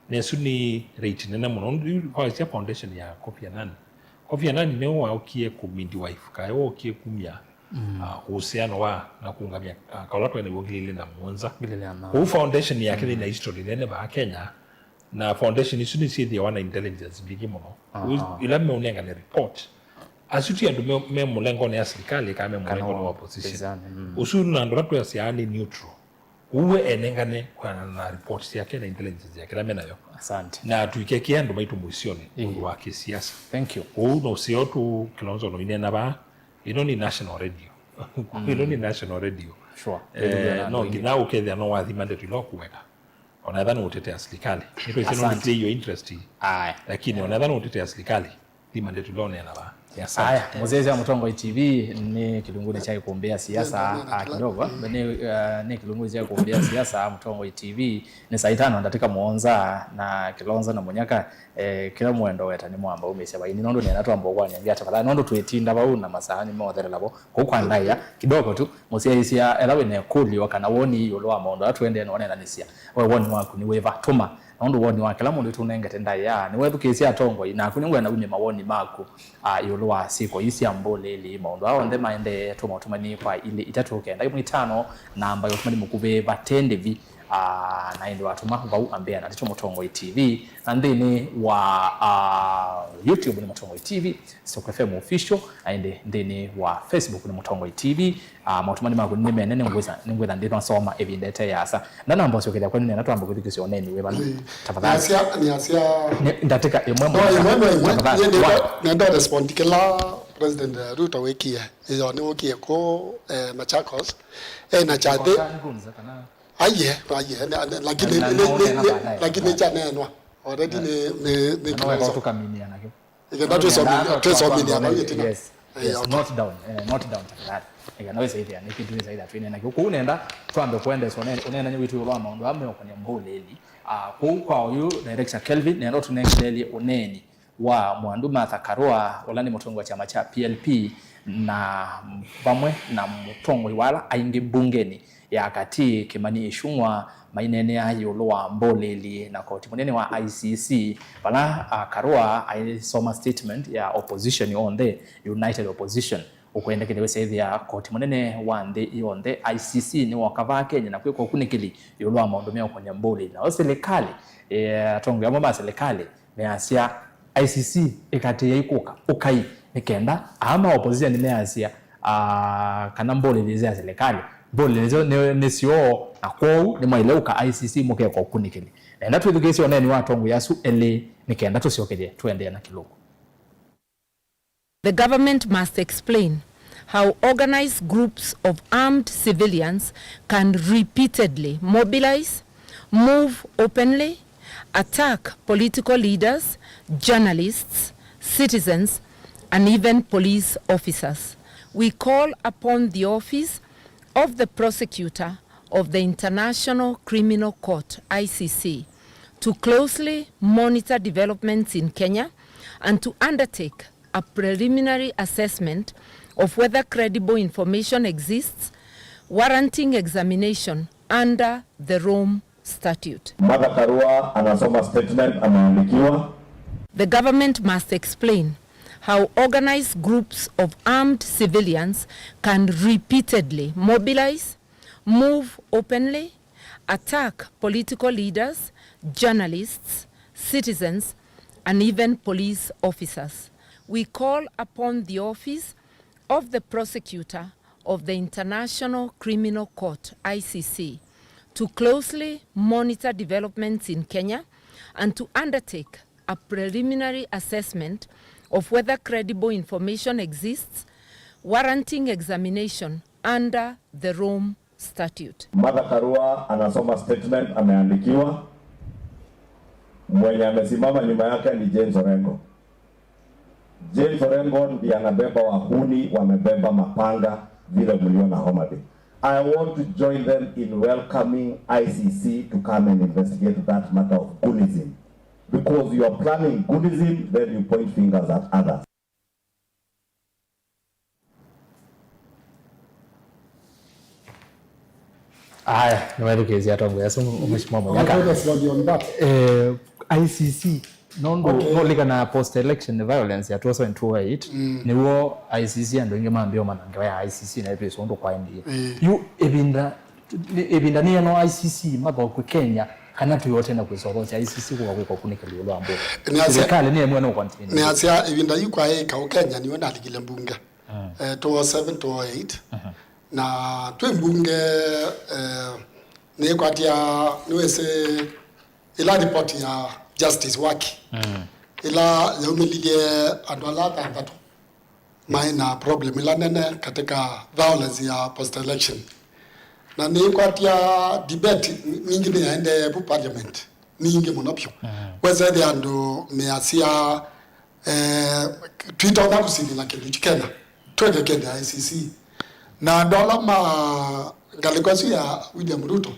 Na ĩsu nĩ rate nene mũno. Nũndũ yu, kwa ĩsya foundation ya Kofi Annan. Kofi Annan nĩwe waũkie kũ midwife, kaĩ wokie kumya, mm, ah, uhusiano wa na kũũngamya, ah, kaũla twaĩ naw'o ngili ilĩ na mũonza. Ngili ilĩ na mũonza. Kwoou foundation yake, mm, ĩna history nene vaa Kenya, na foundation isu nĩsyĩthĩawa na intelligence mbingĩ mũno. Aha. Kwoou ila meũnengane report, asu ti andũ me, me mũlengone ya silikalĩ kana me, kana mũlengone wa opposition. Wapinzani, mm. Ũsu na andũ ala twĩasyaa nĩ neutral. Uwe enengane kwana na report syake na intelligence yake ĩla menayo. Asante. Na tuikekea andũ maitũ mũisyonĩ, ĩĩ, ũndũ wa kĩsiasa. Thank you. Ũu no ũseo tu Kilonzo no inena vaa, ĩno nĩ national radio. Mm. Ĩno nĩ national radio. Sure. Eh, no nginya ũkethĩa no wathima ndeto ila ũkũweta. Ona etha no ũtetea silikalĩ. Nĩtwĩsĩ no, asante, nĩ your interest. Aye. Lakini ona etha no ũtetea silikalĩ, thima ndeto ila ũneena vaa. Asante. Aya, mũsyaĩĩsya wa Mũtongoi T V nĩ kĩlungunĩ kya ikumbĩ ya siasa, ah, kidogo. Nĩ, eh, nĩ kĩlungunĩ kya ikumbĩ ya siasa, Mũtongoi T V, nĩ saa itano ndatĩka mũonza, na Kilonzo na Mũnyaka, eh, kĩla mũendo weta nĩ mwamba umĩsya vaini, nũndũ nĩenda twamba ũkwanĩa ngia tafadhali, nũndũ twĩtinda vau na masaa nĩmeũthelela vo. Kũu kwa ndaĩa, kidogo tu, mũsyaĩĩsya, ethĩwa wĩ na ĩkũlyo kana woni ĩũlũ wa maũndũ ala tũendee na ũneenanĩsya, we woni waku nĩ wĩva? Tũma. Nũndũ woni wa kĩla mũndũ tũnengete ndaĩa, nĩwethukĩĩsya atongoi, naku nĩngwenda umye mawoni maku, a, ĩũlũ wa syĩko ii sya mbũlĩĩli. Maũndũ aa onthe maendee, tũma ũtũmani kwa ilĩ itatũ kenda ĩmwe itano, namba ya ũtũmani mũkuvĩ vate ndĩvi, a, na ĩndĩ watũma vau ambĩa na ndeto Mũtongoi T V, na nthĩnĩ wa, a, YouTube nĩ Mũtongoi T V, Soko F M Official, na ĩndĩ nthĩnĩ wa Facebook nĩ Mũtongoi T V. Ah, maũtũmani maku nĩ mene, nĩngwĩsa, nĩngwĩtha ndĩmasoma ĩvinda ĩte yaasa. Ndanamba ũsyokethya kwenyu nĩenda twambe kũthukĩsya ũneeni wĩ vala. Ĩĩ. Tafadhali. Nĩasya, nĩasya. Nĩ, ndatĩka ĩmwe. No, ĩmwe, no, ĩmwe. Tafadhali. Nyie nĩenda, nĩenda respond kĩla President Ruto wĩkie. Ĩyo, nĩwũkie kũ, eh, Machakos. Eh, na kyathĩ. Aiye, aiye, ne, ne, lakini, na, na, ne, ne, ne, lakini kyaneenwa. Already nĩ, nĩ, nĩ Kilonzo. Tũkaminia nakyo. Ĩkenda twĩsominia, twĩsominia vau ĩtina. Yes, yes, note down, eh, note down tafadhali. Ĩkenda wĩsaithia nĩ kĩndũ wĩsaithia twĩne nakyo. Kũu nenda twambe kũendeswa ũneenany'a witũ ĩũlũ wa maũndũ amwe ũkonĩa mbũlĩĩli. Ah, kũu kwa ũyũ Director Kelvin, nenda ũtũnengelelye ũneeni wa Mwandu Martha Karua, ũla nĩ mũtongoi wa kyama kya P L P, na vamwe na mũtongoi wa ala aingĩ mbungenĩ ya katĩ, Kimani Ichung'wa, maineenea ĩũlũ wa mbũlĩĩli na koti mũnene wa I C C, vala, a, Karua aisoma statement ya opposition yonthe, united opposition, Ũkwendekethya wĩsethĩa koti mũnene wa nthĩ yonthe, I C C, nĩwoka vaa Kenya na kwĩka ũkunĩkĩli ĩũlũ wa maũndũ meũkonĩa mbũlĩ. Nao silikalĩ, eh, atongoi amwe ma silikalĩ measya I C C ĩkatĩĩa ikũka ũkai, nĩ kenda aa ma opposition measya, ah, kana mbũlĩlĩ sya silikalĩ, mbũlĩlĩ syo nĩ, nĩ syoo, na kwoou nĩmwaĩle ũka I C C mũkeka ũkunĩkĩli. Nenda twĩthukĩĩsye ũneeni wa atongoi asu elĩ nĩ kenda tũsyokethye tũendee na kĩlungu. The government must explain how organized groups of armed civilians can repeatedly mobilize, move openly, attack political leaders, journalists, citizens, and even police officers. We call upon the Office of the Prosecutor of the International Criminal Court, I C C, to closely monitor developments in Kenya and to undertake a preliminary assessment of whether credible information exists warranting examination under the Rome Statute. Martha Karua anasoma statement ameandikiwa. The government must explain how organized groups of armed civilians can repeatedly mobilize, move openly, attack political leaders, journalists, citizens, and even police officers. We call upon the Office of the Prosecutor of the International Criminal Court, I C C, to closely monitor developments in Kenya and to undertake a preliminary assessment of whether credible information exists warranting examination under the Rome Statute. Martha Karua anasoma statement ameandikiwa. Mwenye amesimama nyuma yake ni James Orengo. James Orengo ndiye anabeba wahuni wamebeba mapanga vile mliona Homa Bay. I want to join them in welcoming I C C to come and investigate that matter of goonism. Because you are planning goonism, then you point fingers at others. Aya, nĩwethukĩĩsye atongoi asu, Mheshimiwa Munyaka. Eh, I C C, nũndũ nũlikana post election violence ya two thousand eight, nĩw'o I C C andũ aingĩ mambĩĩe ũmanya ngewa ya I C C na ĩtwĩsĩ ũndũ kwaendie. Yu ĩvinda Nĩ, ĩvinda nĩ yĩana I C C mathokw'e Kenya, kana twĩ o tene kwĩsovosya I C C kũka kwĩka ũkunĩkĩli ĩũlũ wa mbũlĩ? Nĩasya, silikalĩ nĩ ĩmwe no continue. Nĩasya ĩvinda yu kwaĩ kaũ Kenya nĩwe nalikile mbunge. Eh, two oh seven, two oh eight. Na twĩ mbunge, eh, nĩkwatya nĩwĩsĩ ĩla report ya Justice Waki, ĩla yaumĩlilye andũ ala thanthatũ maĩ na problem ĩla nene katika violence ya post election. Na nĩkwatya debate nyingĩ nĩyaendee vu parliament, nyingĩ mũno vyũ. Wesa ĩthĩa andũ measya, eh, twitonya kũsilĩla kĩndũ kyu kena, tweke kende I C C. Na andũ ala ma ngalĩko ĩsu ya William Ruto,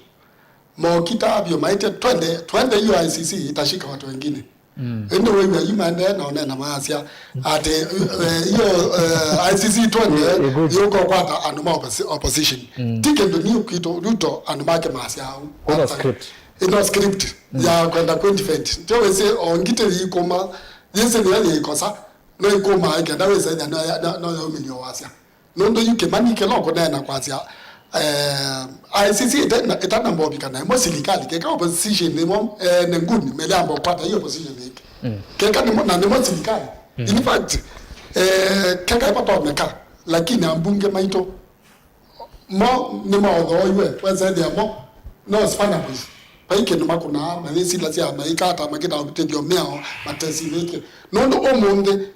mokita vyũ maĩtye twende, twende hiyo I C C itashika watu wengine. Ĩndĩ wĩw'a yu maendee na ũneena mayasya atĩ, eh, hiyo, eh, I C C twende yũkokwata andũ ma opposi-, opposition. Ti kĩndũ new kwitũ, Ruto andũ make masya au. Kwĩna script. Ĩno script ya kwenda kwĩdefend. Ndio wĩsĩ o ngitĩ yĩkũma, yĩsĩ nĩyo yĩkosa, no ĩkũmaa ĩkenda wĩsethya no ya-, no, no yaumĩlyo wasya. Nũndũ yu Kĩmani kĩla ũkũneena kwasya, eh, I C C ĩtana-, ĩtanamba ũvika na ĩmwe silikalĩ, keka opposition nĩmo, eh, ne nguni, meliamba ũkwata hiyo position ĩngĩ. Keka nĩmo, na nĩmo silikalĩ. In fact, eh, keka ĩvatonyeka, lakini ambunge maitũ, mo nĩmaothooiwe, wesethĩa mo, no spinal cord. Vai kĩndũ makũnaa, mayĩsilasya, mayĩkata, makĩta ũtethyo mĩao, matesi nĩkĩ. Nũndũ ũmũnthĩ,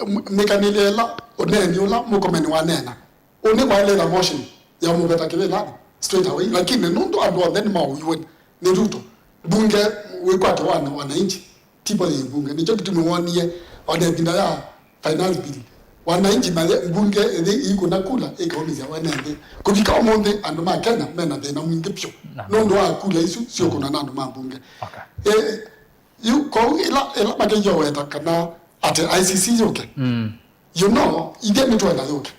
M-, mĩkanĩlye ĩla ũneeni ũla mũkomeni waneena, ũnĩ kwaĩlĩla motion ya ũmũveta kĩvĩlanĩ straight away, lakini nũndũ andũ onthe nĩmaũiwe nĩ Ruto, mbunge wĩkwatyo wa wananchi, ti vo yĩ mbunge. Nĩkyo kĩtumi wonie ona ĩvinda ya finance bill, wananchi mathe mbunge ĩthi ĩikũna kula ĩkaũmĩsya wene nthĩ. Kũvika ũmũnthĩ andũ ma Kenya mena thĩna mwingĩ vyũ nũndũ wa kula isu siũkũna na andũ ma mbunge. Okay. Eh, Yu, kwoou ĩla, ĩla makĩweta kana atĩ I C C yũke, you know, ithyĩ nĩtwenda yũke.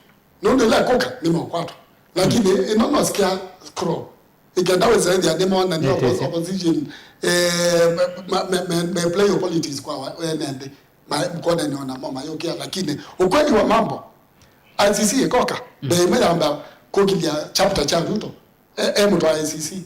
Nũndũ ĩla ĩkũka, nĩmeũkwatwa. Lakini ĩno no scarecrow. Ĩkenda wĩsa ĩthĩa nĩmona nĩ oppo-, opposition, eh, me, me, me, me play your politics kwa wa-, wene nthĩ. Ma, mkonene ona mo mayũkĩa, lakini ukweli wa mambo, I C C ĩkoka, mbee ĩmwe yamba kũkilya chapter kya Ruto, e, e mũtwe wa I C C.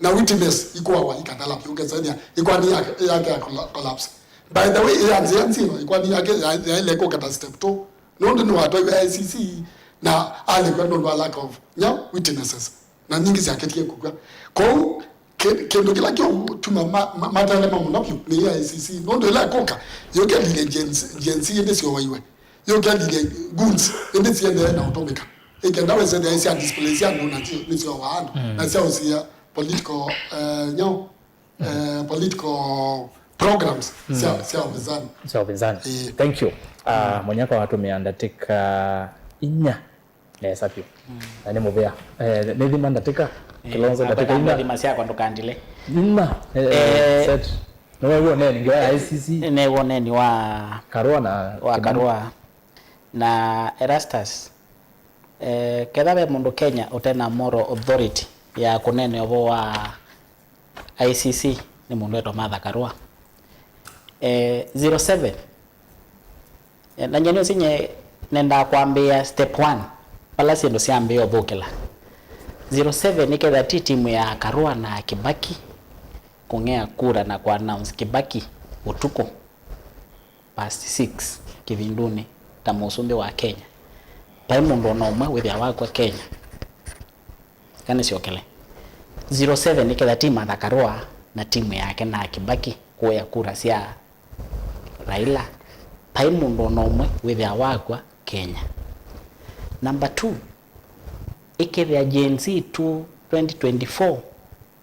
Na witness ikuawa ikathela vyũ, ũkethĩa ĩkoani yake, yake ya colla-, collapse. By the way, ya nzĩa nzima, ĩkoani yake ya, yaĩle kũka ta step two. Nũndũ nĩwatwaiwe I C C na alekwa nũndũ wa lack of, you know, witnesses. Na nyingĩ syakĩtie kũkw'a. Kwoou, kĩ-, kĩndũ kĩla kĩũtuma ma-, ma-, matelema mũno vyũ nĩ I C C. Nũndũ ĩla ĩkũka, yũkelilye Gen Z, Gen Z ĩndĩ syowaiwe. Yũkelilye goons ĩndĩ siendee na ũtũmĩka. Ĩkenda wesethĩa sya displace andũ na syo, nĩsyowa andũ, na syaũsia political, eh, nyao, eh, political programs sya, sya ũvĩzani. Sya ũvĩzani. Ĩĩ. Thank you. Ah, Mũnyaka watũmĩa ndatĩka inya nesa vyũ. Na nĩ mũvea. Eh, nĩ thima ndatĩka, Kilonzo ndatĩka inya. Thima syakwa ndũkandile. Inya. Eh, eh, set. Nĩwe woneni ngewa ya I C C. Nĩ woneni wa Karua na wa Kĩmani. Karua. Na Erastus, eh, ketha ve mũndũ Kenya ũte na moral authority ya kũneenea ũvoo wa I C C, nĩ mũndũ wĩtwa Martha Karua. Eh, zero seven, eh, na nyie nĩũsĩ nyie nendaa kwambĩĩa step one, vala syĩndũ syambĩĩa ũthũkĩla. Zero seven nĩketha ti timu ya Karua na Kibaki kũng'ea kura na kũ announce Kibaki ũtukũ past six kĩvindunĩ ta mũsumbĩ wa Kenya, vai mũndũ ona ũmwe wĩthĩawa akw'a Kenya. Kana syokele. Zero seven nĩketha ti Martha Karua na timu yake na Kibaki kũya kura sya Raila, vai mũndũ ona ũmwe wĩthĩawa akw'a Kenya. Number two, ĩkethĩa Gen Z tu twenty twenty-four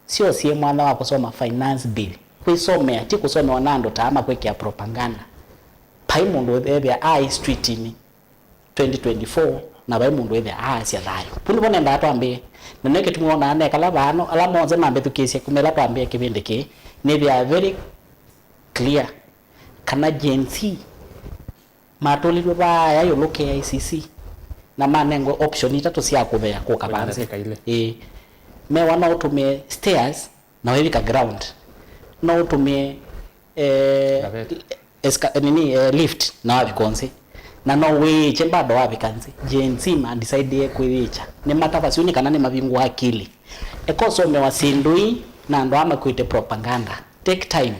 syosie mwanya wa kũsoma finance bill. Kwĩsomea, ti kũsomewa na andũ ta aa makwĩkĩa propaganda. Vai mũndũ ethĩa aĩ streetinĩ twenty twenty-four, na vai mũndũ ethĩa aasya thayũ. Vu nĩvo nendaa twambĩe. Na nĩkyo kĩtumi wonaa nekala vaano, ala monthe mambĩthukĩĩsye kuma ĩla twambĩe kĩvĩndĩ kĩĩ, nĩthĩaa very clear kana Gen Z matũlilw'e vaaya ĩũlũ K I C C, na manengwe option itatũ sya kũthea kũka vanzĩ. Ĩĩ. Mewa no ũtũmĩe stairs na wĩvika ground. No ũtũmĩe, eh, esca-, nini, eh, lift na wavika nzĩ. Na no wĩĩkye bado wavika nzĩ. Gen Z ma decidie kwĩyĩkya. Nĩmatavasya nĩ kana nĩmavingũa akili. Eka ũsomewa syĩndũ ii na andũ aa makwĩte propaganda. Take time.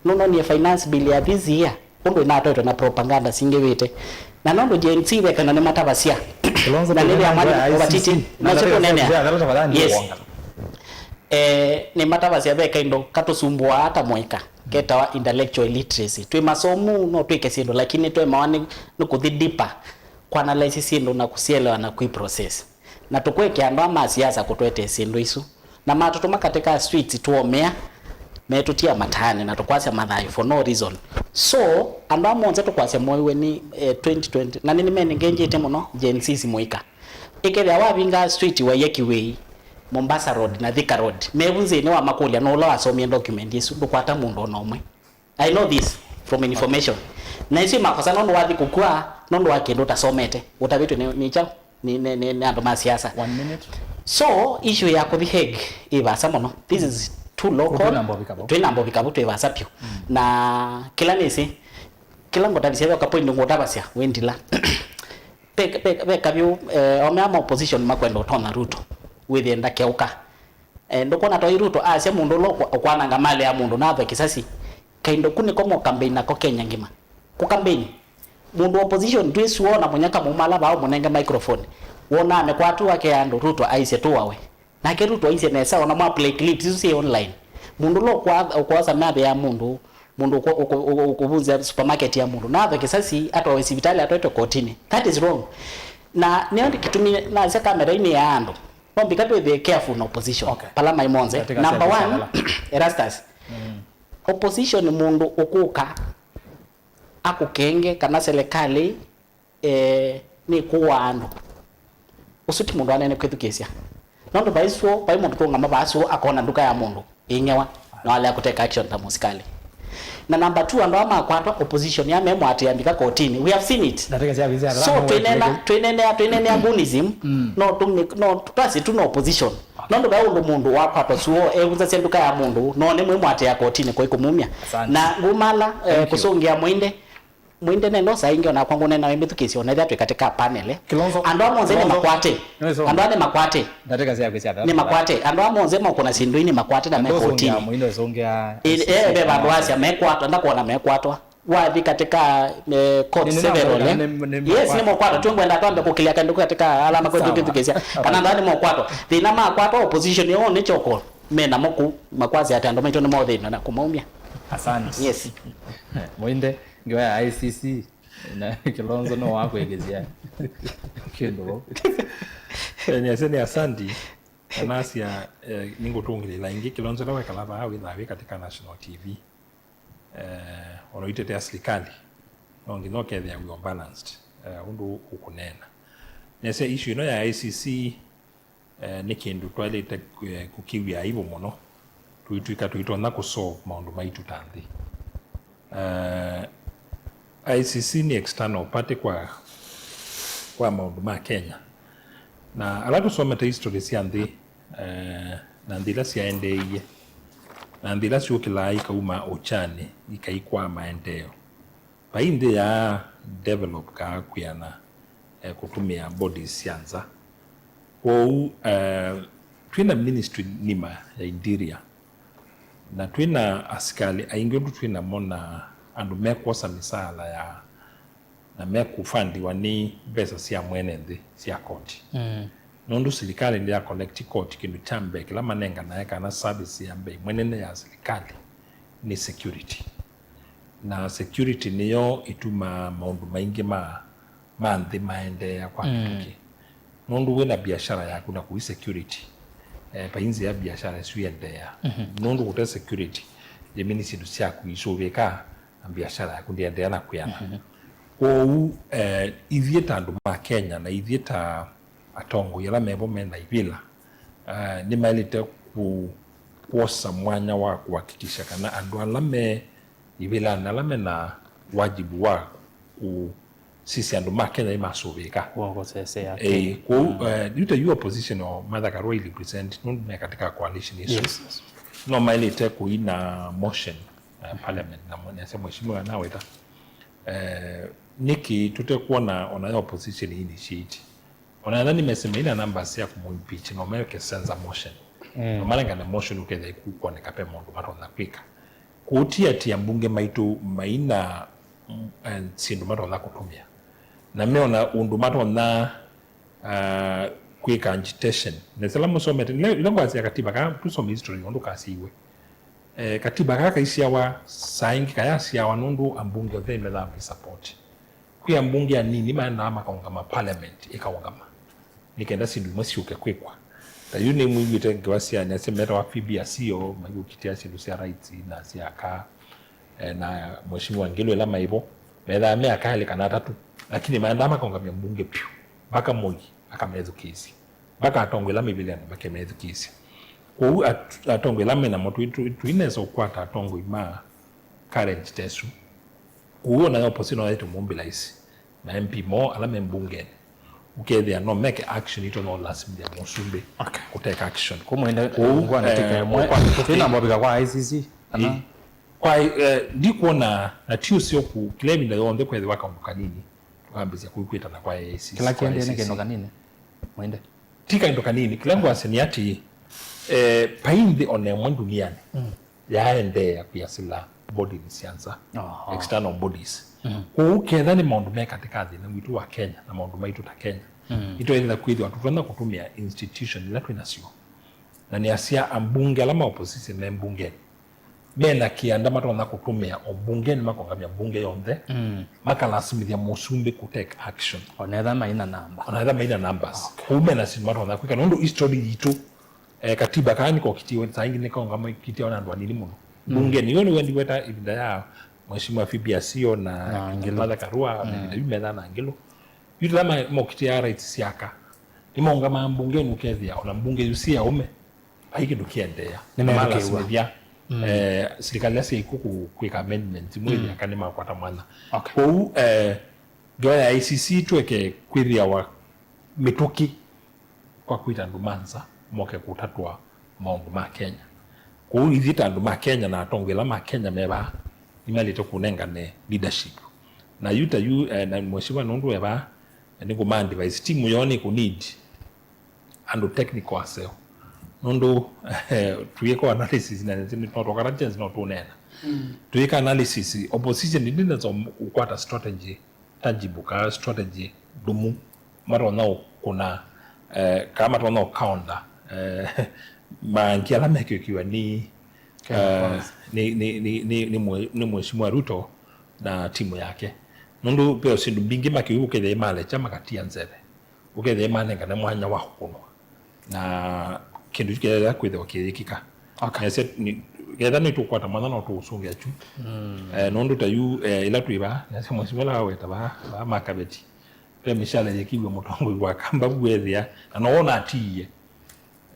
Nũnonie finance bill ya this year, ũndũ ĩnatwaĩtwe na propaganda singĩvĩte. Na nũndũ Gen Z ve kana nĩmatavasya. Na nĩthĩa mwalimu ũvatiti. Nasyo tũnenea. Yes. Eh, nĩmatavasya ve kaindo katũsumbũaa ta mũika, ketawa intellectual illiteracy. Twĩ masomu, no twĩke syĩndũ, lakini twemawa nĩ, nĩ kũthi deeper, kũanalyze syĩndũ na kũsielewa na kũi process. Na tũkwĩkĩa andũ aa ma siasa kũtwetee syĩndũ isu. Na matũtũma katĩ ka streets tũomea, metũtia mataanĩ na tũkwasya mathayũ for no reason. So, andũ aa monthe tũkwasya moiwe nĩ, eh, twenty twenty, na nĩnĩmenengengyĩte mũno Gen Zs mũika. Ĩkethĩa wavingaa street waia Kiwei, Mombasa Road na Thika Road, me vu nzĩnĩ wamakũlya nũũ ũla wasomie document ĩsu, ndũkwata mũndũ o na ũmwe. I know this from information. Na isu nĩ makosa nũndũ wathi kũkua nũndũ wa kĩndũ ũtasomete, ũtavĩtwe nĩ, nĩ kyaũ? Nĩ, nĩ, nĩ, nĩ andũ ma siasa. One minute. So, issue ya kũthi Hague ĩ vaasa mũno. This is too local. Twĩ na mbovi kavo. Twĩ na mbovi kavo, twĩ vaasa vyũ. Mm. Na kĩla nĩsĩ, kĩla ngũtavĩsya ve ka point ngũtavasya, wĩ ndila. Ve, ve, ve kavyũ, eh, omea ma opposition makwenda ũtonya Ruto. Wĩthĩe ndakeũka. Eh, ndũkwona toi Ruto asya mũndũ ũla ũkwa-, ũkwananga malĩ ya mũndũ nathwe kĩsasi? Kaindo ku nĩko mo campaign nako Kenya ngima. Kũ campaign. Mũndũ opposition twĩsĩ wona mũnyaka mũmala vaa ũmũnenge microphone. Wonaa mĩkwatu wake ya andũ Ruto aisye tũawe. Nake Ruto aisye nesa ona mwa play clips isu syĩ online. Mũndũ ũla ũkwa-, ũkwosa malĩ ya mũndũ, mũndũ ũkũ-, ũkũ-, ũkũ-, ũkũvunzya supermarket ya mũndũ. Nathwe kĩsasi, atwawe sivitalĩ, atwaĩtwe kotini. That is wrong. Na nĩyo kĩtumi nasya kamera-inĩ ya andũ. No mbika twĩthĩe careful na opposition. Okay. Pala mai monthe. Number one, Erastus. Mm. Opposition nĩ mũndũ ũkũka akũkenge kana serikali, eh, nĩ kũwa andũ. Ũsu ti mũndũ anene kwĩthukĩĩsya. Nũndũ vai suo, vai mũndũ tũngama vaa suo akona nduka ya mũndũ ĩng'ewa, na walea kũteka action ta mũsikalĩ. Na number two, andũ aa makwatwa opposition ya memwatĩa mbika kotini. We have seen it. So, twĩnena, twĩnenea, twĩnenea goonism, mm, no tũmi-, no twasi tu na opposition. Okay. Nũndũ vai ũndũ mũndũ wakwatwa suo, evunzasya nduka ya mũndũ, no nĩ mwĩmwatĩa kotini kũi kũmumya. Asante. Na ngumala, eh, kũsũngĩa mũinde, Mwinde nenda saa ingĩ onakwa ngũneena wĩ mĩthukĩĩsyo, onethĩa twĩ katĩ ka panel. Kilonzo, andũ amwe onthe nĩ makwate. Andũ aa nĩ makwate. Ndatĩka sya kwĩsya nĩ makwate. Andũ amwe onthe mokũna syĩndũ nĩ makwate na me kotini. Ĩ, eh, ve vandũ wasya mekwatwa, ndakwona mekwatwa. Wathi katika, eh, court several, eh? Yes, nĩ mokwatwa. Twĩngwenda twambe kũkĩlya kaĩndũ katika ala makwendete twĩthukĩĩsya. Kana ndaa nĩ mokwatwa. Thĩna makwatwa opposition yoo nĩ choko. Me namo kũu, makwasya atĩ andũ maitũ nĩ mothĩnwa na kũmaumya. Asante. Yes. Mwinde, ngeoya I C C. Na Kilonzo no wakwĩkĩsya kĩndũ vau. Eh, nĩasya nĩ asanti. Anasya, eh, nĩngũtũngĩlĩla ĩngĩ. Kilonzo ĩla wekala vaa wĩthaa wĩ katika national T V. Eh, ona ũitetea silikalĩ, no nginya ũkethĩa wĩ balanced, eh, ũndũ ũkũneena. Nĩasya issue ĩno ya I C C, eh, nĩ kĩndũ twaĩlĩte, eh, kũkĩw'a aivũ mũno, tũitw'ĩka tũitonya kũsolve maũndũ maitũ ta nthĩ. Eh, I C C nĩ external party kwa, kwa maũndũ ma Kenya. Na ala tũsomete history sya nthĩ, eh, na nthĩ ila syaendeeie, na nthĩ ila syũkĩlaa ikauma ũkyanĩ, ikaikwaa maendeeo. Vai nthĩ ya develop kaa kwĩana, eh, kũtũmĩa bodies sya nza. Kwoou, eh, twĩ na ministry nima ya interior, na twĩ na asikalĩ aingĩ ũndũ twĩ namo na andũ mekwosa mĩsaala ya, na mekũfandiwa nĩ mbesa sya mwene nthĩ sya koti. Mm. Nũndũ silikalĩ ndĩya collect koti, kĩndũ kya mbee kĩla manenganae kana service ya mbee ĩmwe nene ya silikalĩ nĩ security. Na security nĩyo ĩtumaa maũndũ maingĩ ma, ma nthĩ maendeea kwa mĩtũkĩ. Nũndũ wĩ na biashara yaku na kũi security, eh, vai nzĩa biashara ĩsu ĩendeea. Nũndũ kũte security, yĩmini syĩndũ syaku isũvĩka na biashara yaku ndĩendeea na kwĩana. Kwoou, eh, ithyĩ ta andũ ma Kenya na ithyĩ ta atongoi ala mevo me na ivĩla, eh, nĩmaĩlĩte kũ-, kwosa mwanya wa kũhakikisha kana andũ ala me ivĩlanĩ, ala me na wajibu wa kũsisya andũ ma Kenya nĩmasũvĩĩka. Kwoou, eh, yu ta yu opposition o Martha Karua i represent, nũndũ me katika coalition ĩsu. Yes, yes. No maĩlĩte kũina motion, eh, parliament, na mwe-, nĩasya mheshimiwa naweta. Eh, nĩkĩ tũtekwona ona yo opposition initiate? Ona ethĩwa nĩmesĩ maina numbers sya kũmũimpeach, no meke censure motion. Mm. No malengane motion ũkethĩa ikukwoneka pe maũndũ matonya kwĩka. Kũtiatia mbunge maitũ maina, mm, eh, syĩndũ matonya kũtũmĩa. Na meona ũndũ matonya, ah, kwĩka agitation. Nesa ĩla mũsomete, ĩla, ĩla ngwasya katiba, kaa tũsome history ũndũ kasyiiwe. Eh, katiba kaa kaisyawa, saa ingĩ kayasyawa nũndũ ambunge onthe nĩmethaa maisupport. Kwĩ ambunge anini maendaa makaũngama parliament ĩkaũngama, nĩ kenda syĩndũ imwe syũke kwĩkwa. Ta yu nĩmwĩw'ĩte ngewa sya nĩasya metawa Phoebe Asiyo, mayũkitĩa syĩndũ sya rights na sya aka, eh, na Mheshimiwa Ngilu ĩla maĩ vo, methaa me aka elĩ kana atatũ, lakini maendaa makaũngamya mbunge vyũ, mpaka Moi akamethukĩĩsya, mpaka atongoi ĩla mĩvĩlĩanĩ makemethukĩĩsya. Kwoou at-, atongoi ĩla menamo tũi-, tũi-, tũinesa ũkwata atongoi ma current ta ĩsu. Kwoou ona yo opposition no yaĩtwe mobilize na M P moo ala me mbungenĩ, ũkethĩa no meke action itonya ũlasimĩthya mũsumbĩ kũteka action. Kwoou, eh, twĩna mbovika kwa I C C, kana? Ĩ, kwa, eh, ndikwona, na ti ũseo ku-, kĩla ĩvinda yonthe kwethĩwa kaũndũ kanini, tũkambĩĩsya kwĩkwĩtana kwa I C C, kĩla kĩendee nĩ kĩndũ kanini, Mwende. Ti kaĩndũ kanini. Kĩla ngwasya nĩ atĩ, eh, vai nthĩ o na ĩmwe ndunianĩ yaendeea kwĩasĩla body sya nza, external bodies. Kwoou ketha nĩ maũndũ me katĩ ka thĩna witũ wa Kenya na maũndũ maitũ ta Kenya, nĩtwaĩlĩte kwĩthĩwa tũtonya kũtũmĩa institution ila twĩ nasyo. Na nĩasya ambunge ala ma opposition me mbungenĩ, me na kĩanda matonya kũtũmĩa o mbungenĩ, makongamya mbunge yonthe, makalasimĩthya mũsumbĩ kũ take action. Onetha maina namba. Onetha maina numbers. Okay. Kũu me na syĩndũ matonya kwĩka. Nũndũ history yitũ, eh, katiba kaa nĩkokitiwe, saa ingĩ nĩkaũngama kitiwa na andũ anini mũno. Mbungenĩ, ĩyo nĩwe ndiweta ĩvinda ya Mheshimiwa Phoebe Asiyo na Martha Karua, na ĩvinda yu methaa na Ngilu. Yu tala ma-, mokitia rights syaka. Nĩmaũngamaa mbungenĩ ũkethĩa, ona mbunge yu si aũme. Vai kĩndũ kĩendeea. Nĩmethukĩĩw'a. Eh, silikalĩ ila syaĩ kw'o kũ-, kwĩka amendments imwe ĩthĩa kana nĩmakwata mwanya. Okay. Kwoou, eh, ngewa ya I C C tweke kwĩthĩawa mĩtũkĩ kwa kwĩta andũ ma nza moke kũtatwa maũndũ ma Kenya. Kwoou ithyĩ ta andũ ma Kenya na atongoi ala ma Kenya me vaa, nĩmaĩlĩte kũnengane leadership. Na yu ta yu, eh, na mheshimiwa nũndũ eva, nĩ kũma advise, timu yoo nĩ kũ need andũ technical aseo. Nũndũ, eh, tũyĩka analysis na no twakana chance no tũneena. Mm. Tũyĩka analysis, opposition ndĩnesa kũkwata strategy tangible, kana strategy ndũmu matonya ũkũna, eh, kana matonya ũkaonda, eh, maangi ala mekĩkiwa nĩ, eh, nĩ, nĩ, nĩ, nĩ, nĩ mwe-, nĩ Mheshimiwa Ruto na timu yake. Nũndũ ve syĩndũ mbingĩ makĩu ũkethĩa malekya makatia nzeve. Ũkethĩa manengane mwanya wa kũkũnwa. Na kĩndũ kĩu kĩethĩa kwĩthĩwa kĩyĩkĩka. Okay. Nĩasya, nĩ, ketha nĩtũkwata mwanya no tũũsũngĩa kyu. Mm. Eh, nũndũ ta yu, eh, ĩla twĩ vaa, nĩasya mwesi ũla waweta vaa, vaa Makaveti. Ve mĩsyale yĩkiw'e mũtongoi wa kamba vu wethĩa, na no wona atiie.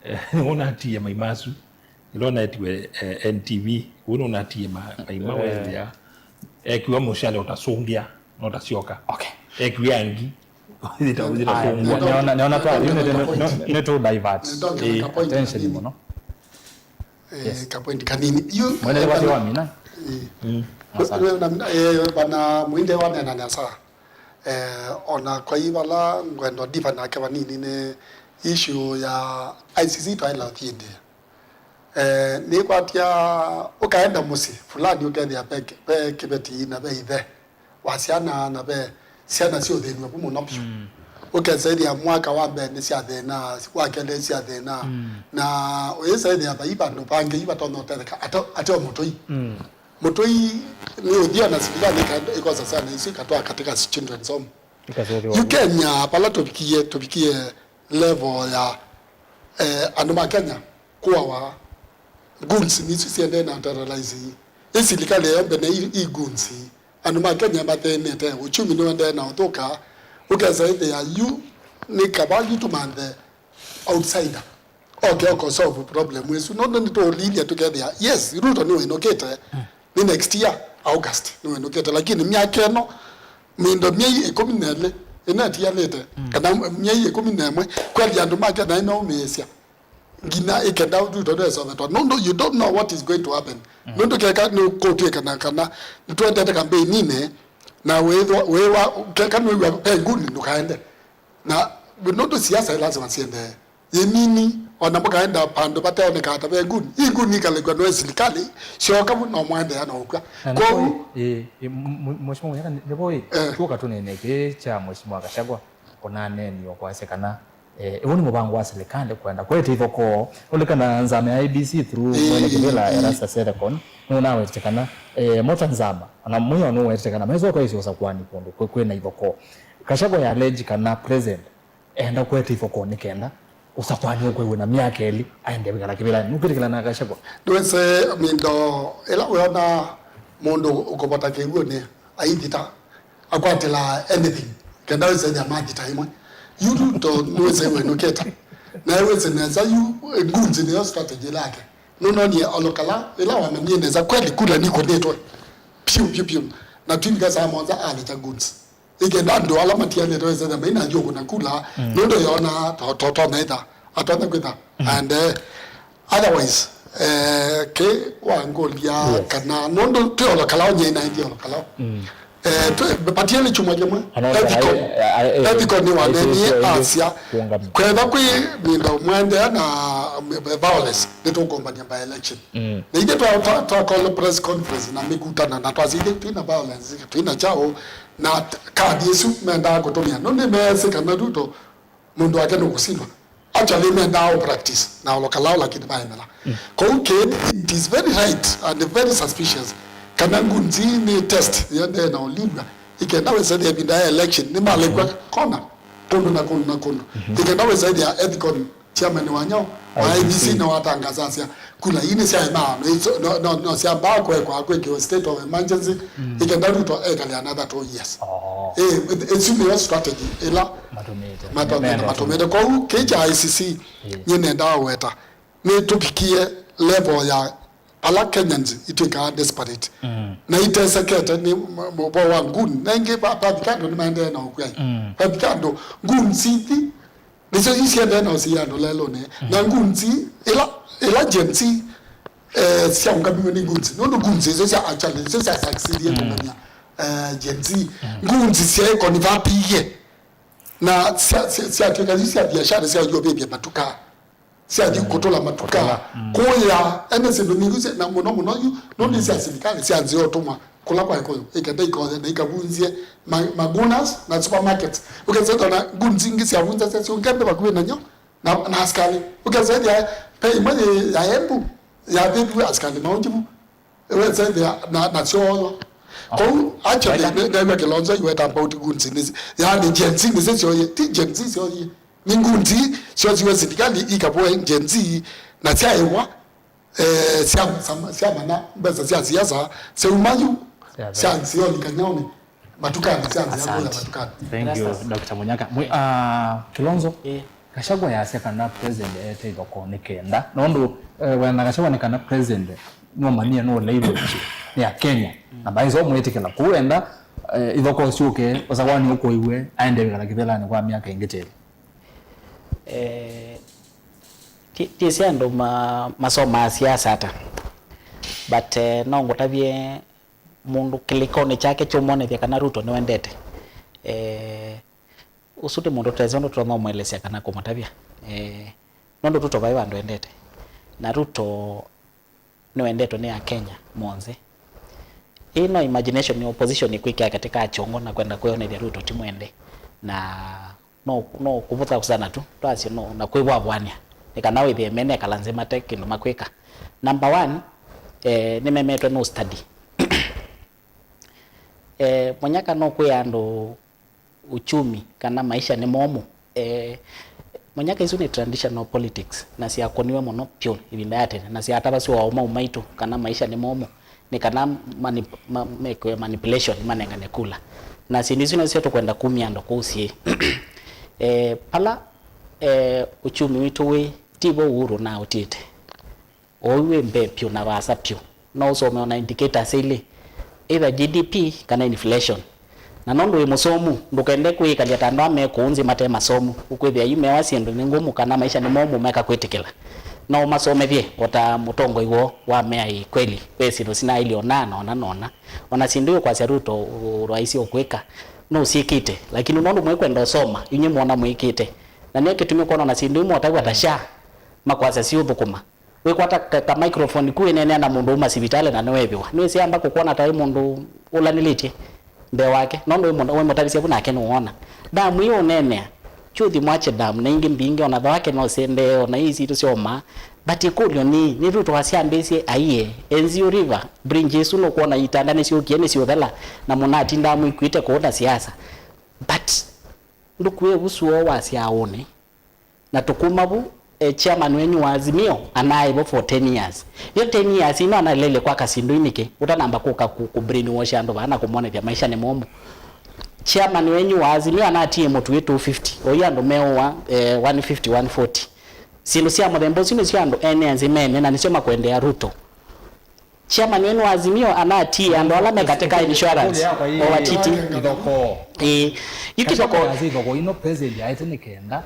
Eh, nĩ wona atiie maimasu. Ĩla ũnaetiwe, eh, N T V, ũu nũnatie ma-, maima wethĩa. Ekiwa mũsyale ũtasũngĩa, na ũtasyoka. Okay. Ekiwa angi, ĩta-, ĩtasũngwa. Aya, nĩ-, nĩona, nĩona twa, yu nĩ, nĩ, nĩ, nĩtũ divert attention mũno. Eh, yes. Kapoint kanini. Yu, mwene eh, wake bana, wa mina? Eh. Mm. Asa. Yu, na mina, eh, bana, mwinde wa nena nesa. Eh, ona kwa hii vala ngwenda diva nake vanini nĩ issue ya I C C twaĩla thiĩndĩ. Eh, nĩkwatya ũkaenda mũsyĩ fulani ũkethĩa ve, ve kĩveti na ve ithe wa syana na ve syana syũthĩnw'e vu mũno vyũ. Mm. Ũkesa ĩthĩa mwaka wa mbee nĩ syathĩna, wa kelĩ syathĩna. Mm. Na ũyĩsa ĩthĩa vai vandũ vangĩ yu vatonya ũtetheka ate, ate o mũtũi. Mm. Mũtũi nĩ ũthio na silikalĩ ĩka-, ĩkosa syana isu ikatwaa katika children's home. Yu Kenya, vala tũvikie, tũvikie level ya, eh, andũ ma Kenya kũawa, goons nisu siendee na terrorize ĩ silikalĩ ĩyo mbene ĩ, ĩ goons. Andũ ma Kenya mathĩnĩte, uchumi nĩwendee na ũthũka, ũkesa ĩthĩa yu nĩ kava yu tũmanthe outsider oke oka solve problem ĩsu. Nũndũ nĩtũũlilye tũkethĩa, yes, Ruto nĩwĩnũkĩte, nĩ next year, August, nĩwĩnũkĩte, lakini myaka ĩno, mĩndo myei ĩkũmi na ĩlĩ ĩnatialĩte, kana myei ĩkũmi na ĩmwe, kweli andũ make naĩ meũmĩĩsya nginya ĩkenda Ruto nĩwesovetwa, nũndũ you don't know what is going to happen. Nũndũ keka nĩkũtw'ĩkana kana nĩtwendete kambeini-inĩ, na wĩthwa, wĩwa, keka nĩwĩw'a ve nguni ndũkaende. Na nũndũ siasa ĩ lazima siendee. Yĩ nini, ona mũkaenda vandũ vateoneka ata ve nguni. Ĩ nguni ikalekwa nĩ silikalĩ, syoka vu no mwaendeea na ũkw'a. Na kwoou, nĩvo ĩ, ĩ, m-, m-, Mheshimiwa Munyaka, nĩvo ĩ, eh, tuoka tũnene kĩ kya Mheshimiwa Gachagua, ũnaneeni o kwasya kana, eh, ũũ nĩ mũvango wa silikalĩ kwenda kwete ithokoo, ũlikana nzama ya A D C through, ĩ, mwene kĩvĩla, ĩ, Erastus Ethekon, nũnawetete kana, eh, mota nzama, ona mwĩao nũwetete kana, maisoka ĩsĩ ũsakwani kũndũ kwĩ, kwĩna ithokoo. Gachagua ya allege kana president enda kwete ithokoo nĩ kenda ũsakwani ũkwĩw'e na myaka ĩlĩ aendee kwĩkala kĩvĩlanĩ. Nũkwĩtĩkĩla na Gachagua? Nĩwĩsĩ mĩndo ĩla wĩona mũndũ ũkũvota kĩw'ũnĩ aithita, akwatĩla anything, kenda wĩsethĩa mathita ĩmwe. Yu Ruto nĩwĩsĩ wĩnũkĩte. Na wĩsĩ nesa yu, eh, goons nĩyo strategy yake. Nũnonie Olokala, ĩla wamanyie nesa kweli kula nikũnĩtwe. Piu, piu, piu. Na twinga saa mũonza alekya goons. Ĩkenda andũ ala matialĩte wĩsethĩa maina yu kũna kula, nũndũ yona to, to, to naitha, atonya kwĩtha. And, eh, otherwise, eh, kĩ wangũlya, yes, kana nũndũ twĩ Olokala, onye ina indi Olokala. Eh, twĩ, patiele chuma kĩmwe. Ethical, ethical nĩ wanenie asya, kwetha kwĩ mĩndo mwendeea na, mm, violence, nĩtũkũmbania by election. Na ithe twa, twa, twa call press conference na mĩkutano na twasya ithe twĩna violence, twĩna chao, na t-, kadi ĩsu mendaa kũtũmĩa. Nũndũ nĩmeesĩ kana Ruto mũndũ wake nũkũsindwa. Actually, mendaa ũ practice na Olokala, lakini maemela. Kwoou kĩĩ, it is very right and very suspicious kana ngunzi nĩ test yendee na ũlindwa. Ĩkenda wĩsethĩa ĩvinda ya election, nĩmalekwa kona kũndũ na kũndũ na kũndũ. Ĩkenda wĩsethĩa ethical chairman wa nyao wa I E B C nĩwatangaza asya, kula ii nĩsyaemaa, no, no, no, no syambaa kũekwa kwĩkĩwa state of emergency, ĩkenda Ruto ekale another two years. Oh. Eh, ĩsu nĩyo strategy ĩla matũmĩte. Matũmĩte. Kwoou kĩ kya I C C, nyie nendaa weta, nĩtũvikie level ya vala Kenyans itwĩkaa desperate. Na itesekete nĩ m-, mũvoo wa ngun. Na ĩngĩ va-, vavika andũ nĩmaendee na ũkw'ai. Vavika andũ, ngun sithi nĩsyo isiendee na ũsiĩ andũ lelũnĩ. Na ngunzi, ĩla, ĩla Gen Z, eh, syaũngamiwe nĩ ngunzi. Nũndũ ngunzi icio sya actually, icio sya succeedie kũngania eh, Gen Z. Ngunzi syaĩ convertiie. Na sya- sya- syatw'ĩka yu sya biashara sya ũyũvĩvya matuka. Syathi kũtũla matuka. Kũtũla. Kũya ene syĩndũ nyingĩ sya- na mũno mũno yu nũndũ sya silikalĩ sya nzĩa ũtũmwa kũla kwa ĩkũyũ. Ĩkenda ikoya na ikavunzie ma- magunas na supermarkets. Ũkesa ĩtona ngunzi ingĩ syavunza sya syũngende vakuvĩ nanyo. Na, na asikali. Ũkesa ĩthĩa pe imwe yĩ ya Embu, yavĩviwe asikali maũnjivu. Wesa ĩthĩa na, na syooywa. Kwoou, actually, ne- new'a Kilonzo iweta about goons nĩ, yaani Gen Z nĩsyo syoyie. Ti Gen Z syoyie. Nĩ goons syosiwe silikalĩ ikavũe Gen Z na syaĩwa, eh, sya- sya- syamana mbesa sya siasa, syauma yu, sya nzĩa ũlikany'aũnĩ. Matukanĩ, sya nzĩa kũya matukanĩ. Thank you, Doctor Munyaka. Mwi- ah, Kilonzo, Gachagua yasya kana president ete ithokoo nĩ kenda. Nũndũ, eh, wena Gachagua nĩ kana president nũmanyie nũleilwe nĩ Akenya. Na maĩsa ũmwĩtĩkĩla. Kũu enda, eh, ithokoo syũke, ũsawani ũkũiwe, aende wĩkala kĩthelanĩ kwa myaka ĩngĩ teli. Eh, ti- ti sya andũ ma- masomaa siasa ata. But, eh, no ngũtavye mũndũ kĩlĩkonĩ kyake kyũmwonethya kana Ruto nĩwendete. Eh, ũsu ti mũndũ tũtesĩ ũndũ tũtonya ũmũelesya kana kũmũtavya. Eh, nũndũ Ruto vai vandũ endete. Na Ruto nĩwendetwe nĩ Akenya monthe. Ĩĩ no imagination ya opposition ĩkwĩkĩa katĩ ka kyongo na kwenda kwĩonethya Ruto ti mwende. Na no, no kũvũtha sana tu, twasye no, na kwĩvwavw'ania. Nĩ kana wĩthĩe mene ekala nzĩ mate kĩndũ makwĩka. Number one, eh, nĩmemetwe no study. Eh, Mũnyaka no kwĩa andũ uchumi kana maisha nĩ momũ. Eh, Mũnyaka isu nĩ traditional politics, na syakũniwe mũno pyũ ĩvinda ya tene, na syatavasya aũmau maitũ kana maisha nĩ momũ, nĩ kana manip- ma- mekwe manipulation, manengane kula. Na syĩndũ isu nasyo tũkwenda kumya andũ kũu syĩ. Eh, pala, eh, uchumi witũ wĩ, ti vo Uhuru na ũtĩte. Ũu wĩ mbee pyũ na vaasa pyũ. No ũsome ona indicators ilĩ, either G D P kana inflation. Na nũndũ wĩ mũsomu, ndũkende kwĩkalya ta andũ aa me kũũ nzĩ mate masomu. Ũkwĩthĩa yu mewa syĩndũ nĩ ngũmũ kana maisha nĩ momũ meka kwĩtĩkĩla. No ũmasomethye o ta mũtongoi woo wa mea ĩ kweli, ve syĩndũ sinaĩlye ona na ona na ona. Ona syĩndũ iũkwasya Ruto ũ- ũraisi ũkwĩka, no ũsyĩkĩte. Lakini nũndũ mwĩkwenda ũsoma, inyw'ĩ mwona mwĩkĩte. Na nĩyo kĩtumi kwona ona syĩndũ imwe ũtavw'a ta sha, makwasya siũthũkũma. Wĩkwata ka, ka microphone ku wĩneenea na mũndũ uma sivitalĩ na nĩweeviwa. Nĩwĩsĩ amba kũkwona ta wĩ mũndũ ũlanĩlĩtye mbee wake. Nũndũ wĩ mũta- wĩmũtavisya vu nake nũwona. Ndamwĩie ũneenea, Chuthi Mwache Dam na ingĩ mbingĩ, ona thawake no syendee, ona ii sitũ syomaa. But ĩkũlyo nĩ, nĩ Ruto wasyambĩĩsye aiee? Enzio River, bridge ĩsu nũkwona itanda nĩsyũkie nĩsyũthela, na mũnatindaa mwĩkuĩte kũũ ta siasa. But ndũkue vu suo wa syaũnĩ. Na tũkuma vu, eh, chairman wenyu wa Azimio anaĩ vo for ten years. Yo ten years ino analelye kwaka syĩndũ inĩkĩ, ũtanamba kũka ku, ku brainwash andũ vaa na kũmonethya maisha nĩ momũ. Chairman wenyu wa Azimio anatie mũtu wĩ two fifty, oyu andũ meũa, eh, one fifty, one forty. Syĩndũ sya mũthemba ũsu nĩsyo andũ ene nzĩ mene na nĩsyo makwendea Ruto. Chairman wenu wa Azimio anatie andũ ala me katika insurance o watiti. Ithokoo. Ĩĩ. Yu kĩthokoo. Ithokoo ino president aete nĩ kenda.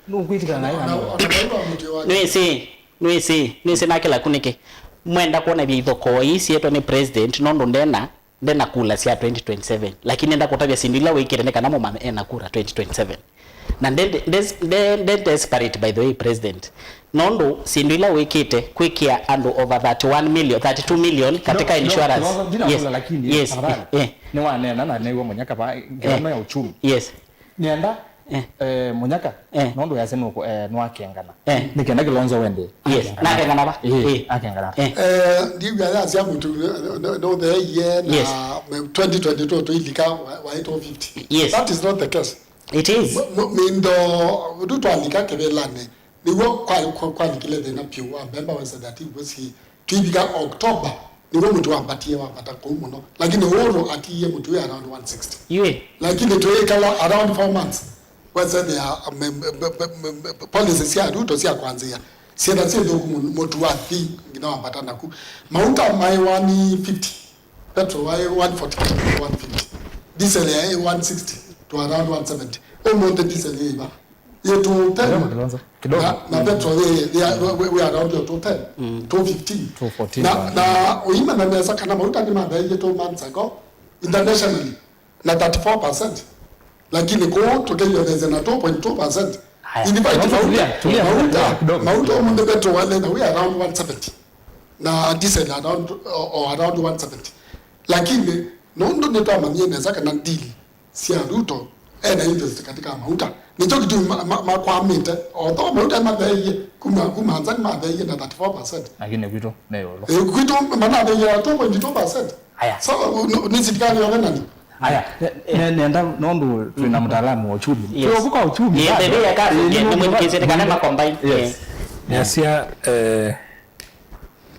Nũkwĩtĩkana nayo na nĩsĩ, nĩsĩ, nĩsĩ na kĩla kunĩkĩ. Mwenda kuonavya ithokoo ii sietwa nĩ president nũndũ ndena, ndena kula sya twenty twenty-seven. Lakini ndakũtavya syĩndũ ila wĩkĩte nĩ kana mũmanye ena kura twenty twenty-seven. Na nde, nde, nde, nde desperate, by the way, president. Nũndũ syĩndũ ila wĩkĩte kwĩkĩa andũ over thirty-one million, thirty-two million katika insurance. Yes. Yes. Eh. Nĩwaneena na nĩw'a Mũnyaka va ngeano ya uchumi. Yes. Nĩenda, eh, Mũnyaka, nũndũ yase nũkũ, eh, nĩwakengana. Eh. Nĩ kenda Kilonzo wende. Yes. Nakengana va? Eh, akengana. Eh. Eh, ndiw'a yasya mũtu nũtheeie na twenty twenty-two tũilika wa, wa two fifty. Yes. That is not the case. It is. M- m- mindo tu twalika kĩvĩlanĩ nĩw'o kwa- kwa- kwalikile thĩna pyũ wa mbemba wesethĩa ti w'o si twivika October nĩw'o mũtu wambatie wambata kũu mũno, lakini Uhuru atiie mũtu wĩ around one sixty. Yue. Lakini twĩkala around four months wesethĩa me- me- me- me- me- policy sya Ruto sya kwanzĩa syenda syĩ nthũku mũno, mũtu wa thi nginya wambata naku. Mauta maĩ one fifty. Petrol waĩ one forty-five, one fifty. Diesel yaĩ one sixty to around one seventy. Ũmũnthĩ diesel yĩ iva? Yĩ two ten. Kidogo, Kilonzo. Kidogo. Na, na petrol yĩ, yĩ, we, we, we around your two ten, two fifteen. Two fourteen. Na, na ũimanya nesa kana mauta nĩmatheeie two months ago. internationally na thirty-four percent, lakini kũu tũkĩyovethya na two point two percent. Haya. In fact, Tulia, mauta, tulia, tulia mauta, kidogo. Mauta ũmũnthĩ vetũ wale na we around one seventy, na diesel around, or, or around one seventy. Lakini nũndũ nĩtwamanyie nesa kana ndili sya Ruto ena interest katika mauta, nĩkyo kĩtumi ma- ma- makwamĩte, although mauta matheeie kuma kuma nza nĩmatheeie na thirty-four percent. Lakini kwitũ me ĩũlũ. Eh, kwitũ manatheeie na two point two percent. Aya. So no- nĩ sirikali yothe nani? Aya, ne- nenda nondu twina mtaalamu wa uchumi. Yes. Tuvuka uchumi. Ĩĩ, bado. the way ya kazi, Ĩĩ, nĩ nĩ mwĩtĩkĩtie kana makombai. Yes. Nĩasya eh,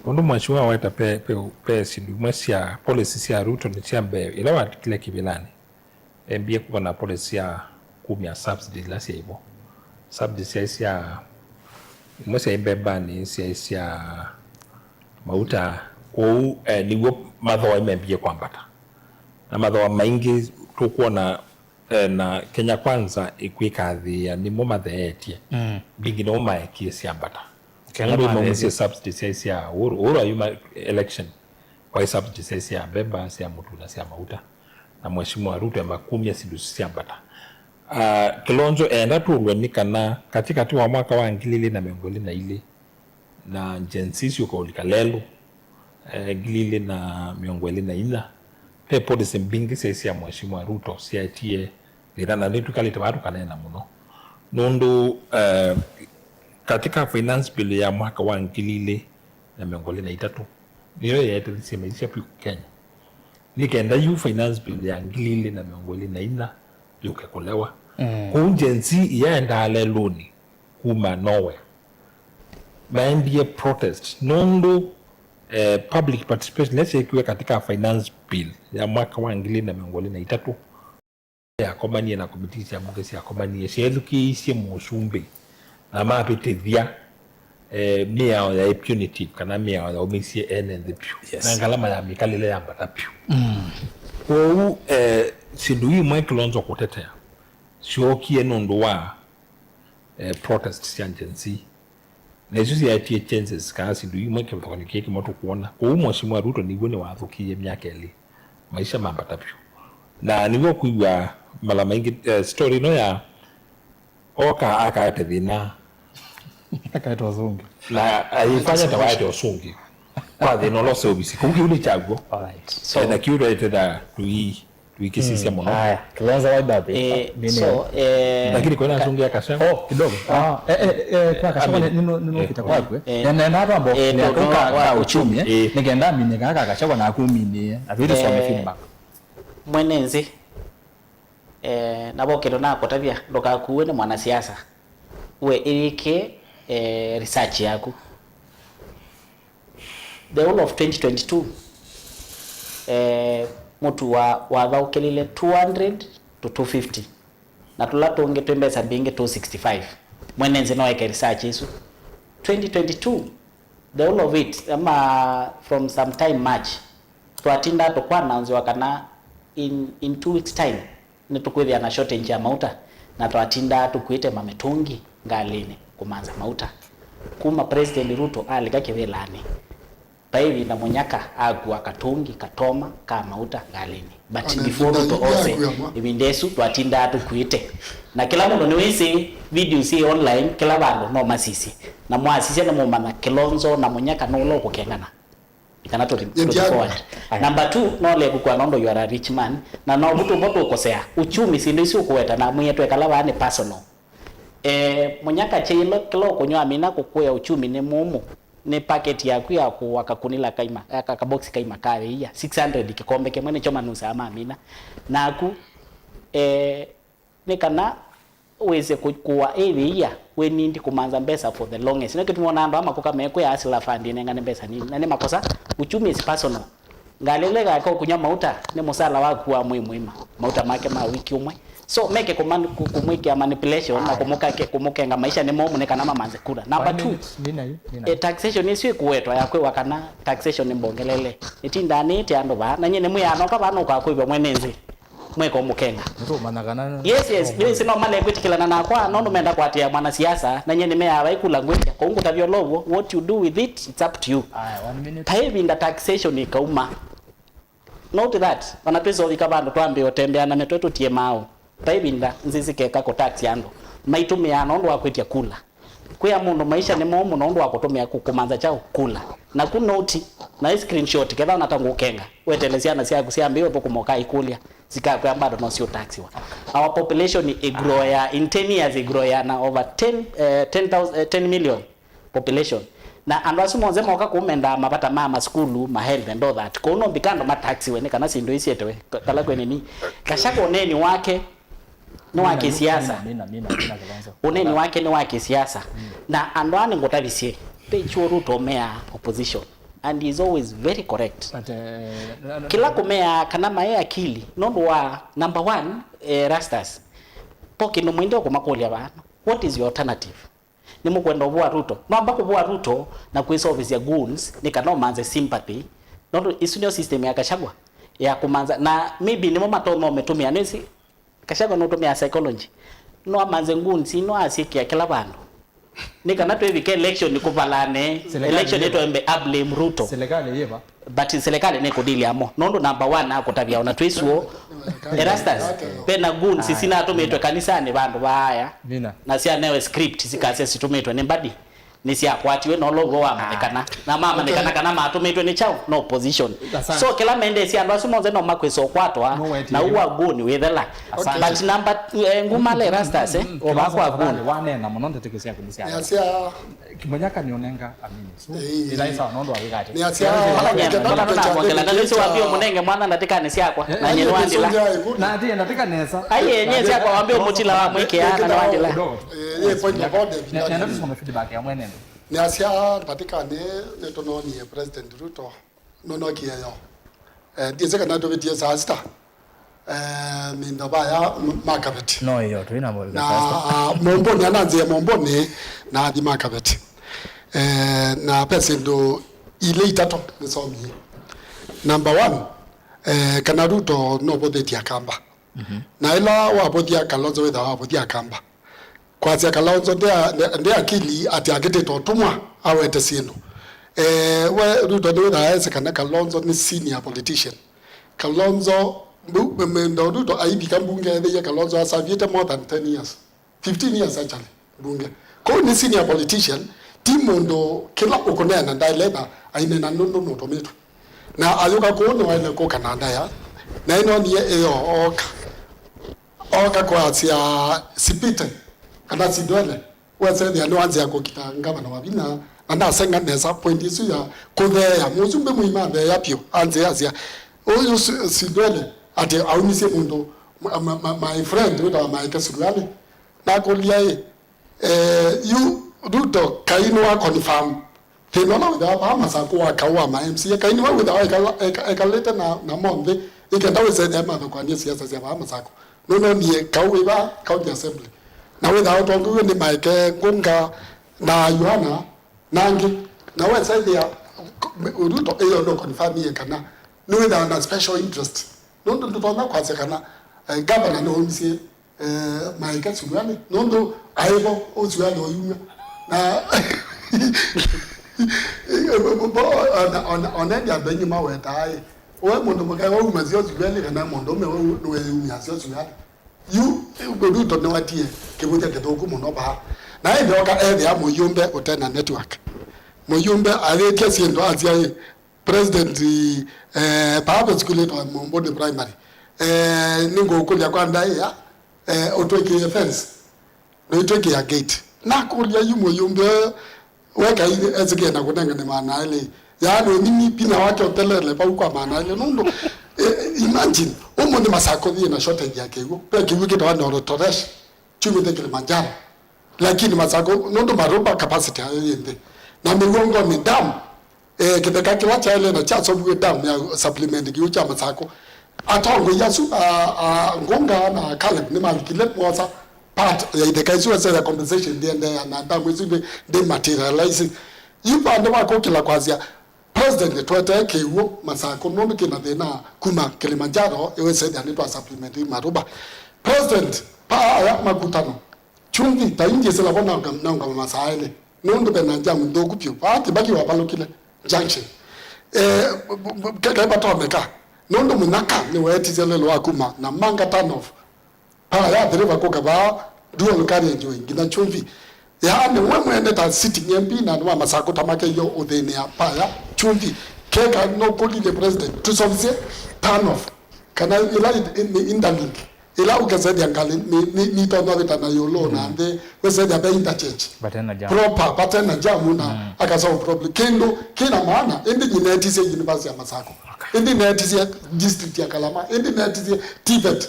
ũndũ mheshimiwa weta pe, pe, pe syĩndũ imwe sya policy sya Ruto nĩ sya mbee ĩla watikile kĩvĩlanĩ, embie kũka na policy ya kumya subsidy ila syaĩ vo. Subsidy syaĩ sya imwe syaĩ mbembanĩ, syaĩ sya mauta. Kwoou eh, nĩw'o mathooa membie kwambata, na mathooa maingĩ tũkwona eh, na Kenya Kwanza ĩkwĩkathĩĩa nĩmo matheetye. Mm. Mbingĩ nĩmo maekie syambata. Kenya nũndũ imwe sya subsidy syaĩ sya Uhuru, Uhuru ayuma election, kwaĩ subsidy syaĩ sya mbemba, sya mũtu na sya mauta, na mheshimiwa Ruto emakumya syĩndũ isu syambata. Uh, Kilonzo enda tũlwe nĩ kana katikati wa mwaka wa ngili ili na mĩongo ĩlĩ na ilĩ na Gen Z syũka ũlika lelũ, eh, ngili ili na mĩongo ĩlĩ na inya, ve policy mbingĩ syaĩ sya mheshimiwa Ruto syaetie thĩna, na nĩtwĩkalĩte vaa tũkaneena mũno nũndũ eh, katika finance bill ya mwaka wa ngili ili na mĩongo ĩlĩ na itatũ nĩyo yeetethisye maisha vyũ Kenya, nĩ kenda yu finance bill ya ngili ili na mĩongo ĩlĩ na inya yũke kũlewa. Mm. Kwoou Gen Z iyaendaa lelũnĩ kuma nowhere, maendie protest nũndũ eh, public participation ĩla syeekiwe katika finance bill ya mwaka wa ngili na mĩongo ĩlĩ na itatũ yakomanie na komitii sya mbunge syakomanie syeethukĩĩisye mũsumbĩ na mavĩtĩthya eh, mĩao yaĩ punitive kana mĩao yaũmĩisye ene nthĩ vyũ. Yes. Na ngalama ya mĩkalĩle yambata vyũ. Mm. Kwoou eh, syĩndũ imwe Kilonzo kũtetea syookie nũndũ wa eh, protest sya Gen Z. Na isu syaetie changes kana syĩndũ imwe kĩvathũkany'o kĩĩ kĩmwe tũkwona. Kwoou Mheshimiwa Ruto nĩw'o nĩwathũkĩie myaka ĩlĩ, maisha mambata vyũ. Na nĩw'o kwĩw'a mala maingĩ eh, story ĩno ya oka akaete thĩna Akaeta ũsũngĩ. na aifanya ta waete ũsũngĩ kwa thĩna ũla ũseũvisi. Kũu kĩu nĩ kyaw'o. Alright. So, Eh, na kĩu twaetera tũi tũikĩsisya mũno. Aya. Kilonzo wa ibathi. Eh, so, eh, Lakini kwena asungi akasema Oh, kidogo. Ah, eh, eh, eh, kwa Gachagua nĩ nũkĩte kwaku. Eh, na na twambo eh, ya to- kuka wa- ka wa- uchumi. Eh. Nĩkenda mine kaka Gachagua na kuminie. Na vile some Eh, feedback. Mwene nzĩ, eh, navo kĩndũ nakũtavya, ndũkakuwe nĩ mwanasiasa. We ĩyĩke eh, research yaku. The whole of twenty twenty-two, eh, mũtu wa wathaũkĩlile two hundred to two fifty, na tũla tũngĩ twĩ mbesa mbingĩ two sixty-five. Mwene nzĩ no eke research ĩsu. Twenty twenty-two, the whole of it, ama from sometime March, twatindaa tũkwananzĩwa kana in, in two weeks time, nĩtũkwĩthĩa na shortage ya mauta, na twatindaa tũkuĩte mamĩtũngi ngalĩnĩ kũmanza mauta. Kuma President Ruto alika kĩvĩlanĩ, vai ĩvinda Mũnyaka akua katũngi katoma ka mauta ngalĩnĩ. But before Ruto ose, ĩvinda ĩsu twatindaa tũkuĩte. Na kĩla mũndũ nĩwĩsĩ, video syĩ online kĩla vandũ no masisye. Na mwasisya nĩmũmanya Kilonzo na Mũnyaka nũla ũkũkengana. Kana tũthi tũthi forward. Number two, no le kũkua nũndũ you are a rich man, na no vutu mbo tũkosea. Uchumi, syĩndũ isu ũkũweta na mwĩe twekala vaa nĩ personal. Eh, Mũnyaka kyailo kĩla ũkũnywa amina kũkũya uchumi nĩ mũmũ. Nĩ packet yaku ya kũwa kakunila kaima, ya ka- kabox kaima ka ĩia, six hundred kĩkombe kĩmwe nĩkyo manusaa mamina. Naku, eh, nĩ kana wĩse ku- kũwa ĩthĩia wĩnindi kũmanza mbesa for the longest. Nĩkĩo tũmona andũ aa makũka mekwĩa asila fund ĩnengane mbesa nini. Na nĩ makosa, uchumi is personal. Ngalĩ ĩla ĩkaeka ũkũnywa mauta nĩ mũsala waku wa mwĩ mũima, mauta make ma wiki ũmwe. So meke kũman- kũ- kũmwĩkĩa manipulation na kũmũkake- kũmũkenga maisha nĩ momũ nĩ kana mamanze kura. Number two, eh, taxation ĩsu ĩkũwetwa ya kwĩwa kana taxation nĩ mbongelele. Ĩtindaa nĩĩte andũ vaa, na nyie nĩmwĩaa noka vaa nũkaa kwĩw'a mwene nzĩ. Mweka ũmũkenga. Nĩtũũmanya kana yes, yes, nĩwĩsĩ no malekwĩtĩkĩlana nakwa, no nũmenda kũatĩĩa mwanasiasa, na nyie nĩmeaa vai kula ngwĩtya. Kwoou ngũtavya ũla ũw'o, what you do with it, it's up to you. Aya, one minute. Ta ĩvinda taxation ĩkauma, Note that, ona twĩsa ũvika vandũ twambĩĩa ũtembeanane twe tũtie maaũ. Vai ĩvinda nzĩ sikeka kũtaxi andũ. Maitũmĩaa nũndũ wa kwĩtya kula. Kwĩa mũndũ maisha nĩ momu nũndũ wa kũtũmĩa kũ-, kũmantha kyaũ? Kula. Naku noti, na ĩ screenshot, ketha ona ta ngũkenga, wetele syana syaku syambĩĩa ũthũkũma ũkaikũlya, sikakwĩa bado no siũtaxiwa. Our population ĩgroya, in ten years ĩgroya na over ten, eh, ten thousand, eh, ten million population. Na andũ asu monthe moka kũu mendaa mavata ma masukulu, ma health and all that. Kũu no mbika andũ mataxiwe nĩ kana syĩndũ ii syetewe ka-, kala kwĩ nini. Gachagua ũneeni wake nĩ wa kĩsiasa. Mina, mina, mina, mina, Kilonzo. Ũneeni wake nĩ wa kĩsiasa. Na andũ aa nĩngũtavisye, they chuo Ruto meaa opposition. And he is always very correct. But, eh, no, no, kĩla kũmeaa kana mae akili, nũndũ wa, number one, eh, Rastas, po kĩndũ mwĩndĩ ũkũmakũlya vaa, what is your alternative? Nĩmũkwenda ũvũa Ruto? Mwamba kũvũa Ruto na kwĩseũvĩsya goons nĩ kana ũmanthe sympathy. Nũndũ ĩsu nĩyo system ya Gachagua ya kũmantha, na maybe nĩmo matonya ũmĩtũmĩa. Nĩsĩ Gachagua nũtũmĩaa psychology. No amanthe goons, no asyĩkĩa kĩla vandũ. Nĩ kana twĩvike election kũvalane, election ĩtwembe a blame Ruto. Serikali yĩva? But serikali nĩkũdeal amo. Nũndũ number one akũtavya ona twĩ suo. Erastus, ve na goons sinatũmĩtwe kanisanĩ vandũ vaaya. Mina. Na syanewe script sikasya sitũmĩtwe nĩ mbadi. Nĩsyakwatiwe na ũla ũw'o wamanyĩkana. Na mamanyĩkana kana matũmĩtwe nĩ kyaũ? No opposition. Asante. So kĩla mendesya andũ asu monthe no makwĩsa ũkwatwa na ũwa goon wĩthela. Asante. But number, eh, ngumala Erastus, eh, ovakwa goon. Wanena mũno ndeto syaku nĩsya. Nĩasya Kimonyaka nĩũnenga amini. So, ĩĩ, ĩla ĩ sawa nũndũ wa wĩkate. Nĩasya, mbona nĩnamwongela, na nĩsĩ wambie ũmũnenge mwana ndatĩkanĩ syakwa, na nyie nĩwandĩla. Na ati ndatĩka nesa. Ai, enye syakwa wambie ũmũtila wa mwĩkĩa, na nĩwandĩla. Ĩĩ, point of order. Nenda tusome feedback ya mwenendo. Nĩasya ndatĩkanĩ nĩtũnoonie President Ruto. Nũnookie yo. Eh, ndyĩsĩ kana tũvĩtie saa sita. Eh, mĩndavaya m-, makaveti. No, ĩyo, twĩ na na, ah, momboni, ananzĩa momboni, na athi makaveti. Eh, na ve syĩndũ ilĩ itatũ nĩsomie. Number one, eh, kana Ruto nũvũthĩtye Akamba. Mhm. Na ĩla wavũthya Kalonzo wĩthawa wavũthya Akamba. Kwasya Kalonzo nde, nde, nde akili atĩ akĩtĩte ũtũmwa awete syĩndũ. Eh, we Ruto nĩwĩthaa esĩ kana Kalonzo nĩ senior politician. Kalonzo, mbu-, m-, m-, ndo Ruto aivika mbunge etheie Kalonzo asavĩte more than ten years. Fifteen years actually, mbunge. Kwoou nĩ senior politician, ti mũndũ kĩla ũkũneena ndaĩletha ainena nũndũ nũtũmĩtwe. Na ayũka kũu nĩwaĩle kũka na ndaya, na ĩno niye ĩyo ooka. Ooka kwasya sipite, kana sidwele, wesethĩa nĩwanzĩa kũkita ngavana wa vinya, na ndasenga nesa point ĩsu ya kũtheea. Mũsumbĩ mũima atheea vyũ, anzĩa asya, ũyũ si-, sidwele, atĩ aumisye mũndũ, ma, ma, ma, my friend, wĩtawa Maeke Suruali. Nakũlya ĩ, eh, yu Ruto, Kaĩ nĩwa confirm thĩna ũla wĩthaa vaa Masakũ wa kaũ wa ma M C A, Kaĩ nĩwe wĩthaa ekala-, eka-, ekalĩte na, na mo nthĩ, ĩkenda wĩsethĩa mathũkũanie siasa sya vaa Masakũ. Nũnonie kaũ wĩ vaa County Assembly. Na wĩthaa ũtongoew'e nĩ Maeke, Ngũnga, na Yohana, na angĩ. Na wesethĩa Ruto ĩyo no confirm yĩ kana nĩwĩthaa na special interest. Nũndũ ndũtonya kwasya kana, eh, governor nĩwaumisye eh, Maeke Suruali, nũndũ aĩvo ũsuali ũyumya. Na ona, ona, ona endi andũ aingĩ mawetaa ĩ, we mũndũ mũka waumasya ũsuali kana mũndũũme we nĩweyumyasya ũsuali. Yu Ruto nĩwatie kĩvũthya kĩthũku mũno vaa. Na ĩndĩ oka ethĩa mũyũmbe ũte na network. Mũyũmbe ayĩtya syĩndũ asya ĩ, President, eh, paa vesikulĩtwa Momboni Primary. Eh, nĩngũkũlya kwa ndaĩa, eh, ũtwĩkĩe fence. Noitwĩkĩa gate. Nakũlya yu mũyũmbe we Kaĩ ethĩkĩe na kũnengane maana elĩ. Yaani nini vinya wake ũtelele vau kwa maana elĩ. Nũndũ, eh, imagine, ũmũnthĩ Masakũ yĩ na shortage ya kĩw'ũ. Ve kĩw'ũ kĩtawa Norotoresh. Kyumĩte Kilimanjaro. Lakini Masakũ, nũndũ Maroba capacity yayo yĩ nthĩ. Na Mĩw'ongonĩ dam, eh, kĩtheka kĩla kyaĩle na kyasoviw'e dam ya supplement kĩw'ũ kya Masakũ. Atongoi asu, a, a, Ngũnga na Caleb nĩmalikile mosa part ya itheka isu, esa ya compensation ndĩendeea na dam isu ndĩ, ndĩ materialize. Yu vandũ va kũkĩla kwasya, President, twetee kĩw'ũ Masakũ nũndũ kĩna thĩna kuma Kilimanjaro, ĩwĩsethĩa nĩtwa supplement Maroba. President, pa aya makutano, chumvi, ta yu ndyĩsĩ lavo naũngama masaa elĩ, nũndũ ve na jamu nthũku vyũ. Vaa Kibaki wavalũkile junction. Eh, b-, b-, b-, ke-, kaĩ vatomeka. Nũndũ mũnyaka nĩweetisye lelũ wa kuma Namanga turn off, paa ya Athi River kũka vaa dual carriageway nginya Kyumvi. Yaani we mwene ta sitting M P na andũ ma Masakũ ta makeiwe ũthĩnĩa paa ya Kyumvi. Keka nũkũlilye president tũseũvĩsye turn off kana ĩla nĩ interlink. Ĩla ũkesethya ngalĩ nĩ, nĩ, nĩtonya vĩta na ĩũlũ na nthĩ, wĩsethya ve interchange. Vate na jam. Proper, vate na jam na akasolve problem. Kĩndũ kĩna maana, ĩndĩ nyĩneetisye University ya Masakũ. Ĩndĩ neetisye district ya Kalama. Ĩndĩ neetisye TVET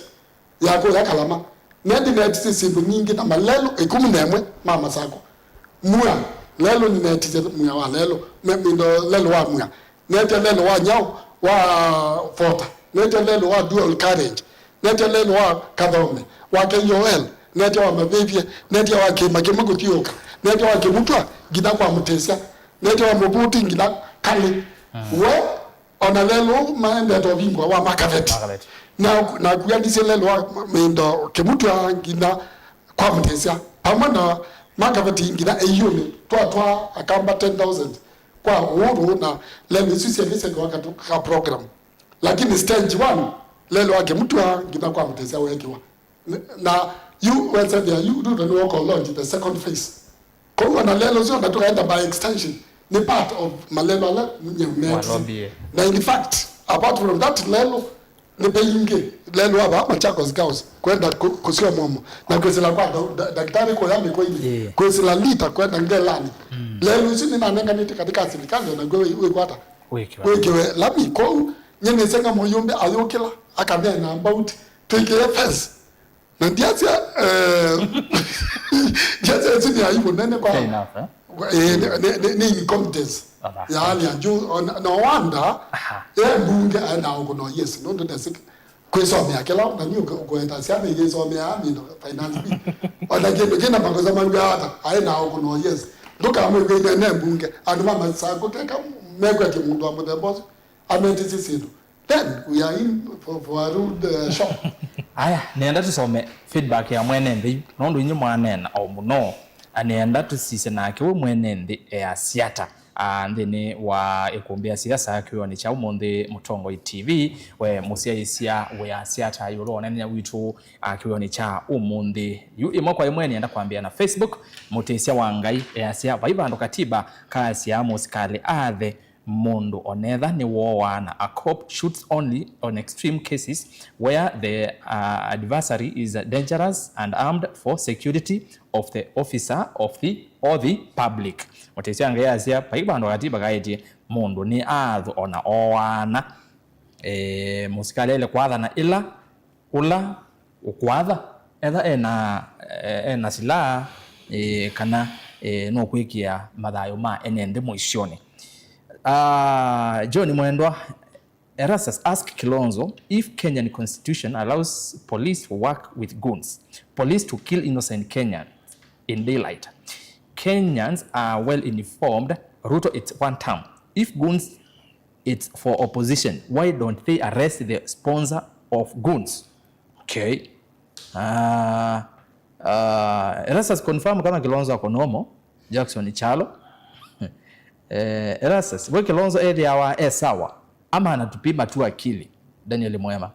ya kũya Kalama. Nendi neetisye syĩndũ nyingĩ na malelũ ĩkũmi na ĩmwe ma Masakũ. Mua, lelũ nĩneetisye mua wa lelũ, me, mindo lelũ wa mua. Neetya lelũ wa Nyau, wa Fota. Neetya lelũ wa dual carriage. Neetya lelũ wa Kathome, wa K O L. Neetya wa Mavĩvye. Neetya wa kĩĩma kĩmwe kũthiũũka. Neetya wa Kĩmutwa nginya kwa Mũtĩsya. Neetya wa Mũvuti nginya Kalĩ. We, ona lelũ maendete ũvingwa wa Makaveti. Makaveti. Na, nakuanisye lelũ wa mindo Kĩmutwa nginya kwa Mũtĩsya. Pamwe na Makaveti nginya Ĩiũnĩ. Twatwaa Akamba ten thousand kwa ũũrũ na lelũ isu syelĩ syekĩwa katũ ka program. Lakini stage one, lelũ wa Kĩmutwa nginya kwa Mũtĩsya weekĩwa. N-, na yu wesethĩa yu Ruto nĩwoka launch the second phase. Kwoou ona lelũ ũsu ona tũkaenda by extension, nĩ part of malelũ ala nyie neetisye. Walobie. Na in fact, apart from that lelũ, nĩ ve ingĩ, lelũ wa vaa Machakos Girls kwenda kũ-, kũsyoa mũomo na kwĩsĩla kwa nda-, nda-, ndakĩtalĩ kũya mĩkwa-inĩ, kwĩsĩla Lita kwenda Ngelani. Lelũ ũsu nĩnanenganĩte katĩ ka silikalĩ, o nakw'o wĩ-, wĩkwata wĩkĩwe lami. Kwoou nyie nĩsenga mũyũmbe ayũkĩla akaneena about twĩkĩe fence. Na ndiasya, eh, ndiasya ĩsu nĩ aibu nene kwa. Fair enough, eh? Eh, nĩ, nĩ, nĩ, nĩ incompetence ya hali ya juu. No wonder e mbunge aenda ũkũno yes, nũndũ ndesĩ kwĩsomea kĩla, na niĩ ũkũenda syana iria isomeaa mindo finance bill. Ona kĩndũ kĩna makosa maw'a ata, aĩ na ũkũno yes. Ndũkamwĩw'e ine mbunge, andũ ma Masakũ keka mekwetye mũndũ wa mũthemba ũsu ametĩsye syĩndũ. Then we are in for, for a rude, uh, shock. Aya, nenda tũsome feedback ya mwene nthĩ, nũndũ inyuĩ mwaneena o mũno, na nenda tũsisye nake we mwene nthĩ easya ata, ah, nthĩnĩ wa ĩkũmbĩ ya siasa kĩwĩonĩ kya ũmũnthĩ Mũtongoi T V. We mũsyaĩĩsya wĩasya ata ĩũlũ wa ũneenany'a witũ, ah, kĩwĩonĩ kya ũmũnthĩ? Yu ĩmwe kwa ĩmwe nĩenda kwambĩa na Facebook. Mũtĩsya wa Ngai easya, vai vandũ katiba kaasya mũsikalĩ athe mũndũ onetha nĩwooaa, na a cop shoots only on extreme cases where the, uh, adversary is dangerous and armed for security of the officer of the, or the public. Mũtĩsya Ngai asya, vai vandũ katiba kaĩtye mũndũ nĩ aathũ ona ooaana. E, mũsikalĩ aĩle kwathana ĩla ũla ũkwatha, etha ena, e, ena silaha, e, kana, e, nũkwĩkĩa mathayũ ma ene nthĩ mũisyonĩ. Ah, John Mwendwa, Erastus, ask Kilonzo if Kenyan constitution allows police to work with goons, police to kill innocent Kenyans in daylight. Kenyans are well informed, Ruto it's one term. If goons it's for opposition, why don't they arrest the sponsor of goons? Okay. Ah, ah, Erastus, confirm kama Kilonzo ako normal. Jackson Chalo. Eh, Erastus, we Kilonzo ethĩawa e sawa ama anatupima tu akili? Daniel Mwema.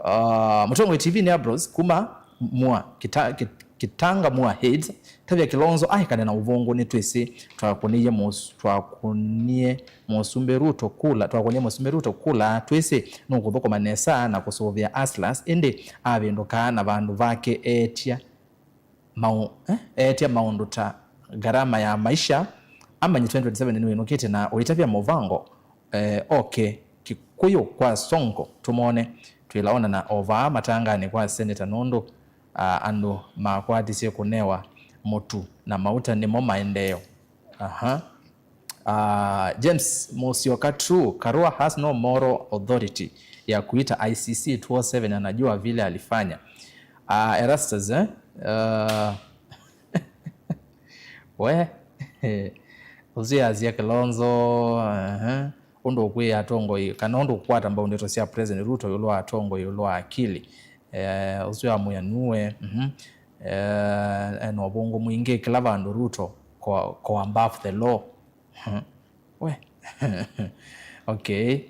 Ah, Mũtongoi T V nĩ Abros kuma Mua, Kita-, Kit-, Kitanga Mua Heights. Tavya Kilonzo aekane na ũvũngũ, nĩtwĩsĩ twakũnĩie mũs-, twakũnie Mũsumbĩ Ruto kula, twakũnie Mũsumbĩ Ruto kula, twĩsĩ nũkũthũkũma nesa na kũsũvĩa hustlers, ĩndĩ avĩndũkaa na vandũ vake eetya maũ-, eh, eetya maũndũ ta ngarama ya maisha, amanye twenty twenty-seven nĩwĩnũkĩte na ũitavya mũvango, eh, oke Kĩkũyũ kwa Sonko tũmone. Twĩlaonana o vaa matanganĩ kwa seneta nũndũ, ah, andũ makwatisye kũnewa mũtu na mauta nĩmo maendeeo. Aha. Ah, James Musyoka, true, Karua has no moral authority ya kuita I C C two oh seven, anajua vile alifanya. Ah, Erastus, eh? Ah, we, ũsu yasya Kilonzo, aha. Ũndũ ũkwĩa atongoi, kana ũndũ ũkwata mbau ndeto sya President Ruto ĩũlũ wa atongoi ĩũlũ wa akili. Eh, ũsu amwĩa nuwe, mhm. Eh, ena ũvũngũ mwingĩ kĩla vandũ Ruto ko, ko above the law. We. Okay.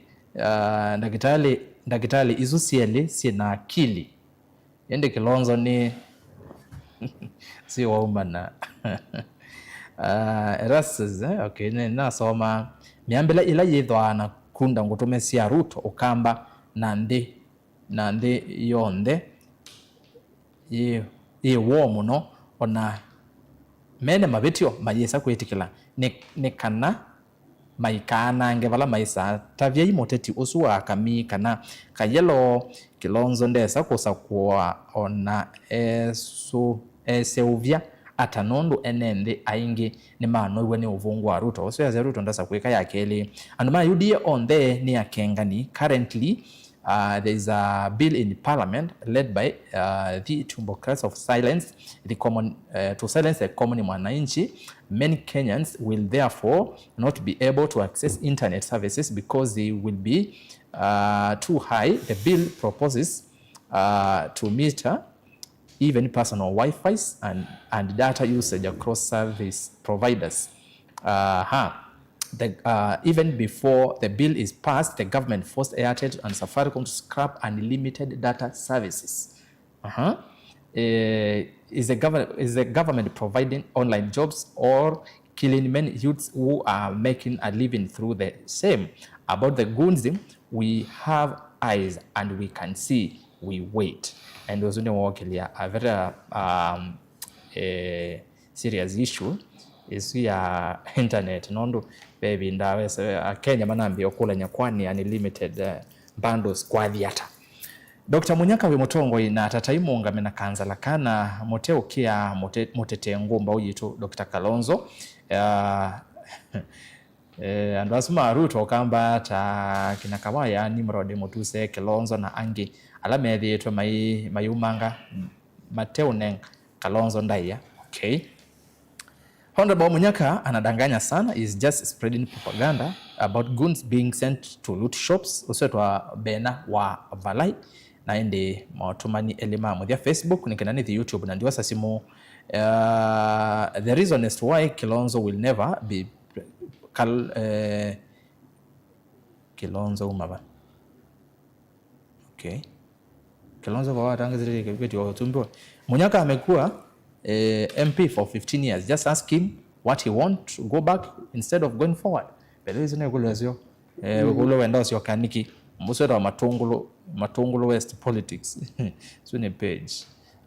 Ah, ndakĩtalĩ, ndakĩtalĩ isu syelĩ syĩ na akili. Ĩndĩ Kĩlonzo nĩ siwaumana. Ah, Erastus, eh? Okay, nĩ- nasoma mĩambĩla ĩla yĩthwaa na kunda ngũtũme sya Ruto, Ũkamba na nthĩ, na nthĩ yonthe yĩ, yĩ woo mũno, ona mene mavĩtyo mayĩsa kwĩtĩkĩla nĩ, nĩ kana maikaanange vala maisaa. Tavyai mũteti ũsu wa Kamii kana Kayelo. Kĩlonzo ndesa kũsakũa ona esũ- eseũvya ata, nũndũ ene nthĩ aingĩ nĩmanoiwe nĩ ũvũngũ wa Ruto. Ũsu yasya Ruto ndasa kwĩka ya kelĩ. Andũ ma U D A onthe nĩ akengani. Currently, uh, there is a bill in parliament led by, uh, the Tumbocrats of silence the common, uh, to silence the common mwananchi. Many Kenyans will therefore not be able to access internet services because they will be, uh, too high. The bill proposes, uh, to meter even personal Wi-Fis and, and data usage across service providers. Uh-huh. The, uh, even before the bill is passed, the government forced Airtel and Safaricom to scrap unlimited data services. Uh-huh. Eh, is the government, is the government providing online jobs or killing many youths who are making a living through the same? About the goons, we have eyes and we can see, we wait. And ũsu nĩ wokĩlya a very, um, eh, serious issue ĩsu ya internet, nũndũ ve ĩvinda wese Akenya manambĩĩa ũkũlany'a, kwani unlimited, eh, bundles kwathi ata? Doctor Munyaka wĩ mũtongoi na atatai mũũngame na kanzala kana mũteũkĩa mũte- mũtetee ngũmbaũ yitũ Doctor Kalonzo. Ah, eh, andũ asu ma Ruto ũkamba ta kina Kawaya, Nimrod Mutuse, Kilonzo na angĩ ala methĩĩtwe mai- mayumanga mateũnenga Kalonzo ndaĩa. Okay. Honorable Munyaka anadanganya sana, is just spreading propaganda about goons being sent to loot shops. Ũsu etwa Bena wa Valai, na ĩndĩ maũtũmani elĩ ma mũthya Facebook, nĩ kĩna nĩthi YouTube na ndiosa simũ. Uh, the reason as to why Kilonzo will never be Kal, uh, Kilonzo uma va? Okay. Kilonzo kwa watangazire kibeti wa utumbo. Munyaka amekuwa, eh, M P for fifteen years. Just ask him what he want to go back instead of going forward. Bele hizo ne kulo sio. Eh, kulo wenda sio kaniki. Musweta wa Matungulu, Matungulu West politics. So ni page.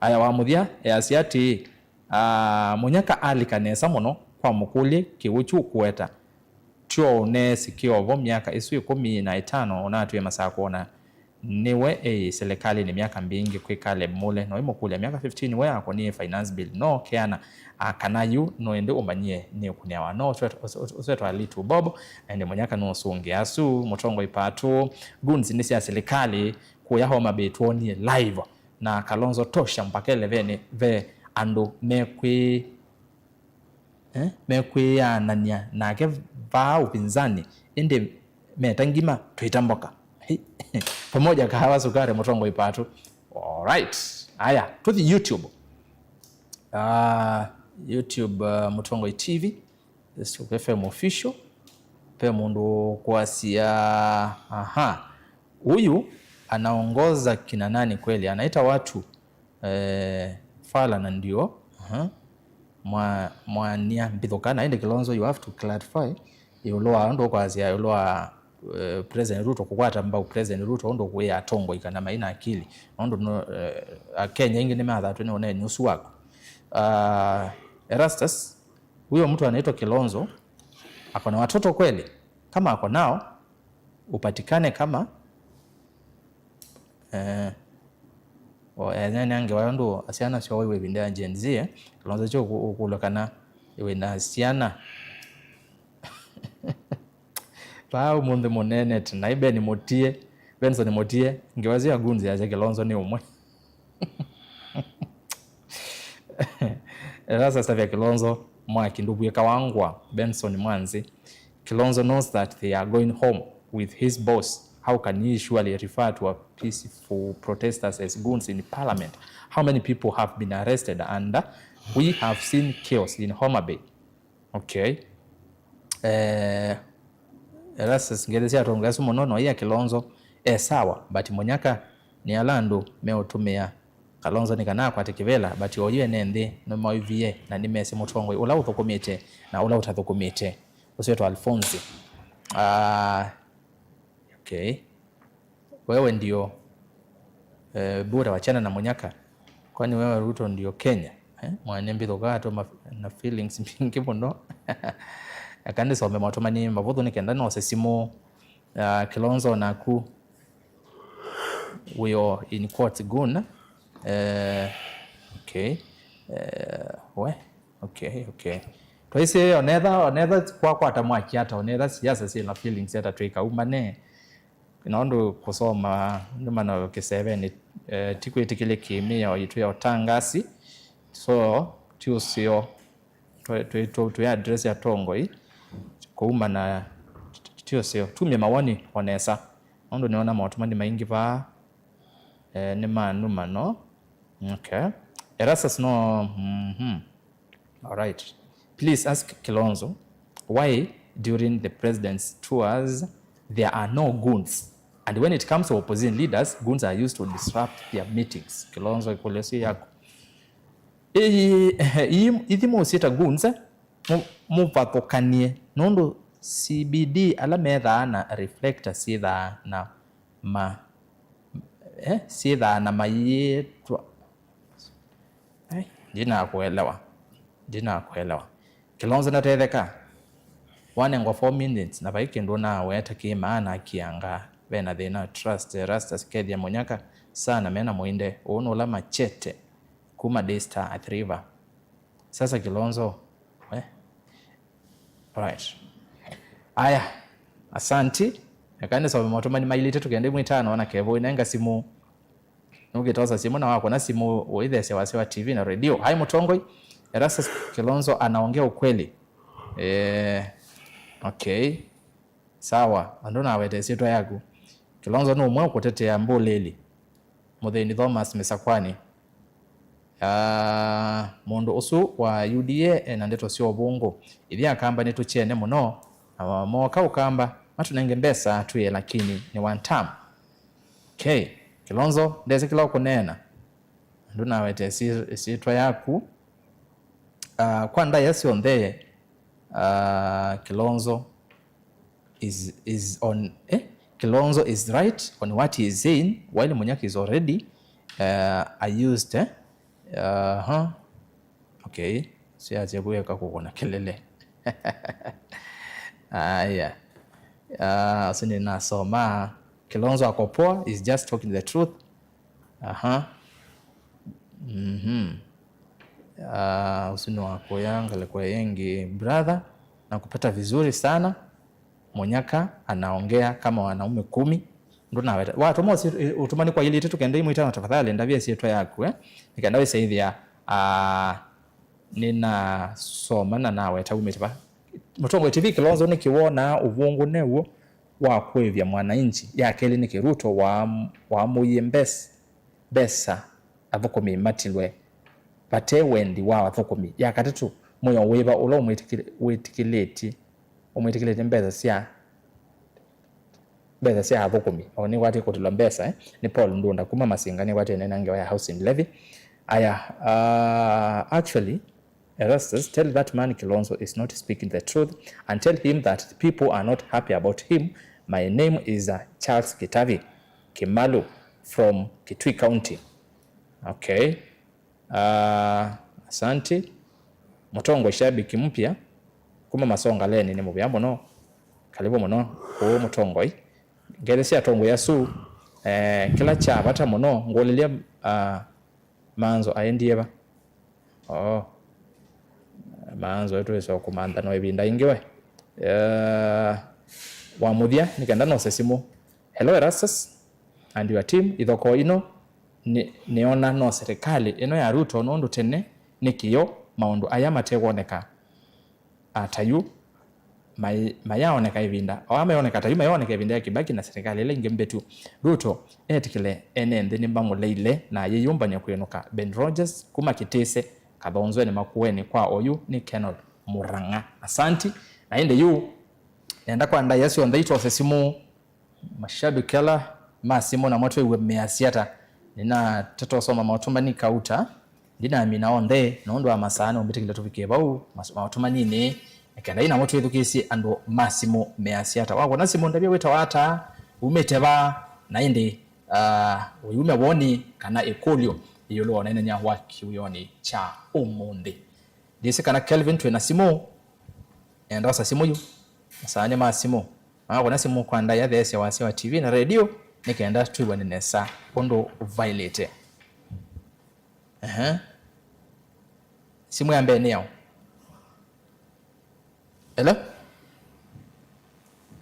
Aya wa muthya, eh, asiati, ah, Munyaka alika nesa mũno kwa mũkũlye kĩw'ũ kyu kũweta. Tyo ũneesĩ kĩovo myaka ĩsu ĩkũmi na ĩtano ũnatwĩe Masakũ, ona nĩwe eĩ silikalĩnĩ myaka mbingĩ kwĩ Caleb Mule. Noimũkũlya myaka fifteen we akonie finance bill no keana, a, kana yu no ĩndĩ ũmanyie nĩkũnĩawa no ũswetwa Litu Bob, na ĩndĩ Munyaka nũsũngĩa asu mũtongoi patũ. Goons nĩ sya silikalĩ kũya Homa Bay twonie live na Kalonzo tosha mpaka elevenĩ ve andũ mekwĩ eh, mekwĩanany'a nake vaa ũvinzani, ĩndĩ meta ngima twĩta mboka. Pamoja kahawa sukari mũtongoi patũ. Alright. Aya, tũthi YouTube. Ah, YouTube, uh, Mũtongoi T V, F M Official. Pe mũndũ kwasya, aha, huyu anaongoza kina nani kweli? Anaita watu eh, fala na ndio, aha. Mwa- mwania mbithũka na ĩndĩ Kilonzo, you have to clarify ĩũlũ wa ũndũ ũkwasya ĩũlũ wa, eh, President Ruto kũkwata mbau President Ruto ũndũ ũkwĩa atongoi kana mai na akili. Nũndũ no, eh, Akenya aingĩ nĩmathatwe nĩ ũneeni ũsu waku. Ah, Erastus, huyo mtu anaitwa Kilonzo ako na watoto kweli? Kama ako nao, upatikane kama Eh, o ene nĩ ngewa ũndũ syana syoo wĩ ĩvinda ya Gen Z, eh, Kilonzo kyo ũkũlwa kana wĩ na syana. Vaa ũmũnthĩ mũneenete naĩ Ben Mutie, Benson Mutie, ngewa sya goons yasya Kilonzo nĩ ũmwe. Erastus Tavia Kilonzo, mwaki ndũvw'ĩka wangwa, Benson Mwanzi. Kilonzo knows that they are going home with his boss. How can he surely refer to a peaceful protesters as goons in parliament? How many people have been arrested and we have seen chaos in Homa Bay? Okay. Eh, Erastus, ngethi sya atongoi asu mũno, no ia Kilonzo e sawa, but Munyaka nĩ ala andũ meũtũmĩa Kalonzo nĩ kana akwate kĩvĩla, but oyu ene nthĩ nĩmaũĩvie na nĩmesĩ mũtongoi ũla ũthũkũmĩte na ũla ũtathũkũmĩte. Ũsu wĩtwa Alphonse. Ah, okay. Wewe ndio, eh, bure, wachana na Munyaka. Kwani wewe Ruto ndio Kenya? Eh? Mwene mbithũka atũma na feelings mbingĩ mũno. Eka ndĩsome maũtũmani mavũthũ nĩ kenda nose simũ. Ah, Kilonzo naku, we are in quotes goon. Eh, okay. Eh, we, okay, okay. Twaisĩ onetha, onetha kwakwata mwaki ata, onetha siasa syĩna feelings ata twĩkaumane. Nondũ kũsoma nũmano kĩsevenĩ, eh, ti kwĩtĩkĩlya kĩmĩao yitũ ya ũtangasi. So ti ũseo twĩ, twĩ, twĩ, twĩ address atongoi kũuma na ti ũseo. Tumye mawoni o nesa. Nondũ nĩona maũtũmani maingĩ vaa, eh, nĩ ma nũmano. Okay. Erastus no, mhm. All right. Please ask Kilonzo why during the president's tours there are no goons. And when it comes to opposition leaders, goons are used to disrupt their meetings. Kilonzo, ĩkũlyo syo yaku. Ĩĩ, ĩĩ, ithi mũsyĩta goons, eh? Mũ-, mũvathũkanie. Nũndũ C B D ala methaa na reflector syĩthaa na ma-, eh, syĩthaa na mayĩtwa. Ai, ndinakuelewa. Ndinakuelewa. Kilonzo natetheka. Wanengwa four minutes na vai kĩndũ naweta kĩ maana akianga. Vena thĩna. Trust Erastus, kethia Munyaka sana mena mũinde. Ũũ nũla Machete kuma Daystar Athi River. Sasa Kilonzo, eh? Alright. Aya, asanti. Eka nĩsome maũtũmani mailĩte tũkenda imwe itano na kevo inenga simũ. Nũkĩtosa simũ na wakona simũ ũithesya wasya wa T V na radio. Hai mũtongoi, Erastus Kilonzo anaongea ukweli. Eh, okay. Sawa, na ndũnawete ĩsyĩtwa yaku. Kilonzo nĩ ũmwe ũkũtetea mbũlĩli. Mũthĩni Thomas Mĩsakwani. Ah, mũndũ ũsu wa U D A ena ndeto sya ũvũngũ. Ithyĩ Akamba nĩtũkyene mũno, na mooka Ũkamba matũnenge mbesa twĩe, lakini nĩ one term. Okay, Kilonzo ndesĩ kĩla ũkũneena. Ndũnawete ĩsyĩ-, ĩsyĩtwa yaku. Ah, kwa ndaĩa syonthe, ah, Kilonzo is, is on, eh? Kilonzo is right on what he is saying, while Munyaki is already, uh, accused, eh? Uh-huh. Okay. Siache kuweka kukuna kelele. Aya. Uh, sini nasoma. Kilonzo akopoa is just talking the truth. Aha. Mhm. Ah, ũsu nĩ wa kũya ngalĩko ĩngĩ, brother, na kupata vizuri sana. Munyaka anaongea kama wanaume kumi. Ndũnaweta. Watũma ũsi-, ũtũmani kwa ilĩ ĩtatũ kenda imwe itano, tafadhali, ndavya ĩsyĩtwa yaku, eh? Nĩkenda wĩsaithĩa, ah, nĩnasoma na naweta umĩte va. Mũtongoi T V Kilonzo nĩkĩ wonaa ũvũngũ new'o wa kũĩvya mwananchi? Ya kelĩ nĩkĩ Ruto wa-, waamũie mbes-, mbesa athũkũmi matilwe vate wendi wa athũkũmi? Ya katatũ, mwĩao wĩva ũla ũmwĩtĩkĩl-, wĩtĩkĩlĩtye, ũmwĩtĩkĩlĩtye mbesa sya mbesa sya athũkũmi? O nĩkwatie kũtilwa mbesa, eh? Nĩ Paul Ndunda kuma Masinga nĩkwatie nena ngewa ya housing levy. Aya, uh, actually, Erastus, tell that man Kilonzo is not speaking the truth and tell him that people are not happy about him. My name is, uh, Charles Kitavi Kimalu from Kitui County. Okay. Ah, asanti. Mũtongoi shabiki mpya kuma Masongaleni nĩ mũvea mũno. Karibu mũno kũũ mũtongoi. Ngethi sya atongoi asu, eh, kĩla kya vata mũno ngũlĩlye, ah, Manzo aendie va? Oh. Manzo wetu wĩsa kũmantha no ĩvinda ĩngĩ we. Eh, wa mũthya nĩ kenda nose simũ. Hello Erastus and your team, ithokoo ino nĩ, nĩona no serikali ĩno ya Ruto, nũndũ tene nĩ kĩyo maũndũ aya matekwoneka, a, ta yu may-, mayaoneka ĩvinda, o aa mayoneka ta yu mayaoneka ĩvinda ya Kibaki na serikali ĩla ĩngĩ mbĩtu. Ruto etĩkĩle ene nthĩ nĩmamũleile na ayĩyũmbany'a kwĩnũka. Ben Rogers kuma Kitĩse, Kathonzweni Makueni kwa oyu nĩ Kenol Murang'a. Asanti. Na ĩndĩ yu Nenda kwa ndaĩa syonthe itwose simũ, mashabiki ala ma simũ namo twĩw'e measya ata. Nĩnatata ũsoma maũtũmani kauta, ndinamina onthe nũndũ wa masaa, nũmbĩtĩkĩlya tũvikĩe vau mas-, maũtũmaninĩ, nĩkenda inamo twĩthukĩĩsye andũ ma simũ measya ata. Wakwona simũ ndavya wĩtawa ata, umĩte va, na ĩndĩ, ah, ũiumya woni kana ĩkũlyo ĩũlũ wa ũneenany'a wa kĩwĩonĩ kya ũmũnthĩ. Ndĩsĩ kana Kelvin twĩ na simũ. Enda osa simũ yu. Masaani ma simũ. Makakũna simũ kwa ndaĩa, theesya wasya wa T V na redio, nĩ kenda twĩw'ane nesa ũndũ vaĩlĩte. Ehe. Simũ ya mbee nĩ yaũ? Hello?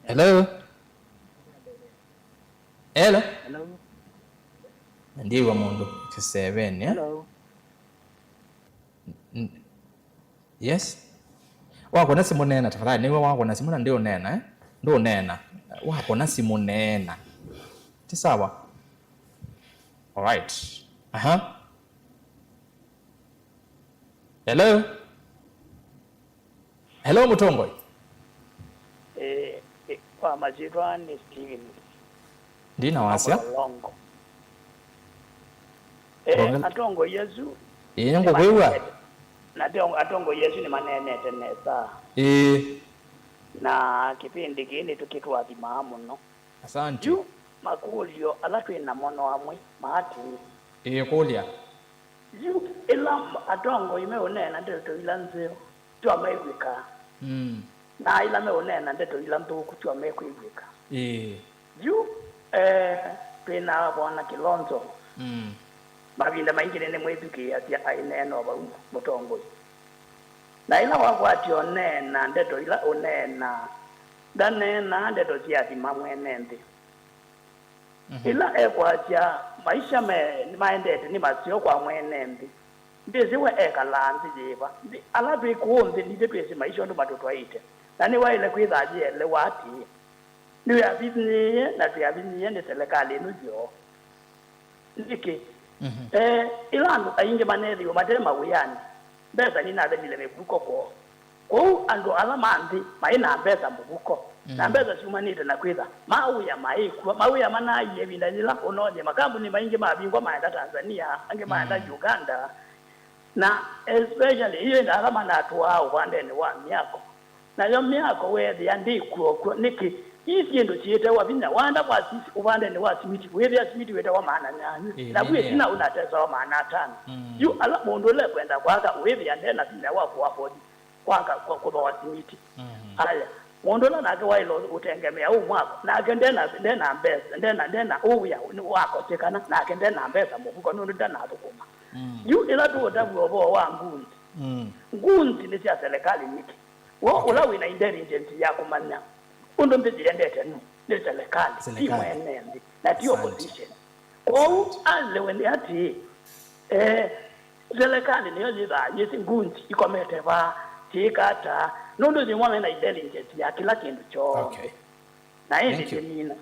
Hello? Hello? Hello? Ndiwa mũndũ kĩsevenĩ, eh? Hello? N-, yes? Wakũna simũ neena, tafadhali. Nĩwe wakũna simũ na ndĩũneena, eh? Ndũneena. Wakũna simũ neena. Ti sawa? Alright. Aha. Hello? Hello, mũtongoi. Eh, eh, kwa masyĩtwa nĩ Steven. Ndina wasya. Wa Mũlolongo. Eh, Bongel-, atongoi asu ĩĩ, nĩngũkwĩw'a. Nĩmaneenete, na atong-, atongoi asu nĩmaneenete nesa. Ĩĩ. Na kĩpindi kĩĩ nĩtũkĩtũathimaa mũno. Asante. Yu makũlyo ala twĩ namo no amwe ma atĩĩ. Ĩĩ, kũlya. Yu ĩla atongoi meũneena ndeto ila nzeo, tyo mekwĩka. Mm. Na ĩla meũneena ndeto ila nthũku, tyo mekwĩw'ĩka. Ĩĩ. Yu, eh, twĩ na Bwana Kilonzo. Mm. Mavinda maingĩ nĩnĩmwĩthukĩĩasya aineena o vau mũtongoi. Na ĩla wakwatya ũneena ndeto ila ũneenaa, ndaneenaa ndeto sya athima mwene nthĩ. Mhm. Ĩla ekwasya maisha me-, maendete nĩ maseo kwa mwene nthĩ, ndyĩsĩ we ekalaa nthĩ yĩva. Nthĩ, ala twĩ kũũ nthĩ, nithyĩ twĩsĩ maisha ũndũ matũtwaĩte, na nĩwaĩle kwĩtha ayĩelewa atĩĩ, nĩwĩavinyĩĩe na twĩavinyĩĩe nĩ selekalĩ ĩno yoo. Nĩkĩ? Mhm. Eh, ĩla andũ aingĩ maneethĩiwe mate mawĩanĩ, mbesa ninathemile mĩvuko kwoo. Kwoou andũ ala ma nthĩ maĩ na mbesa mũvuko, na, mm, mbesa syumanĩte na kwĩtha mawĩa maĩ kw'o. Mawĩa manaaie ĩvinda yĩla ũnonie makambuni maingĩ mavingwa maenda Tanzania, angĩ maenda, mm, Uganda, na especially ĩyo ĩndĩ ala manatũaa ũvandenĩ wa myako. Nayo myako weethĩa ndĩ kw'okw'o. Nĩkĩ? Ii syĩndũ syĩtewa vinya. Waenda kwa sisi ũvandenĩ wa simiti, wĩthĩa simiti wĩtawa maana nyanya. Ĩĩ, naku nĩ ĩtina nĩa ũnatesawa maana atano. Mm. Yu ala mũndũ ũla ekwenda kwaka wĩthĩa nde na vinya wa kũafford kwaka, kwa kũthooa simiti. Mm. Aya, mũndũ ũla nake waĩle ũtengemea ũ mwako, nake ndena, ndena mbesa, ndena, ndena ũwĩa wakosekana, nake ndena mbesa mũvuko nũndũ ndanathũkũma. Mm. Yu ĩla tũũtavw'a ũvoo wa ngunzi, mm, ngunzi nĩ sya selekalĩ nĩkĩ? Wo, okay, ũla wĩ na intelligence ya kũmanya ũndũ nthĩ yĩendete nũ? Nĩ selekalĩ, ti, selekalĩ, mwene nthĩ, na ti, asante, opposition. Kwoou, asante, alewe nĩ atĩĩ, eh, selekalĩ nĩyo yĩthaa yĩsĩ ngunzi ikomete vaa, syĩka ata, nũndũ yĩmwe me na intelligence ya kĩla kĩndũ kyonthe. Okay. Na ĩndĩ, thank you, ndĩmina.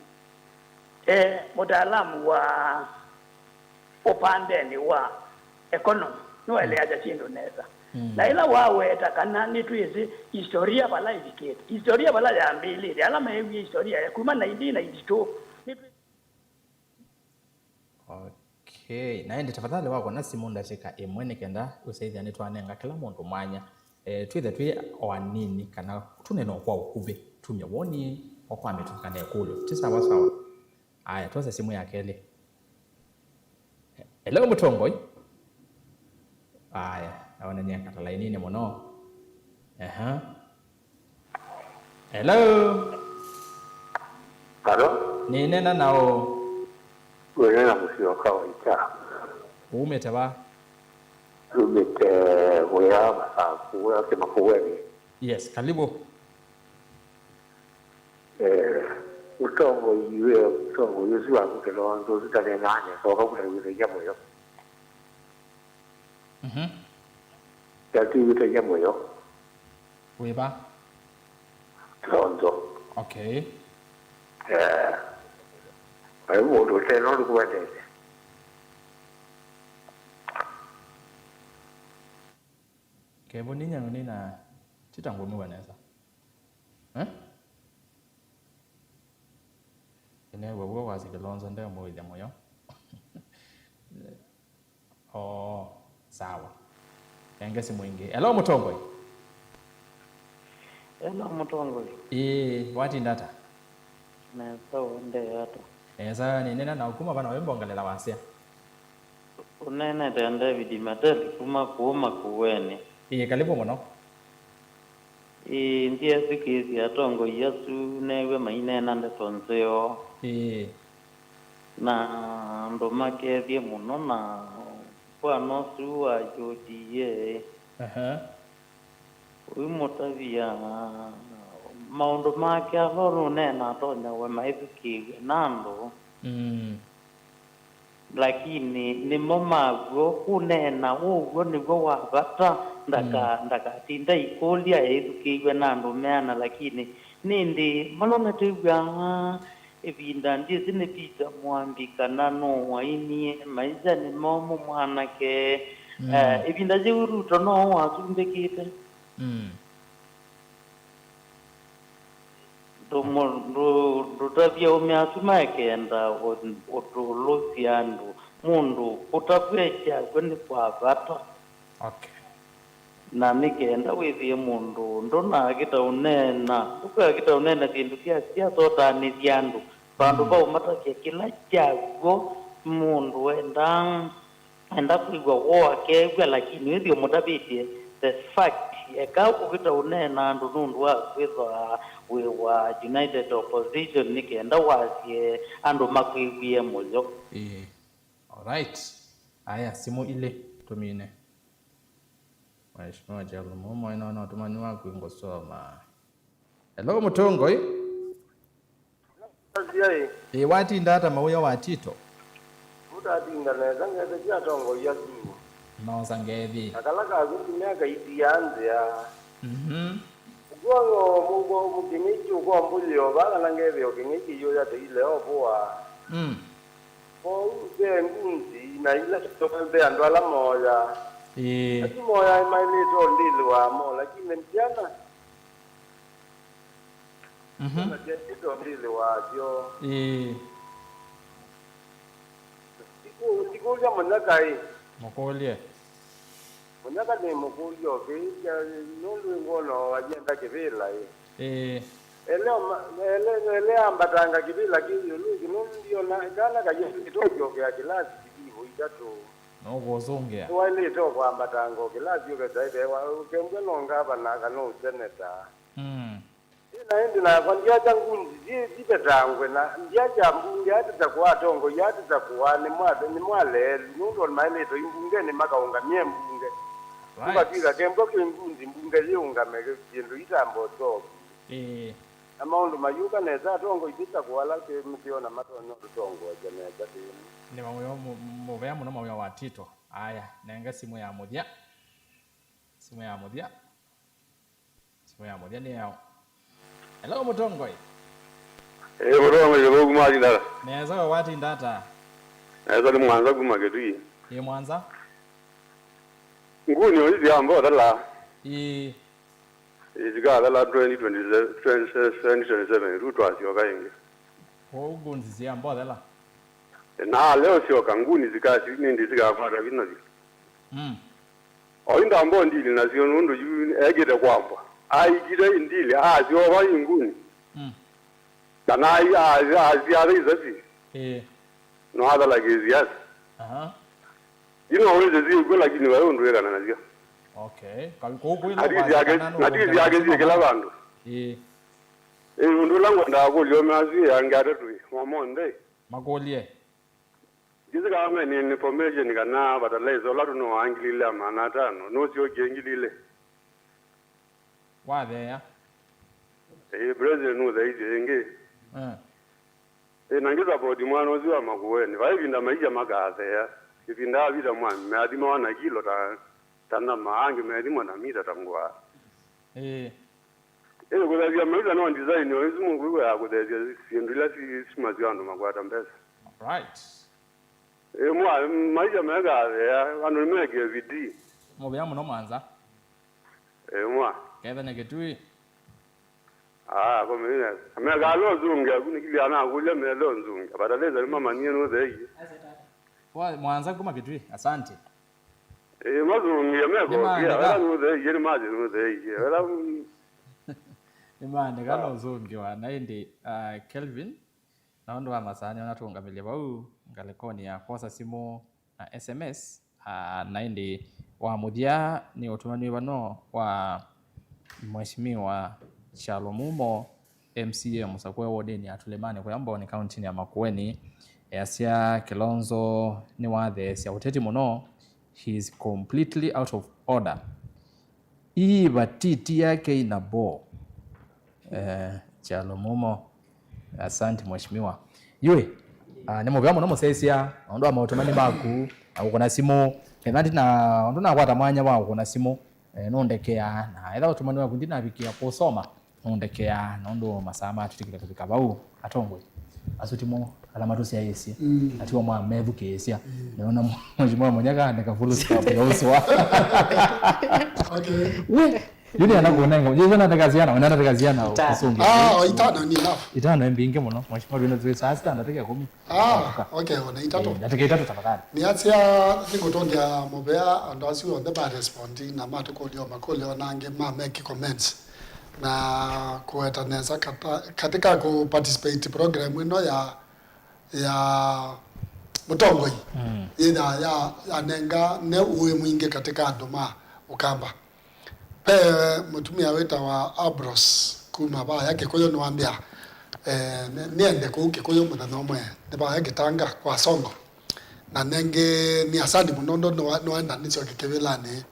Eh, mũtaalamu wa ũpandenĩ wa economy nĩwaeleasya, mm, syĩndũ nesa. Mm. Na ĩla waweta kana nĩtwĩsĩ historia vala ĩvikĩte, historia vala yambĩlĩte, ala meewie historia ya kuma nineteen ninety-two, nĩtwĩ- Okay. Na ĩndĩ tafadhali wakũna simũ ndatĩka ĩmwe nĩ kenda ũsyaĩthya nĩtwanenga kĩla mũndũ mwanya. Eh, twĩthe twĩ o anini kana tũnene o kwa ũkuvĩ, tumye woni o kwa mĩtũkĩ kana ĩkũlyo. Ti sawa sawa? Aya, twose simũ ya kelĩ. Hello, mũtongoi. Aya, aonany'a kata laininĩ mũno. Aha. Hello. Hello. Nĩneena na ũ? Wĩneena mũsyoka wa ita. Umĩte va? Umĩte wĩa Masaku, wĩa Kĩmakũwenĩ. Yes, karibu. Eh, ũtongoi, we, ũtongoi ũsu waku Kĩlonzo ũsu ndaneenaa nesa, ũkakũna wĩthaia mũyo. Mhm. Ndati wĩthaia mũyo. Wĩva? Kĩlonzo. Okay. Eh, vai mũndũ ũte nũndũ kũendete. Kevo ninya nina tita ngũmĩwa nesa. Eh? Mbosi Kilonzo ndemũĩthya mũyo. Oh, sawa. Nenge simũ ĩngĩ. Hello, Mũtongoi. Hello, Mũtongoi. Ĩĩ, watinda ata? Nesa, ũendee ata? Nesa, nĩnena na ũkuma vana wĩmbongelela wasya. Ũneenete na David Mateli kuma kũũ Makueni. Ĩĩ, kalivu mũno. Ĩĩ, ndyesĩkĩĩsye atongoi asu neew'a maineena ndeto nzeo. Ĩĩ. Na andũ makethie mũno na vwana ũsu wa U D A. Aha. Ũimũtavya maũndũ make ala ũnũneena atonya we maĩthukĩĩw'e na andũ. Mm. Lakini nĩmo maw'o kũneena ũw'o nĩw'o wa vata, ndaka-, mm, ndakatinde aikũlya eĩthukĩĩw'e na andũ meana, lakini nĩndĩ mala nĩtwĩw'aa ĩvinda ndyĩsĩ nĩ Peter Mwambi kana nũũ wainie, maisha nĩ momũ mwanake. Mm. Eh, ĩvinda yĩu Ruto no wasumbĩkĩte. Mm. Ndũmũ-, ndũ-, ndũtavye aũme asu maekenda ũ-, ũtũlũsya andũ. Mũndũ kũtavw'a kyaw'o nĩ kwa vata. Okay. Na nĩ kenda wĩthĩe mũndũ ndũnakĩta ũneena, ndũkakĩta ũneena syĩndũ sya siasa ũtanĩthya andũ. Vandũ, mm, va ũmatavya kĩla kyaw'o mũndũ endaa. Enda kwĩw'a woo akeew'a, lakini wĩthĩe ũmũtavĩtye the fact. Eka ũkĩta ũneena andũ nũndũ wa kwĩthwa wĩ wa United Opposition nĩ kenda wasye andũ makwĩw'ĩe mũyo. Ĩĩ. Alright. Aya, simũ ilĩ tũmine. Mheshimiwa Charles Mumo, ĩno no tũmanyi waku ngũsoma. Hello, Mũtongoi. Asiai. Ĩĩ, watinda ata mawĩa wa Tito? Mũtatinda nesa, ngethekya atongoi asu. Nosa ngethi. Na kala kaku nginya kaitia nzĩa. Mhm. Ũkw'o mũkĩng'ei kĩũkombũlyo vaa kana ngetheo kĩng'ei kĩiyũya teile ovũa. Mm. Kwoou ve ngunzi na ila ve andũ ala moya. Ĩĩ. Asu moya maĩlĩte ũndĩlĩ wamo, lakini ndiana. Mhm. Na syĩtĩtwe ũndĩlĩ wasyo. Ĩĩ. Ndiku-, ndikũlya Mũnyaka ĩ. Mũkũlye. Mũnyaka nĩ mũkũlye ũkĩĩsya nũndũ ngwona ayenda kĩvĩla ĩ. Ĩĩ. Ele oma-, ele, ele ambatanga kĩvĩla kĩ ĩũlũ ĩngĩ nũndũ ndiona kana kayĩtũkyokea kĩlasi kĩvivo itatũ. Nũkũsũngĩa. Nĩwaĩlĩte o kwambatanga o kĩlasi ũkesa ĩvewa ũkembwa no ngavana kana ũseneta. Mm. Ĩna ĩndĩ nakwa ndyakya ngunzi syĩ sivetangwe na ndyakya mbunge atĩta kũa atongoi atĩta kũa nĩ mwa-, nĩ mwaleelu nũndũ o nĩmaĩlĩte imbungenĩ makaũngamie mbunge. Right. Kũkatw'ĩka kembwa kwĩ ngunzi mbunge yĩũngame syĩndũ itamba ũseũvw'a. Ĩĩ. Na maũndũ mayũka nesa atongoi tĩta kũa ala twĩ mĩtĩo na matonya ũtũtongoesya nesa tĩmwe. Nĩ mawĩa mũ-, mũvea mũno mawĩa wa Tito. Aya, nenga simũ ya mũthya. Simũ ya mũthya. Simũ ya mũthya nĩ yaũ? Hello, Mũtongoi. Ĩĩ, Mũtongoi, kĩthũku mwatinda ata? Nesa, we watinda ata? Nesa, nĩ Mwanza kuma Kitui. Ĩĩ, Mwanza. Nguni oyu syamba ũthela. Ĩĩ. Ĩĩ, sikathela twenty twenty-seven, twenty twenty-seven, rĩu twasyoka ĩngĩ. Kwoou ngunzi syamba ũthela? Na leo syoka, nguni sikasi, nĩndĩ sikakwata vinya vyũ. Mm. Oyu ndamba ndili nasyo nũndũ yu ekĩte kwambwa. Aikite ndili, asyova inguni. Mm. Kana ai-, a-, asyatha isasi. Ĩĩ. No athalakĩsya asa. Aha. Ino wĩsĩ syĩkw'o, lakini vai ũndũ wĩkana nasyo. Okay. Ka-, kũu kwĩ na atisi yake, kana no atisi yake syĩ kĩla vandũ. Ĩĩ. Ĩĩ, ũndũ ũla ngwendaa kũlya ome asu ĩ angĩ atatũ ĩ, mamonthe. Makũlye. Ndĩsĩ kana me nĩ information kana fertilizer ũla tũnowaa ngili ilĩ ya maana atano, nũsyokie ngili ilĩ. Watheea? Ĩĩ, president nũtheisye ĩngĩ. Eh. Ĩĩ, na ngĩ support mwana ũsu wa Makueni. Vai ĩvinda maisha makatheea. Ĩvinda avita mwami, meathimawa na kilo ta, ta nyama, angĩ meathimwa na mita ta ngũa. Ĩĩ. Ĩĩ, kũthesya maisha no design o ĩsu mũkwĩw'a ya kũthesya syĩndũ ila si, simasyo andũ makwata mbesa. Right. Ĩĩ, mwa, maisha mekathea, andũ nĩmekĩe bidii. Mũvea mũno Mwanza. Ĩĩ, mwa. Kethane Kitui. Ah, kwa mimi, ameka lo zunga, kuni kili ana kulia melo zunga. Baada leza ni mama niye no zai. Wa Mwanza kuma Kitui, asante. Eh, mazunga meko. Ni maana ya, ka- wala no zai, ni maji no zai. Wala. Nĩ maandĩka na ũzũngĩwa na ĩndĩ, uh, Kelvin, na ũndũ wa masaa nĩona tũũngamĩlye vau ngalĩkonĩ ya kwosa simũ na S M S, uh, na ĩndĩ wa mũthya nĩ ũtũmani wĩvano wa Mheshimiwa Kyalo Mumo, M C A mũsakũe wodĩnĩ ya Tũlĩmanĩ kũya Mbooni kauntinĩ ya Makueni, easya Kilonzo nĩwatheesya ũteti mũno, he is completely out of order. Ii vatiti yake ina boo. Eh, Kyalo Mumo. Asante mheshimiwa. Yui, ah, nĩ mũvea mũno mũsesya, na ũndũ wa maũtũmani maku, na kũkũna simũ. Ketha ndina, ũndũ nakwata mwanya wa kũkũna simũ, eh, nũndekeaa, na etha ũtũmani waku ndinavikia kũsoma, nũndekeaa, na ũndũ masaa matwĩtĩkĩle kũvika vau, atongoi. Asu timo ala matũsyaĩĩsye, mm, na timo mamethukĩĩsya. Mm. Nĩona mheshimiwa Munyaka andĩka full stop ya ũswa. Okay. We, yuni anakuonenga, yeye anataka ziana, wewe anataka ziana. Itano. Usonge. Ah, itano ni enough. Itano mbingi mũno. Mheshimiwa, wina zwe saa sita ndataka kumi. Ah, okay, ona itatu. Eh, ndataka itatu tafadhali. Nĩ asya nĩngũtongea mũvea andũ asu onthe ma respond na matukũlio makũlio na angĩ ma make comments. Na kũweta nesa kata, katika ku participate program ĩno ya, ya mũtongoi, mm, yĩthaa ya, yanenga ne ũĩ mwingĩ katika andũ ma Ũkamba. Ve mũtumĩa wĩtawa Abros kuma vaya Kĩkũyũ nĩwambĩa, eh, nĩ-, nĩende kũu Kĩkũyũ mũthenya ũmwe, nĩ vaya Gĩtanga kwa Songo. Na nengĩ nĩ asandi mũno ũndũ nĩwa-, nĩwaenda nĩsyoke kĩvĩlanĩ.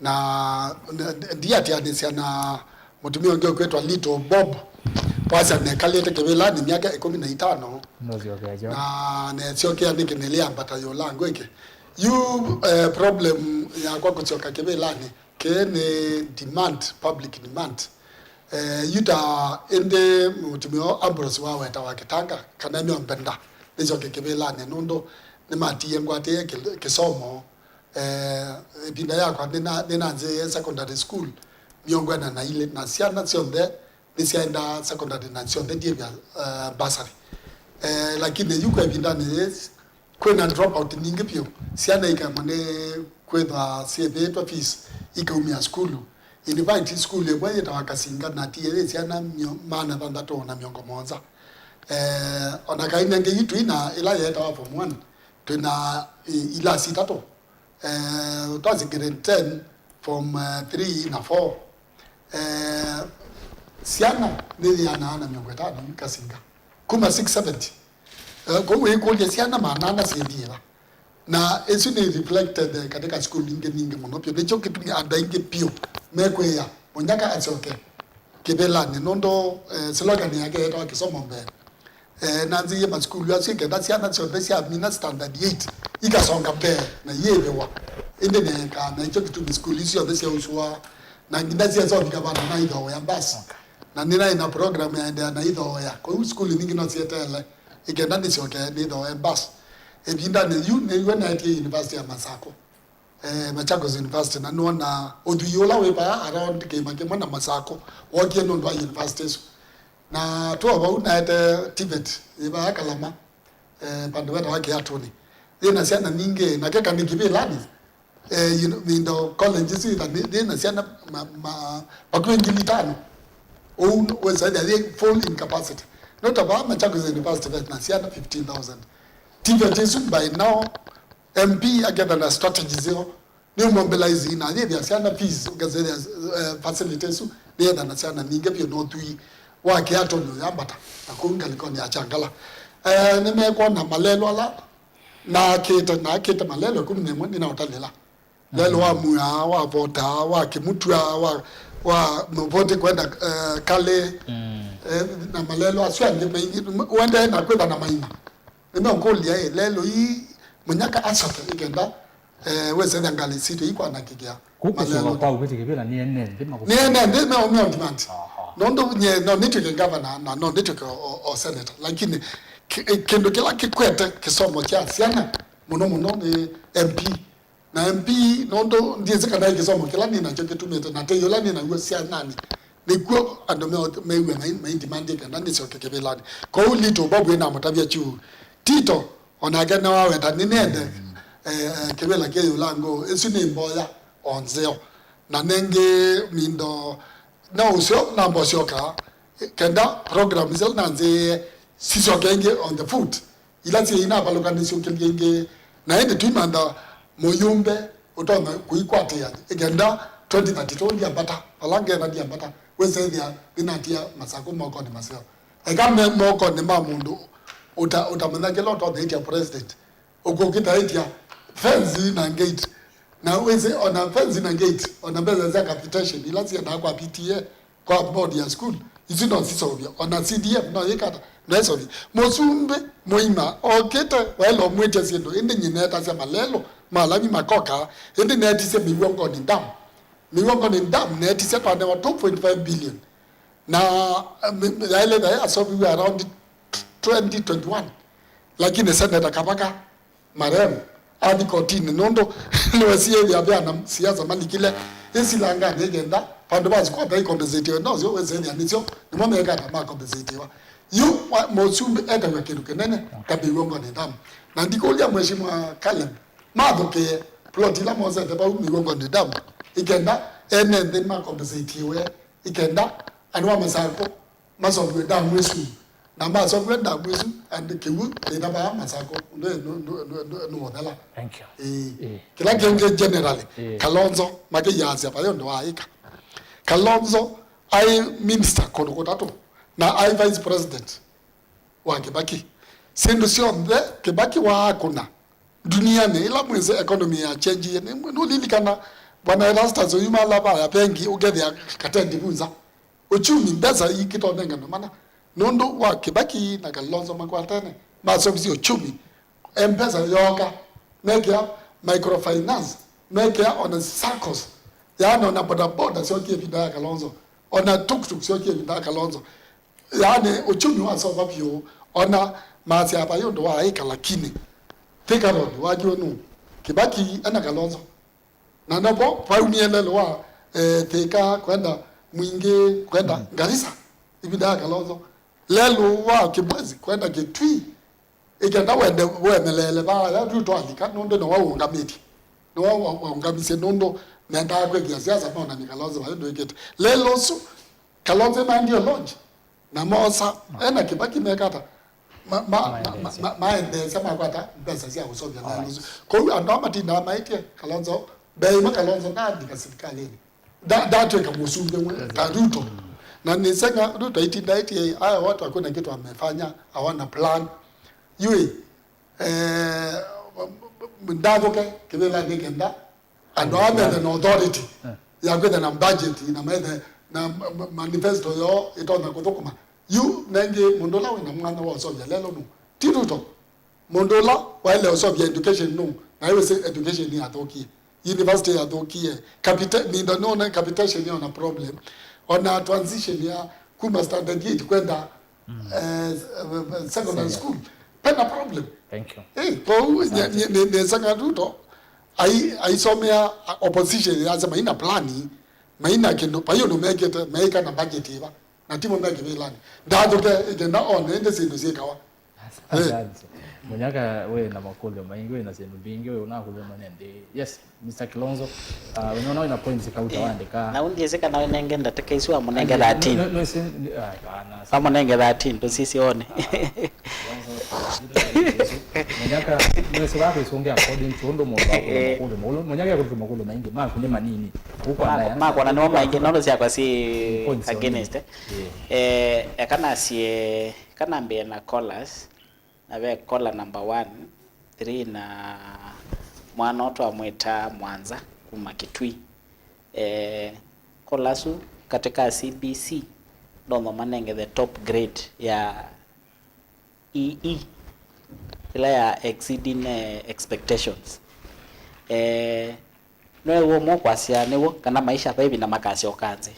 Na, na ndiatianĩsya na mũtumĩa ũngĩ ũkwĩtwa Little Bob, wasya nekalĩte kĩvĩlanĩ myaka ĩkũmi na itano. Nũsyokea kyo. Na nesyokea nĩkĩ nĩlĩambata yũla ngwĩke. Yu, eh, problem yakwa kũsyoka kĩvĩlanĩ, kĩĩ nĩ demand, public demand. Eh, yu ta ĩndĩ mũtumĩa Ambrose waweta wa Kĩtanga, kana nĩombenda nĩsyoke kĩvĩlanĩ, nũndũ nĩmatiie ngwatĩe kĩ-, kĩsomo. Eh, ĩvinda yakwa nĩna-, nĩnanzĩĩe secondary school mĩongo ĩna na ilĩ, na syana syonthe nĩsyaendaa secondary na syonthe ndyĩvya, eh, bursary. Eh, lakini yu kwa ĩvindanĩ yĩĩ, kwĩna dropout nyingĩ vyũ. Syana ikamwa nĩ kwĩthwa syĩvĩtwe fees, ikaumĩa sukulu. In fact, sukulu ĩmwe yĩtawa Kasinga, natie yĩ syana mio-, maana thanthatũ na mĩongo mũonza. Eh, ona kaĩ nengĩ yu twĩna ĩla yetawa form one, twĩna, eh, ilasi itatũ. Eh, twasĩ grade ten, form, eh, three na four. Eh, syana nĩ yĩanaa na mĩongo ĩtano yu Kasinga. Kuma six seventy. Eh, kwoou wĩkũlya syana maana ana syĩthi ĩva. Na ĩsu nĩ reflected, eh, katika school nyingĩ nyingĩ mũno vyũ. Nĩkyo kĩtumi andũ aingĩ vyũ mekwĩa Munyaka asyoke kĩvĩlanĩ, nũndũ, eh, slogan yake yetawa kĩsomo mbee. Eh, nanzĩie masukulu asu ĩkenda syana syonthe syamina standard eight ikasonga mbee na iyĩvĩwa. Ĩndĩ neekaa na ĩkyo kĩtumi sukulu isu syonthe syausũa na nginya syesa ũvika vandũ naithoea mbasi. Okay. Na nĩnaĩ na program ya endeea na ithoea. Kwoou sukulu nyingĩ no syeteele ĩkenda nĩsyoke nĩthoe mbasi. Ĩvindanĩ yu nĩw'o naetie University ya Masako, eh, Machakos University, na nĩwona ũthwii ũla wĩ vaa around kĩĩma kĩmwe na Masako wookie nũndũ wa university ĩsu. Na tũo vau naete TVET yĩ vaa Kalama, eh, vandũ vetawa Kĩatũnĩ. Yĩna syana nyingĩ, na keka nĩ kĩvĩlanĩ, eh, you know, mindo college ĩsu yĩtha nĩ-, yĩna syana ma-, ma-, vakuvĩ ngili itano. Ũu wĩsa ĩtha yĩ full in capacity. No ta vaa Machakos University vena syana fifteen thousand. TVET ĩsu by now, M P aketha na strategies ĩyo, nĩũmobilize na yĩthĩa syana fees, ũkethĩa, eh, facility ĩsu nĩyetha na syana nyingĩ vyũ na ũthwii wa Kĩatũnĩ ũyambata na kũu ngalĩkonĩ ya Kyangala. Eh, nĩmekwona malelũ ala nakĩte, nakĩte malelũ ĩkũmi na ĩmwe nĩnaũtalĩla. Lelũ wa Muaa, wa Votaa, wa Kĩmutwa, wa, wa Mũvũtĩ kwenda, eh, Kalĩ, mm, eh, na malelũ asu angĩ maingĩ, ũendee na kwĩtha na maina. Nĩmeũkũlya, ĩ, lelũ ii Munyaka asyoke ĩkenda, eh, wĩsethya ngalĩ sitũ ikwanakĩkĩa. Kũkũsũva kwa ũkwĩtĩ kĩvĩla nĩene nthĩ makũsũva. Nĩene nthĩ, me, me on demand. Aha. Nũndũ nye no nĩtw'ĩke ngavana na no nĩtw'ĩke o, o, o senator, lakini ki-, kĩndũ kĩla kĩkwete kĩsomo kya syana mũno mũno nĩ M P. Na M P, nũndũ ndyĩsĩ kana ĩ kĩsomo kĩla nĩ nakyo kĩtumĩte na tei ũla nĩ naw'o syananĩ Nĩkw'o andũ me-, mew'e mai-, maindimandie kana nĩsyoke kĩvĩlanĩ. Kwoou Little Bob ĩnamũtavya kyu, Tito, o nake nĩwaweta, nĩnĩende, eh, eh, kĩvĩla kĩ yũla ngoo, ĩsu nĩ mboya o nzeo. Na nengĩ mindo, no ũseo namba ũsyoka, kenda program isyo nanzĩĩe sisyoke ĩngĩ on the foot. Ila syĩ inavalũka nĩsyũkĩlye ĩngĩ, na ĩndĩ twĩmantha mũyũmbe ũtonya kũikwatĩa ĩkenda twenty thirty-two ndiambata, vala ngetha ndiambata, wĩsethĩa nĩnatia Masakũ mokonĩ maseo. Eka me mokonĩ ma mũndũ ũta-, ũtamanya kĩla ũtonya ĩtya president, ũkũkĩta ĩtya fence na gate, na wĩsĩ ona fence na gate, ona mbesa sya capitation ila siendaa kwa P T A, kwa board ya school, isu no siseũvya. Ona C D F no yĩkata, no ĩseũvya. Mũsumbĩ mũima okĩte, waĩle ũmwĩtya syĩndũ, ĩndĩ nyie neetasya malelũ ma Lavi makoka, ĩndĩ neetisye Mĩw'ongoni Dam. Mĩw'ongoni Dam neetisye twanewa two point five billion. Na, eh, mi-, yaĩle yaĩ asoviwe around twenty twenty-one. Lakini Senator Kavaka, marehemu, athi kotinĩ nũndũ nĩwesie ĩthĩa ve ana siasa malikile ĩsilanganĩ ĩkenda vandũ va squatter ikompensatiwe, nosyo wĩsethĩa nĩsyo nĩmo mekata makompensatiwa. Yu wa-, mũsumbĩ etaw'a kĩndũ kĩnene ta Mĩw'ongoni Dam. Na ndikũlya Mheshimiwa Caleb mathũkĩe plot ila mosete vau Mĩw'ongoni Dam, ikenda ene nthĩ makompensatiwe, ikenda andũ ma Masakũ masoviwe ndamu ĩsu, na masoviwe ndamu ĩsu, and kĩw'ũ kĩtavaa Masakũ nũ-, nũ-, nũ-, nũ-, nũ-, nũũthela. Thank you. Ĩĩ. Ĩĩ. Kĩla kĩngĩ generally, ĩĩ, Kalonzo makĩyasya vaĩ ũndũ wa ĩka. Kalonzo aĩ minister kũndũ kũtatũ, na aĩ vice president wa Kĩbaki. Syĩndũ syonthe Kĩbaki waakũna, duniani, ĩla mwĩsĩ economy ya change, nĩ, nũlilikana Bwana Erastus ũyumala vaya vengi ũkethĩa katendi vu nza. Uchumi, mbesa ikĩtonenganwe mana. Nũndũ wa Kĩbaki na Kalonzo makwatene, maseũvisye uchumi. M-Pesa yooka, mekĩa microfinance, mekĩa ona saccos, yaani ona bodaboda syokie ĩvinda ya Kalonzo, ona tuktuk syokie ĩvinda ya Kalonzo. Yaani, uchumi wasova vyũ, ona masya vai ũndũ wa ĩka, lakini Thika Road wakiwe nũ? Kibaki ena Kalonzo. Na novo vaumie lelũ wa, eh, Thika kwenda Mwingi, kwenda, mm, Garissa, ivinda ya Kalonzo. Lelũ wa Kibwezi kwenda Kitui, ikenda wende wemeleele vaya tu twalika, nũndũ nĩwe ũũngamĩtye. Nĩwe wa-, waũngamisye nũndũ mendaa kwĩkĩa siasa mona nĩ Kalonzo vai ndwĩkĩte. Lelũ ũsu, Kalonzo maendie lodge, na moosa, ena Kibaki mekata, ma-, ma-, ma-, ma-, ma-, maendeesya makwata mbesa sya kũseũvya lelũ ũsu. Kwoou andũ aa matindaa maĩtye Kalonzo, mbee ĩmwe Kalonzo ndaalika silikalĩnĩ. Nda-, ndatw'ĩka mũsumbĩ mwe, ta Ruto. Na nĩseng'a Ruto aitinda aĩtye, "Haya watu hakuna kitu wamefanya, hawana plan." Yui, eh, ndathũke kĩvĩlanĩ kenda andũ aa methe na authority ya kwĩtha na budget na methe na ma-, ma-, manifesto yoo ĩtonya kũthũkũma. Yu nengĩ mũndũ ũla wĩna mwanya wa ũseũvya lelũ nũ? Ti Ruto. Mũndũ ũla waĩle ũseũvya education nũ? Na ĩwĩsĩ education yathũkie. University yathũkie. Capita-, mindo nĩwona capitation yona problem. Ona transition ya kuma standard eight kwenda, eh, secondary school. Pena problem. Thank you. Eh, kwoou nĩ-, nĩ-, nĩ-, nĩseng'a Ruto ai-, aisomea opposition yasema ina plani, maina kĩndũ, vai ũndũ mekĩte, meĩka na budget ĩva. Na timo me kĩvĩlanĩ. Ndathũke ĩkenda one ĩndĩ syĩndũ syĩkawa. Asante. Munyaka wĩ na makũlyo maingĩ, wĩ na syĩndũ mbingĩ, wĩ ũnakũlyo manene. Yes, Mister Kilonzo, uh, wĩnona wĩna points kauta waandĩka. Na ũndiĩsĩ kana wĩnenge ndatĩka isu amũnenge thirteen. No, no, no, no, ah, kana. Amũnenge thirteen, tũsisione. Munyaka, mwĩsĩ wa kwĩsũngĩa according to ũndũ mũndũ akũlyo makũlyo. Munyaka ekũlyo makũlyo maingĩ, maku nĩ manini. Makwa nĩmo maingĩ, nono syakwa syĩ against, eh. Eh, eka nasye, eka nambĩe na callers, na ve caller number one, three na mwana ũtwamwĩta Mwanza kuma Kitui. Eh, caller asu katĩ ka C B C, ndomo manenge the top grade ya E E, ĩla ya exceeding, eh, expectations. Eh, no wĩ ũmwe kwasya nĩw'o kana maisha ve ĩvinda makasyoka nzĩ.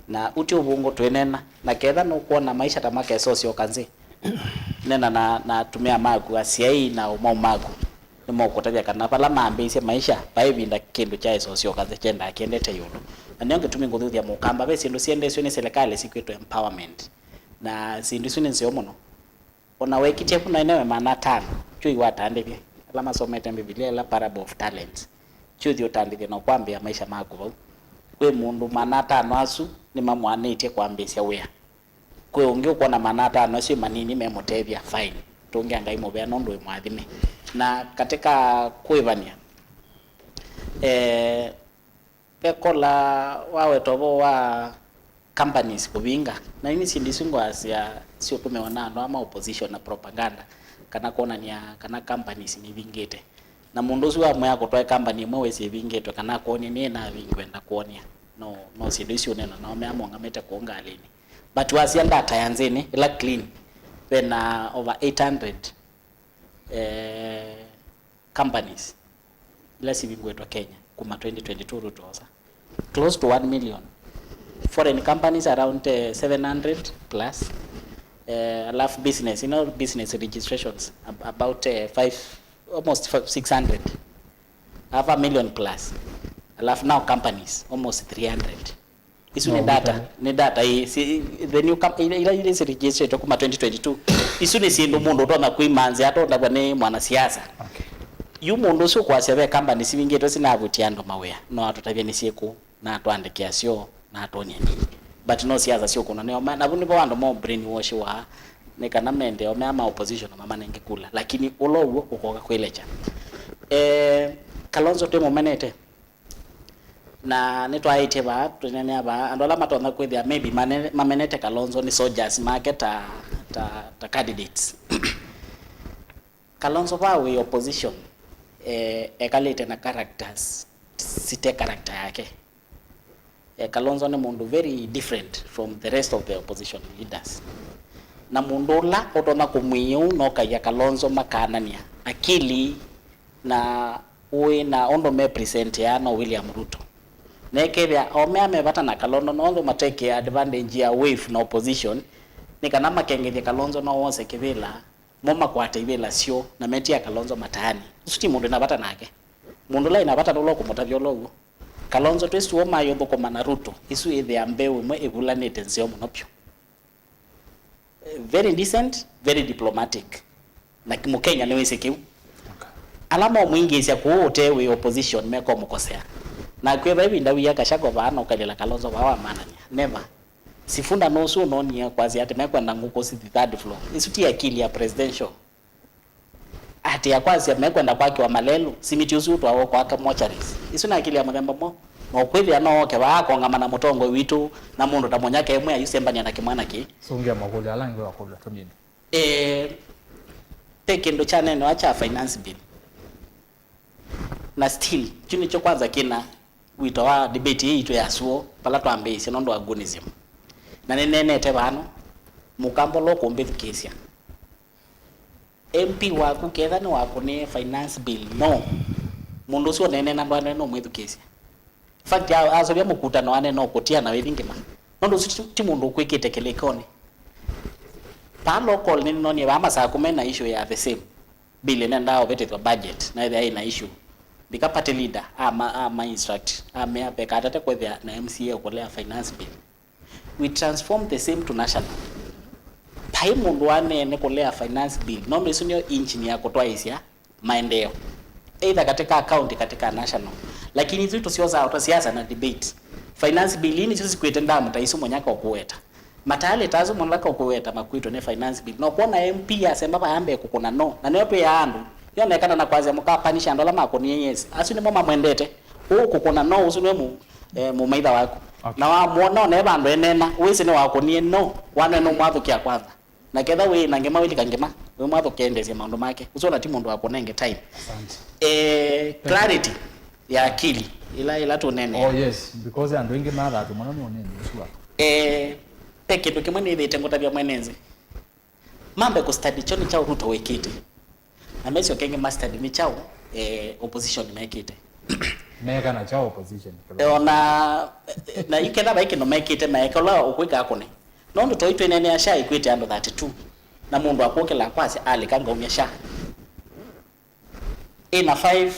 Na ũti ũvũngũ twĩneena, na ketha nũkwona maisha ta makesa ũsyoka nzĩ, nena na, na atumĩa maku, asyai na ũmau maku. Nĩmũkũtavya kana vala mambĩĩisye maisha, vai ĩvinda kĩndũ kyaĩ sosyoka nthĩ kyendaa kĩendete ĩũlũ. Na nĩyo ngĩtumi ngũthuthya Mũkamba, ve syĩndũ siendesw'e nĩ silikalĩ sikwĩtwa empowerment. Na syĩndũ isu nĩ nzeo mũno. O na wekĩtye vu na ĩnewe maana atano, kyũthi watandĩthye ala masomete Mbivilia ĩla parable of talents. Kyũthi ũtandĩthye na ũkwambĩa maisha maku vau. Kwĩ mũndũ maana atano asu nĩmamũanĩtye kwambĩĩsya wĩa. Kwĩ ũngĩ ũkwona maana atano asu manini memũtethya, fine. Tũngĩa Ngai mũvea nũndũ wĩ mũathime. Na katika kũĩvany'a, eh, ve kola waweta ũvoo wa companies kũvinga, na ini syĩndũ isu ngwasya siũtũmĩwa na andũ ama opposition na propaganda, kana kwonany'a kana companies nivingĩte. Na mũndũ ũsu wamwĩa kũtwae company ĩmwe wĩsĩ ĩvingĩtwe, kana akwonie nĩ navi ngwenda kwonia, no, no syĩndũ isu ũnena nao mea mongamĩte kũu ngalĩnĩ. But wasya data ya nzĩnĩ ĩla clean, ve na over eight hundred, eh, companies ila sivingũĩtwe Kenya kuma twenty twenty-two Ruto osa. Close to one million. Foreign companies around, eh, seven hundred plus. Eh, alafu business, you know, business registrations ab- about, eh, five, almost five, six hundred. Half a million plus. Alafu now companies almost three hundred. Isu nĩ data, nĩ data ĩ, si, the new com- ila, ila, ila isi registrate kuma twenty twenty-two. Isu nĩ syĩndũ mũndũ ũtonya kwĩmanzĩa atondavwa nĩ mwanasiasa. Okay. Yu mũndũ ũsu ũkwasya ve company sivingĩtwe sinavutia andũ mawĩa, no atũtavye nĩ syĩkũ, na atũandĩkĩa syo, na atwonie nini. But no siasa syũkũna nĩo ma- navu nĩvo andũ mo brainwash wa nĩ kana mende o mea ma opposition mamanenge kula, lakini ũla ũw'o ũkoka kwĩlekya. Eh, Kalonzo twĩmũmenete. Na nĩtwaĩtye vaa, tũnenea vaa, andũ ala matonya kwĩthĩa maybe mane- mamenete Kalonzo nĩ soldiers make ta, ta, ta candidates. Kalonzo vaa wĩ opposition, eh, ekalĩte na characters site character yake. Eh, Kalonzo nĩ mũndũ very different from the rest of the opposition leaders. Na mũndũ ũla ũtonya kũmwĩĩa ũu no kaia Kalonzo makanania akili na ũĩ na ũndũ me present ya no William Ruto. Na ĩkethĩa o mea me vata na Kalonzo, no onthe matekea advantage ya wave na opposition, nĩ kana makengethye Kalonzo no wose kĩvĩla, mo makwate ivĩla syoo, na metia Kalonzo mataani. Ũsu ti mũndũ ĩna vata nake. Mũndũ ũla ĩna vata nũla ũkũmũtavya ũla ũw'o. Kalonzo twĩsĩ ũũ mayũthũkũma na Ruto, ĩsu ĩthĩa mbeũ ĩmwe ĩvulanĩte nzeo mũno vyũ. Very decent, very diplomatic. Na ki- Mũkenya nĩwĩsĩ kĩu. Okay. Ala momwingĩĩsya kũu ũte wĩ opposition mekomũkosea. Na kwĩ va ĩvinda wia Gachagua vaa na ũkailĩla Kalonzo vaa wamanany'a. Never. Sifuna nũsu ũnonie kwasya atĩ mekwenda ngũkũ sithi third floor. Ĩsu ti akili ya presidential. Atĩ akwasya mekwenda kwakĩwa malelũ, simiti ũsu ũtwawa kwaka mortuaries. Ĩsu nĩ akili ya mũthemba mwaũ? Na ũkwĩthĩa no oke vaa akongama na mũtongoi witũ na mũndũ ta Mũnyaka ĩmwe ayũsembania na kĩmwana kĩ. Sũngĩa makũlyo ala angĩ wakũlyo tũnini. Eh, ve kĩndũ kyanenewa kya finance bill. Na still, kyu nĩkyo kwanza kĩna wito wa debate ĩĩ itũ ya suo, vala twambĩĩsye nũndũ wa goonism. Na nĩneenete vano, Mũkamba ũla ũkũmbĩthukĩĩsya. M P waku ketha nĩwakũnĩe finance bill, no. Mũndũ ũsu ũneenena ndwanene ũmwĩthukĩĩsya. In fact, a- asovya mũkutano ane no kũtia na wĩthi ngima. Nũndũ ũsu ti- ti mũndũ ũkwĩkĩte kĩlĩkonĩ. Paa local nĩnĩnonie vaa Masaku mena issue ya the same bill ĩnendaa ũvĩtĩthw'a budget, na ĩthĩa ĩna issue. Mbika party leader ama, ama instruct, amea vekatate kwĩthĩa na M C A ũkũlea finance bill. We transform the same to national. Vai mũndũ waneene kũlea finance bill, nũndũ ĩsu nĩyo engine ya kũtwaĩĩsya maendeeo, either katika county, katika national. Lakini ithui tũsyosaa twa siasa na debate. Finance bill ii nĩsyo sikwĩte ndamu ta isu Mũnyaka ũkũweta. Mataalĩ ta asu Mũnyaka ũkũweta makwĩtwe nĩ finance bill. Na ũkwona M P asemba vaya mbee kũkũna no. Na nĩyo twĩaa andũ. Yonekana na kwasya mũkapanisha andũ ala makũnie, yes. Asu nĩmo mamwendete. Ũũ kũkũna no, ũsu nĩwe mũ- eh, mũmaitha waku. Okay. Na wamwona one vandũ eneena, wĩsĩ nĩwakũnie no, wanene ũmwathũkĩa kwanza. Na ketha wĩ na ngema, wĩlika ngema, wĩmwathũkĩa endeesye maũndũ make. Ũsu ona ti mũndũ wa kũnenge time. Asante. Eh, clarity ya akili, ila, ila tũneenea. Oh, yes, because andũ aingĩ mathatũ mũno nĩ ũnini ũsu wa. Eh, ve kĩndũ kĩmwe nĩthĩte ngũtavya mwene nzĩ. Mambe kũstudy kyo nĩ kyaũ Ruto wĩkĩte. Na mesyoke ĩngĩ mastudy nĩ kyaũ, eh, opposition mekĩte. Meka na kyaũ opposition? Eh, ona, eh, na yu ketha vai kĩndũ mekĩte, maeke ũla ũkwĩka akũne. Nũndũ toi twĩneenea SHA ĩkwĩte andũ thirty-two. Na mũndũ akũkĩla kwasya alika ngaumya SHA. ĩna five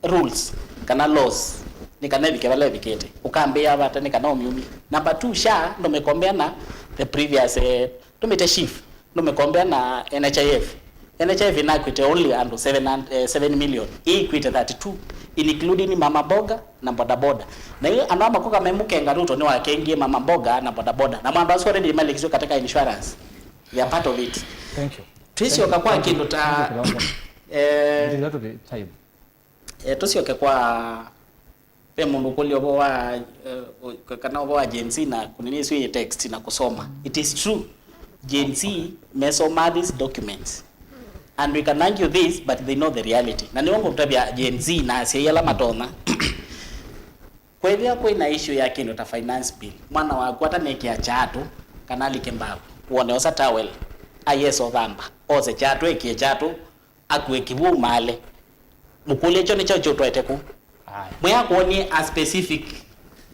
rules kana laws, nĩ kana ĩvike vala ĩvikĩte. Ũkambĩĩa vata nĩ kana ũmyumye. Number two, SHA ndũmĩkombea na the previous, eh, ndũmĩte SHIF, ndũmĩkombea na NHIF. NHIF ĩnakwĩte only andũ seven, eh, seven million. Ĩkwĩte thirty-two, including mama mboga na bodaboda. Na yu andũ ama kũka memũkenga Ruto nĩwakengie mama mboga na bodaboda. Na andũ asu already nĩmalekiswe katika insurance. They are part of it. Thank you. Twĩsyoka kwa kĩndũ ta, eh, eh, tũsyoke kwa, ve mũndũ ũkũlya ũvoo wa, eh, ũ-, kana ũvoo wa Gen Z na kũnini isu yĩ text na kũsoma. It is true. Gen Z mesoma these documents. And we can argue this, but they know the reality. Na nĩw'o ngũtavya Gen Z na asyai ala matonya. Kwĩthĩa kwĩ na issue ya kĩndũ ta finance bill, mwana waku atanekĩa kyaatũ kana alike mbavu, wone osa towel, ayesa ũthamba, ose kyaatũ, ekĩe kyaatũ, akue kĩw'ũ umaale. Mũkũlye, kyo nĩkyo kĩũtwaĩte kũ? Aye. Mwĩa kwonie a specific,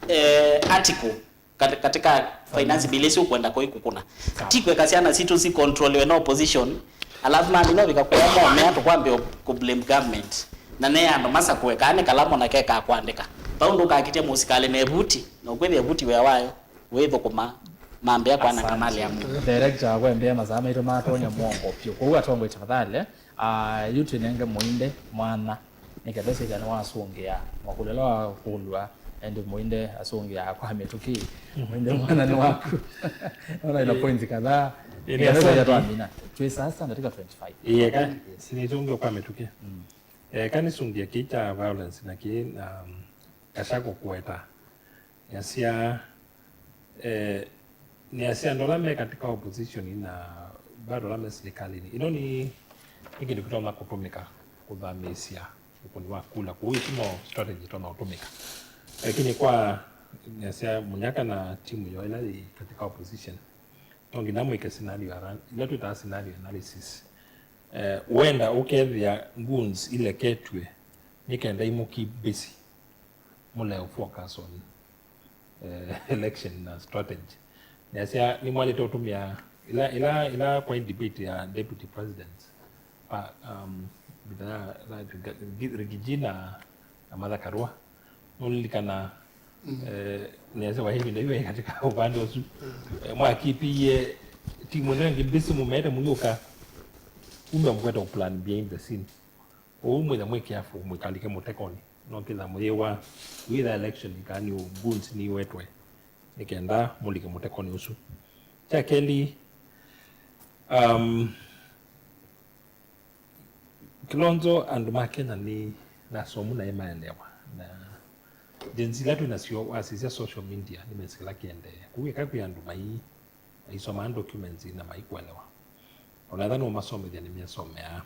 eh, article kat-, katika finance bill ĩsu ũkwenda kũikũkũna. Sawa. Ti kweka syana sitũ si controliwe na opposition, alafu mamina ũvika kũya momea tũkwambĩa kũ blame government. Na ne andũ masakũe kana nĩ kalamu na keka kwandĩka. Vau ndũkakitye mũsikalĩ na ĩvuti, na ũkwĩthĩa ĩvuti wĩa wayo wĩthũkũma mambĩa kwananga mali ya mũndũ. Director, akwendea masaa maitũ matonya mwongo vyũ. Kwoou atongoi tafadhali, ah, yu twĩnenge mũinde mwana. Nĩ kenda sĩtani wasũngĩa, makũlyo ala wakũlw'a, ende mũinde asũngĩa kwa mĩtũkĩ, mũinde mwana nĩ waku. Ona ina points kadhaa. Ĩĩ, nĩ nĩ asante. Twamina. Twĩ sasa ndatĩka twenty-five. Ĩĩ, eka, yes. Nĩtũngĩ kwa mĩtũkĩ. Mm. Eka nĩsũngĩa kĩĩ kya violence na kĩĩ, um, Gachagua kũweta. Nĩasya, eh, nĩasya andũ ala me katika opposition na bado ala me silikalini. Ĩno nĩ, nĩ kĩndũ kĩtonya kũtũmĩka kũthamĩĩsya ũkũni wa kula. Kũu ĩsu no strategy ĩtonya kũtũmĩka. Lakini kwa nĩasya Munyaka na timu yoo ĩla yĩ katika opposition, no nginya mwĩke scenario ara-, ila twĩtaa scenario analysis. Eh, wenda ũkethĩa goons ileketw'e nĩ kenda imũki busy. Mũleo focus on, eh, election na strategy. Nĩasya nĩmwalĩte ũtũmĩa ila, ila, ila kwa debate ya deputy president, pa, um, bidhaa, Rigiji na, na Martha Karua. Nũlilikana, mm, eh, nĩasya wa ĩvinda yu katika ũvande ũsu. Mm. Eh, mwakipie timu ĩno ĩngĩ busy mũmete mũyũka. Kumbe mkwete plan behind the scene. Ũu mwĩtha mwĩ careful, mũikalike mũtekonĩ. No kĩtha mũyĩwa, wĩtha election ĩkani ũ goons nĩwetwe, nĩ kenda mũlike mũtekonĩ ũsu. Kya kelĩ, um, Kilonzo, andũ ma Kenya nĩ, nĩ asomu na nĩmaelewa. Na Gen Z ila twĩ nasyo, wasisya social media, nĩmesĩ kĩla kĩendee. Kũu eka kwĩ andũ mai, maisomaa documents na maikuelewa. Ona etha nũmasomethya, nĩmesomeaa.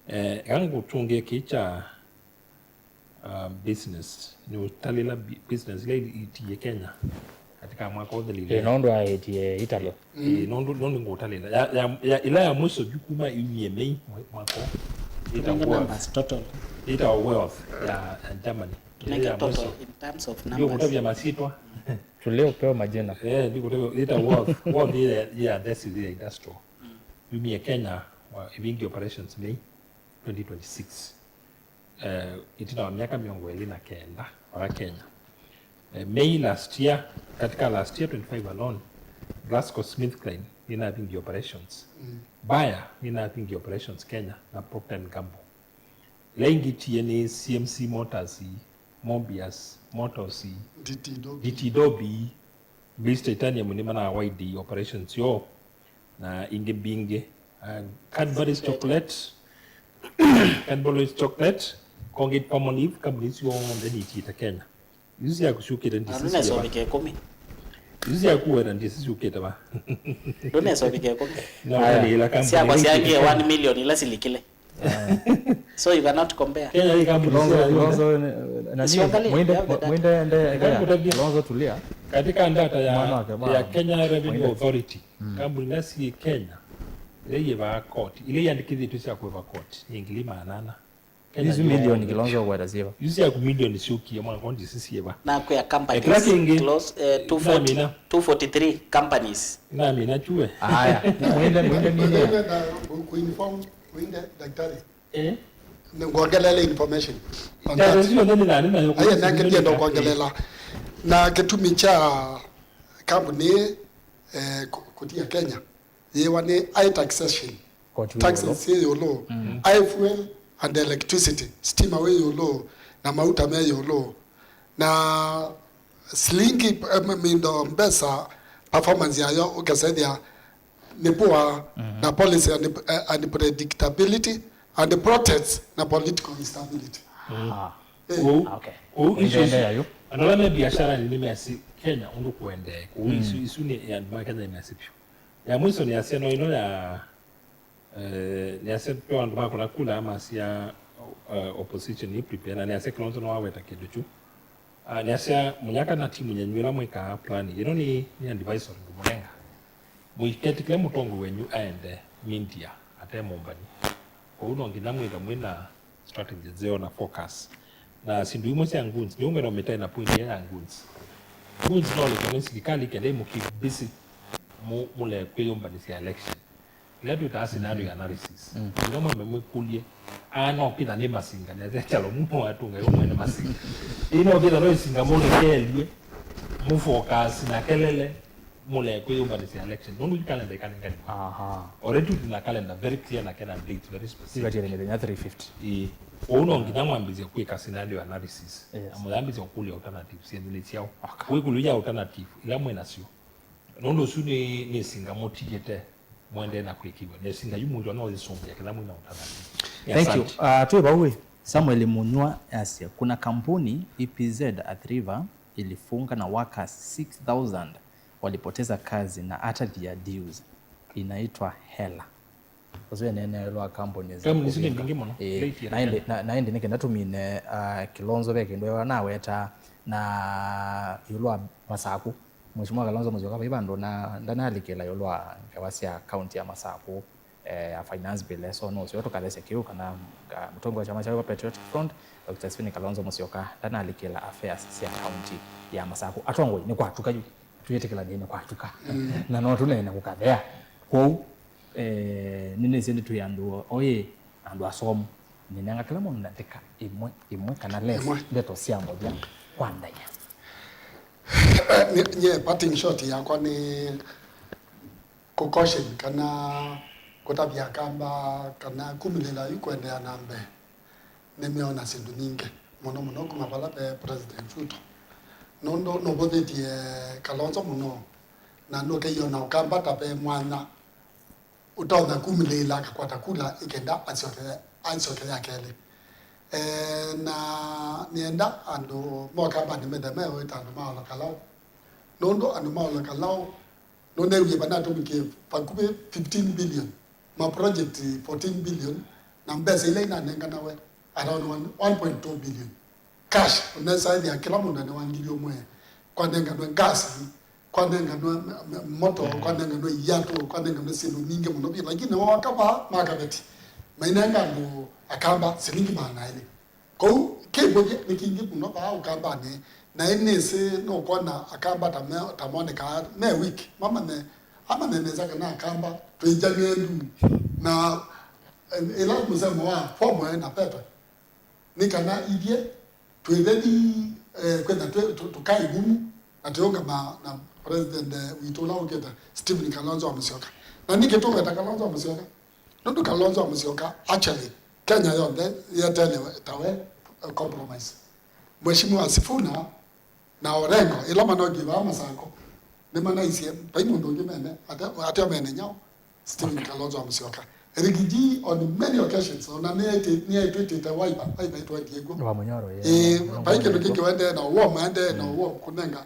Eh, eka ngũtũngĩe kĩĩ kya, uh, business. Nĩ ũtalĩla bi-, business ila itiie Kenya katika mwaka ũthelile. Ĩĩ, nũndũ aĩtie Italy. Ĩĩ, nũndũ, nũndũ ngũtalĩla. Ya, ya, ya, ila ya mwiso juu kuma yumie Mei mwa-, mwaka ũũ. Ĩtawa Wealth. Numbers total. Ĩtawa Wealth ya, ya Germany. Ĩla ya mwiso. Total in terms of numbers. Ndio kũtavya masitwa. Tulio pewa majina. Eh, ndio kũtavya, ĩtawa Wealth. Wealth ya, ya, ya industrial. Yumie Kenya, wa, ĩvingie operations Mei twenty twenty-six. Eh, ĩtina wa myaka mĩongo ĩlĩ na kenda vaa Kenya. Eh, May last year, katika last year twenty-five alone, GlaxoSmithKline nĩnavingie operations. Mm. Bayer nĩnavingie operations Kenya na Procter and Gamble. Ila ingĩ tie nĩ C M C Motors, Mobius Motors, D T Dobi. D T Dobi, British Titanium nĩmana wide operations yoo. Na ingĩ mbingĩ. Uh, Cadbury's chocolate, Cadbury's chocolate, Colgate Palmolive, kambuni isu yonthe nĩitiĩte Kenya. Isu syaku syũkĩte ndisi syeva? Ndũnesovike ĩkũmi. Isu syaku wena ndisi syũkĩte va? Ndũnesovike ĩkũmi. No, aya, nĩ ila kambuni syakwa isu syakie one million ila silikile. So you cannot compare. Kenya ĩ kambuni Kilonzo, sya Kilonzo, na Usiangalie, mwende, you have the data. Mwende, ende, Kambuni tabia. Kilonzo tulia. Katika data ya, mwana wake, ya bwana. Kenya Revenue Authority, mm, kambuni ila syĩ Kenya, ila iyĩvaa koti, ila iyandĩkĩthĩtw'e sya kũĩva koti, nĩ ngili maana ana. Kenya yonthe. Hizi milioni Kilonzo ũkwenda syĩva? Hizi ya milioni syũkie mwana kondi sisiĩva. Na kwĩ companies. Eh, kĩla kĩngĩ, close, eh, two forty, namina. Two forty-three companies. Namina chue. Haya, mwende, mwende mine. Nĩngwenda ku-, kuinform, mwende daktari. Eh? Nĩngwongelele information on that. Aye, nake ndienda kwongelela. Na kĩtumi kya kambuni eh, kũ- kũtia Kenya yĩwa nĩ high taxation. Koti wĩ taxes yĩ ĩũlũ, high fuel and electricity, stima wĩ ĩũlũ, na mauta me ĩũlũ, na silingi eh, m- mindo mbesa, performance yayo ũkesethĩa nĩ poor, na policy and, eh, unpredictability and protests na political instability. Aha. Eh. Kwoou Okay. Kwoou isu isu Endelea yu. Andũ ala me biashara nĩ measĩ Kenya ũndũ kũendee. Kwoou isu isu nĩ andũ ma Kenya nĩ measĩ vyũ. Ya mwiso nĩ asya no ino ya eh, nĩ asya pyo andũ makũna kula masya eh, opposition ni prepare na nĩ asya Kilonzo no aweta kĩndũ kyu. Ah, nĩ asya Munyaka na timu yenyu ĩla mwĩkaa plan ino nĩ nĩ advisory ngũmũnenga. Mũiketĩkĩle mũtongoi wenyu aende media ate mũmbani. Kwoou no nginya mwĩtha mwĩ na strategy nzeo na focus. Na syĩndũ imwe sya goons, nĩũngwe no mĩtae na point ĩya ya goons. Goons no lĩkwa nĩ silikalĩ kenda ĩmũkeep busy mu- mũle kwĩyũmbanĩsya election. Ĩla twĩtaa scenario analysis. Ĩla mwembe mwĩkũlye, aa no kĩtha nĩ masinga, nĩ athe chalo mumo atunga yo mwene masinga. Ĩĩ no kĩtha no ĩsinga mũlekelye, mufocus na kelele, mũle kwĩyũmbanĩsya election. Nũndũ yu calendar ĩkanenganĩwa. Aha. Already tuna calendar very clear na kena date very specific. Ivatie nĩ mĩthenya three fifty. Ĩĩ. Ũu no nginya mwambĩsye kwĩka scenario analysis. Yes. Na mũyambĩsye kũkũlya alternatives syĩthĩlĩ syaũ. Okay. Kwĩkũlya alternative ila mwĩ nasyo. Nũndũ ũsu nĩ, nĩ singa mũtigĩte mwendee na kwĩkĩw'a. Nĩ singa yu mũndũ no yĩsũngĩa kĩla mwĩ na alternative. Thank you. Asante. Uh, twĩ vau ĩ, Samuel Munywa asya, kuna kampuni E P Z Athi River ilifunga na workers six thousand walipoteza kazi na hata their dues. Inaitwa Hela. Ũsu ĩneenea ĩũlũ wa companies. Companies nĩ mbingĩ mũno. Ĩĩ, na ĩndĩ, na, na ĩndĩ nĩ kenda tũmine, uh, Kilonzo ve kĩndũ ewa naweta na ĩũlũ wa Masaku. Mheshimiwa Kalonzo Musyoka vai vandũ na ndanalikĩla ĩũlũ wa ngewa sya kaunti ya Masaku, eh, ya finance bill, so no sio tũkathesya kĩu kana, ka- mũtongoria wa kyama kya Wiper Patriotic Front, Doctor Stephen Kalonzo Musyoka ndanalikĩla affairs sya kaunti ya Masaku. Atongoi nĩ kwatuka yu, twĩtĩkĩlanĩe nĩ kwatuka. Na no tũneene kũkathea. Kwoou, eh, nĩnĩsĩ nĩ twĩ andũ oĩ, andũ asomu. Nĩnenga kĩla mũndũ ndatĩka ĩmwe, ĩmwe kana less, ĩmwe, ndeto sya mũthya kwa ndaĩa. Nye parting shot yakwa nĩ kũcaution kana kũtavya Akamba kana kumĩlĩla yu kũendeea na mbee. Nĩmeona syĩndũ nyingĩ mũno mũno kuma vala ve President Ruto, nũndũ nũvũthĩtye Kalonzo mũno na nũkeiona Ũkamba ta ve mwanya ũtonya kumĩlĩĩla akakwata kula ĩkenda asyoke, asyoke ya kelĩ. Eh, na nĩenda andũ ma Ũkambanĩ methe mewĩta andũ ma Olo Kalou, nũndũ andũ ma Olo Kalou nũneewie vanatũmĩkie vakuvĩ fifteen billion, ma project fourteen billion, na mbesa ila inanenganawe around one, one point two billion cash. Ũnesa ĩthĩa kĩla mũndũ ene wa ngili ũmwe, kwanenganwe ngasi, kwanenganwe m- m- moto, kwanenganwe iatũ, kwanenganwe syĩndũ nyingĩ mũno vyũ, lakini wooka vaa makaveti mainenga andũ Akamba silingi maana elĩ. Kwoou kĩvũthya nĩ kingĩ mũno vaa Ũkambanĩ, na ĩ nĩsĩ nũkwona Akamba ta me- ta monekaa me weak, mamanye, amanye nesa kana Akamba twĩnjanĩe ndu, na eh, ĩla mũsemo wa Fomo na Pepe nĩ kana ithyĩ twĩtheni, eh, kwĩtha twĩ- tũ- tũkaĩ vumu na twĩũngama na President, eh, witũ ũla ũkĩte, Stephen Kalonzo wa Musyoka. Na nĩkĩ tũweta Kalonzo wa Musyoka? Nũndũ Kalonzo wa Musyoka, actually, Kenya yonthe yetelewe tawe, eh, compromise. Mheshimiwa Sifuna na Orengo, ĩla manokie vaa Masako, nĩmanaisye vai mũndũ ũngĩ mene, ate- ateo mene nyao, Stephen Kalonzo wa Musyoka. Rigiji on many occasions, ona nĩaĩtwĩtĩte Wiper, Wiper ĩtwendie kw'o. Wa Munyoro, yeah. Eh, vai kĩndũ kĩngĩ wendee na ũw'o, maendee na ũw'o kũnenga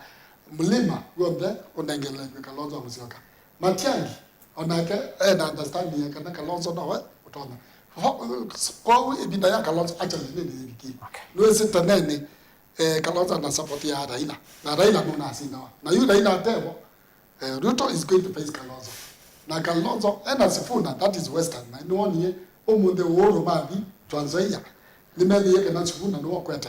mlima w'onthe ũnengelelw'e Kalonzo wa Musyoka. Matiang'i, onake ena understanding ya kana Kalonzo nowe ũtonya. Vo- Kwoou ĩvinda ya Kalonzo actually nĩ nĩyĩvikie. Okay. Nĩwĩsĩ tenenĩ, eh, Kalonzo anasupportia Raila. Na Raila nũnasindawa. Na yu Raila atevo, eh, Ruto is going to face Kalonzo. Na Kalonzo ena Sifuna, that is Western. Na nĩwonie ũmũnthĩ Uhuru mathi Trans Nzoia, nĩmethĩie kana Sifuna nĩwe ũkwete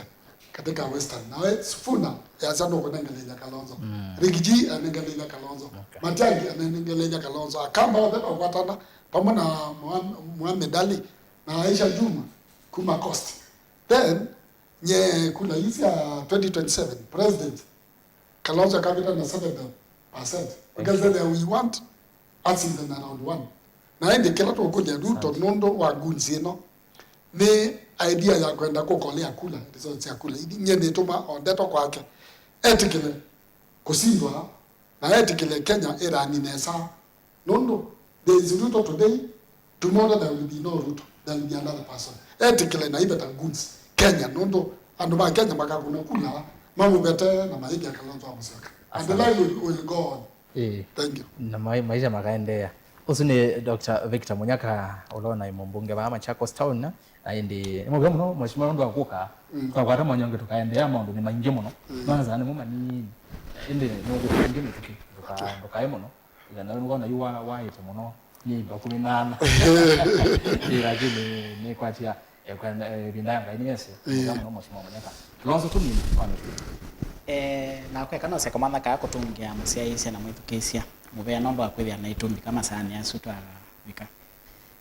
katika Western. Nawe Sifuna yasya nũkũnengelelya Kalonzo. Rigiji anengelelya Kalonzo. Okay. Matiang'i anengelelya Kalonzo. Akamba othe makwatana pamwe na Moha- Mohamed Ali na Aisha Juma. kuma coast. Then nye kula ii sya twenty twenty-seven president, Kalonzo akavĩta na seventy percent. Because we want asinde na round one. Na ĩndĩ kĩla tũkũlya Ruto nũndũ wa goons ĩno, nĩ idea ya kwenda kũkolea kula, results sya kula. Nye nĩtũma o ndeto kwake. Etĩkĩle kũsindwa, na etĩkĩle Kenya ĩrani nesa. Nũndũ there is Ruto today, tomorrow there will be no Ruto, there will be another person. Etĩkĩle na iveta goons Kenya, nũndũ andũ ma Kenya makakũna kula, mamũvete na mayĩkĩa Kalonzo wa Musyoka. And the line will, will go on. Ĩĩ. Thank you. Na mai-, maisha makaendeea. Ũsu nĩ Doctor Victor Munyaka, ũla ũnaĩ mũmbunge vaa Machakos Town, na ĩndĩ nĩ mũvea mũno, Mheshimiwa, nũndũ wa kũka. Mm. Twakwata mwanya ũngĩ tũkaendeea, maũndũ nĩ maingĩ mũno. Mm. Nwanza nĩmo manini. Ĩndĩ nĩ ũndũ ũngĩ mĩtũkĩ, ndũka-, ndũkae mũno. Ĩthana rĩu nĩwona yu wa-, waĩte mũno, nĩ vakuvĩ na ana. Ĩ, lakini nĩkwatia, eh, kwa, eh, ĩvinda ya Ngai nĩyese. Ĩĩ. Mũno mũno, Mheshimiwa Munyaka. Kilonzo tu nini kwa mĩtũkĩ. Eh, nakwa eka nose kũmanya kaa kũtũngĩa mũsyaĩĩsya na mwĩthukĩĩsya mũvea nũndũ wa kwĩthĩa na itumi kama saani asu twavika.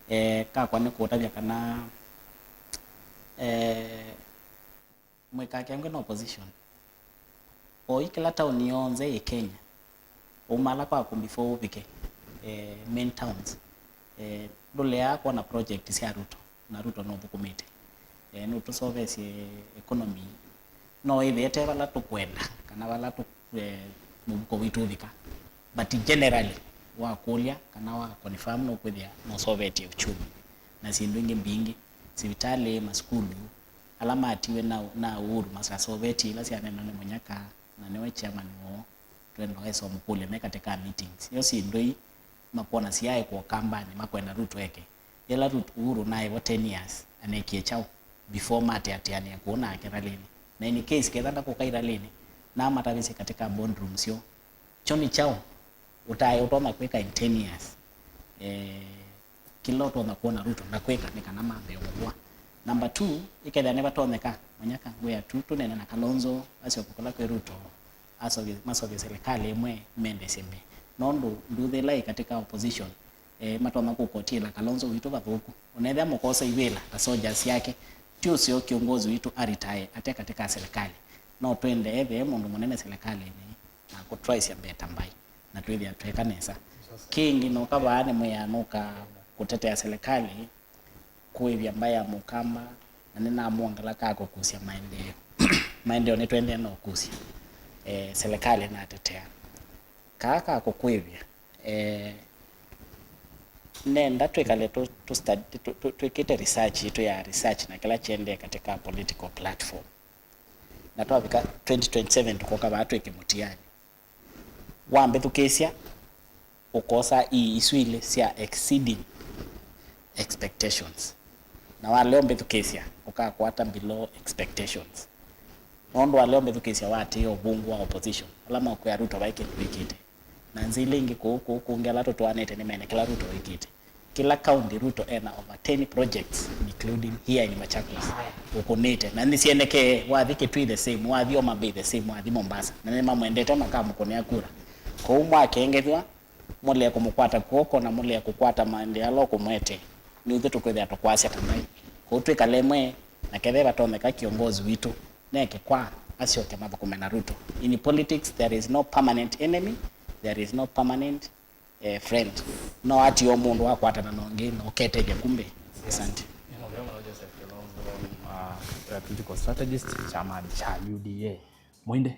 Eh, kakwa nĩ kũtavya kana, eh, mwĩkakengwe na opposition. Oyu kĩla taoni yonthe yĩ Kenya, umala kwaku before ũvike, eh, main towns, eh, ndũleaa kwona project sya Ruto, na Ruto nũthũkũmĩte. Eh, nũtũsoveesye economy. No ĩthĩe te vala tũkwenda, kana vala tũ-, eh, mũvuko witũ ũvika. But generally, wakũlya, kana wa confirm, nũkwĩthĩa nũsovetye uchumi. Na syĩndũ ingĩ mbingĩ, sivitalĩ, masukulu, ala matiwe na, na Uhuru masasovetie ila syanenwa nĩ Munyaka, na nĩwe chairman woo, twenda esa ũmũkũlya me katĩ ka meetings. Yo syĩndũ ii makwona siaĩ kwa Ũkambanĩ, makwenda Ruto eke. Yĩla Ruto, Uhuru naĩ vo ten years, anekie kyaũ before mateatĩanĩa kũu nake ralĩnĩ? Na in case ketha ndakũka iralĩnĩ, namatavisye katĩ ka boardroom syoo. Kyo nĩ kyaũ ũtaĩ ũtonya kwĩka in ten years? Eh, kĩla ũtonya kwona Ruto ndakwĩka nĩ kana mambe ũmũvũa. Number two, ĩkethĩa nĩvatonyeka, Munyaka, wĩa tu tũnene na Kalonzo, asyoke kũla kwĩ Ruto, asovye, masovye serikali ĩmwe, mendesye mbee. Nũndũ nduthi ĩla ĩ katĩ ka opposition, eh, matonya kũkotĩla Kalonzo witũ vathũku. Ũnethĩa mũkosa ivĩla ta soldiers syake, ti ũseo kĩongozi witũ aritae ate katĩ ka serikali. No twende ethĩe mũndũ mũnene serikalĩnĩ na kũtwaĩsya mbee ta mbaĩ, na twĩthĩa tweka nesa. Kĩngĩ nũka vaa nĩ mwĩanũka kũtetea serikali, kũĩvya mbaĩ ya Mũkamba, na nĩnamwongela ka kũkusya maendeeo. Maendeeo nĩtũendee na ũkusya, eh, serikali natetea. Kaa ka kũkwĩvya, eh, nenda twĩkale tũ, tũ study, tũ, tũ, twĩkĩte research yitũ ya research na kĩla kĩendee katĩ ka political platform. Na twavika twenty twenty-seven tũkoka vaa twĩke mũtiani. Wambĩthukĩĩsya, ũkosa ii isu ilĩ sya exceeding expectations. Na walea ũmbĩthukĩĩsya, ũkakwata below expectations. Nũndũ walea ũmbĩthukĩĩsya, waatĩĩa ũvũngũ wa opposition, ala makwĩa Ruto vai kĩndũ wĩkĩte. Na nzĩ ila ingĩ kũu, kũu kũngĩ ala tũtwaanĩte nĩmene kĩla Ruto wĩkĩte. Kĩla county Ruto ena over ten projects, including here in Machakos, ũkũnĩte. Na nĩsyonekee, wathi Kitui the same, wathi Homa Bay the same, wathi Mombasa. Na nĩmamwendete, makamũkũnĩa kura. Kwoou mwakengethw'a, mũlee kũmũkwata kw'oko na mũlee kũkwata maendeeo ala ũkũmwete. Nĩ ithyĩ tũkwĩthĩa tũkwasya ta mbaĩ. Kwoou twĩkale ĩmwe, na kethĩwa vatonyeka kĩongozi witũ neke kwa, asyoke mathũkũme na Ruto. In politics, there is no permanent enemy, there is no permanent eh, friend. No ati o mũndũ wakwatana na ũngĩ na ũketethya kumbe. Asante. Nĩ mũvea mũno Joseph Kilonzo, uh, a political strategist, kyama kya U D A. Mwinde.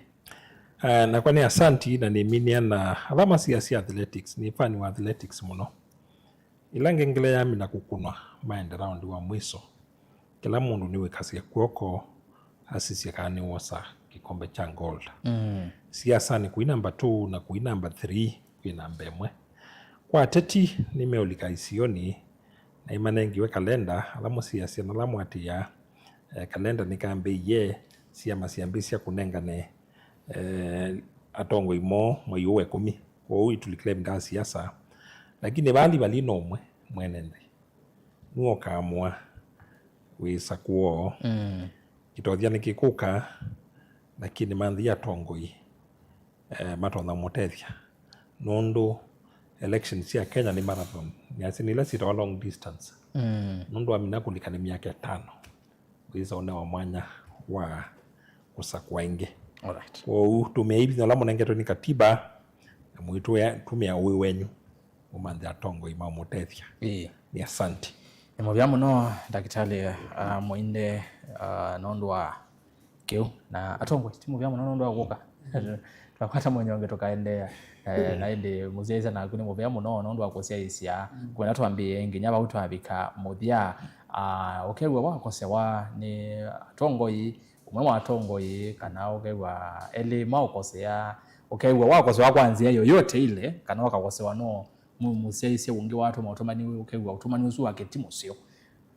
Eh, nakwa nĩ asanti na nĩminĩa na ala masiasya athletics, nĩ fan wa athletics mũno. Ĩla ngengele yamina kũkũnwa, maende round wa mwiso. Kĩla mũndũ nĩwĩkasye kw'oko, asisye kana nĩwosa kĩkombe kya gold. Mm. Siasanĩ kũi namba two na kũi namba three kwĩ namba ĩmwe. Kwa ateti nĩmeũlika isionĩ na nĩmanengiwe kalenda, ala mũsiasya na ala mwatĩĩaa, eh, kalenda nĩkambĩĩie, syama syambĩĩsya kũnengane, eh, atongoi moo mwei ũũ wa ĩkũmi. Kwoou itulikile ĩvinda ya siasa. Lakini vali vali no ũmwe mwene nthĩ nĩwe ũkaamũa wĩsa kwoo. Mm. Kĩtothya nĩkĩkũka, lakini manthĩ atongoi, eh, matonya mũtethya. Nũndũ elections sya Kenya nĩ marathon. Nĩasya nĩ ila syĩtawa long distance. Mm. Nũndũ wamina kũlika nĩ myaka ĩtano. wĩsa ũnewa mwanya wa kũsakũa ĩngĩ. Alright. Kwoou tũmĩai vinya ũla mũnengetwe nĩ katiba, na mũitũmĩa ũĩ wenyu mũmanthe atongoi mamũtethya. Ĩĩ. Nĩ asante. Nĩ mũvea mũno, Ndakĩtalĩ, ah, Mũinde, ah, nũndũ wa kĩu. Na atongoi, ti mũvea mũno nũndũ wa kũka. Twakwata mũnyonge tũkaendeea. Eh, na ĩndĩ mũsyaĩĩsya naku nĩ mũvea mũno nũndũ wa kũsyaĩĩsya. Kwenda twambĩĩe nginya vau twavika mũthya. Ah, ũkew'a wakosewa nĩ atongoi, ũmwe wa atongoi, kana ũkew'a elĩ maũkosea, ũkew'a wakosewa kwa nzĩa yoyote ile, kana ũkakosewa no mũ-, mũsyaĩĩsya ũngĩ watũma ũtũmani, ũkew'a ũtũmani ũsu wake ti mũseo.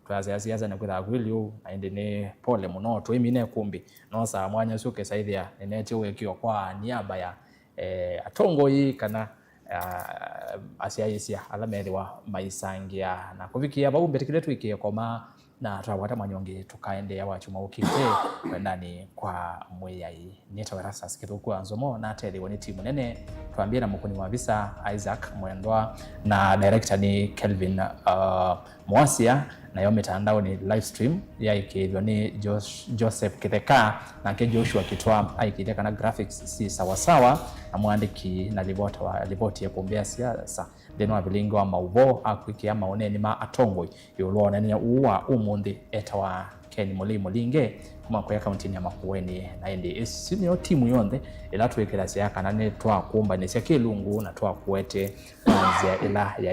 Twasya siasa nĩ kwĩthaa kwĩlĩ ũu, na ĩndĩ nĩ pole mũno, tũimine kumbi. No saa mwanya ũsu ũkesa ĩthĩa nĩnetie ũekĩo kwa niaba ya, eh, atongoi kana, ah, asyaĩĩsya ala methĩwa maisangĩa. Na kũvikĩa vau, mbĩtĩkĩle twĩkĩe koma, na twakwata mwanya ũngĩ tũkaendeea wa kyumwa ũkĩte kwendanĩ kwa Mwĩai. Nĩtawa Erastus Kĩthũku wa Nzomo, natethĩwe nĩ timu nene. Twambie na mũkũni wa visa, Isaac Mwendwa, na director nĩ Kelvin, uh, Mwasia, nayo mĩtandaonĩ live stream yaĩkĩĩthw'a nĩ Josh-, Joseph Kĩtheka, nake Joshua Kitwa aikĩĩthya kana graphics si sawasawa, na mwandĩki na livota wa livoti ya kũmbĩa siasa nthĩnĩ wa vilingi wa maũvoo akwĩkĩa maũneeni ma atongoi ĩũlũ wa ũnene ũũ wa ũmũnthĩ etawa Ken Mũlei Mũlinge kuma kũya kauntinĩ ya Makueni. Na ĩndĩ ĩsu nĩyo timu yonthe ĩla twĩkĩlasya kana nĩtwakũmbanĩsya kĩlungu na twakũete kwa nzĩa ĩla ya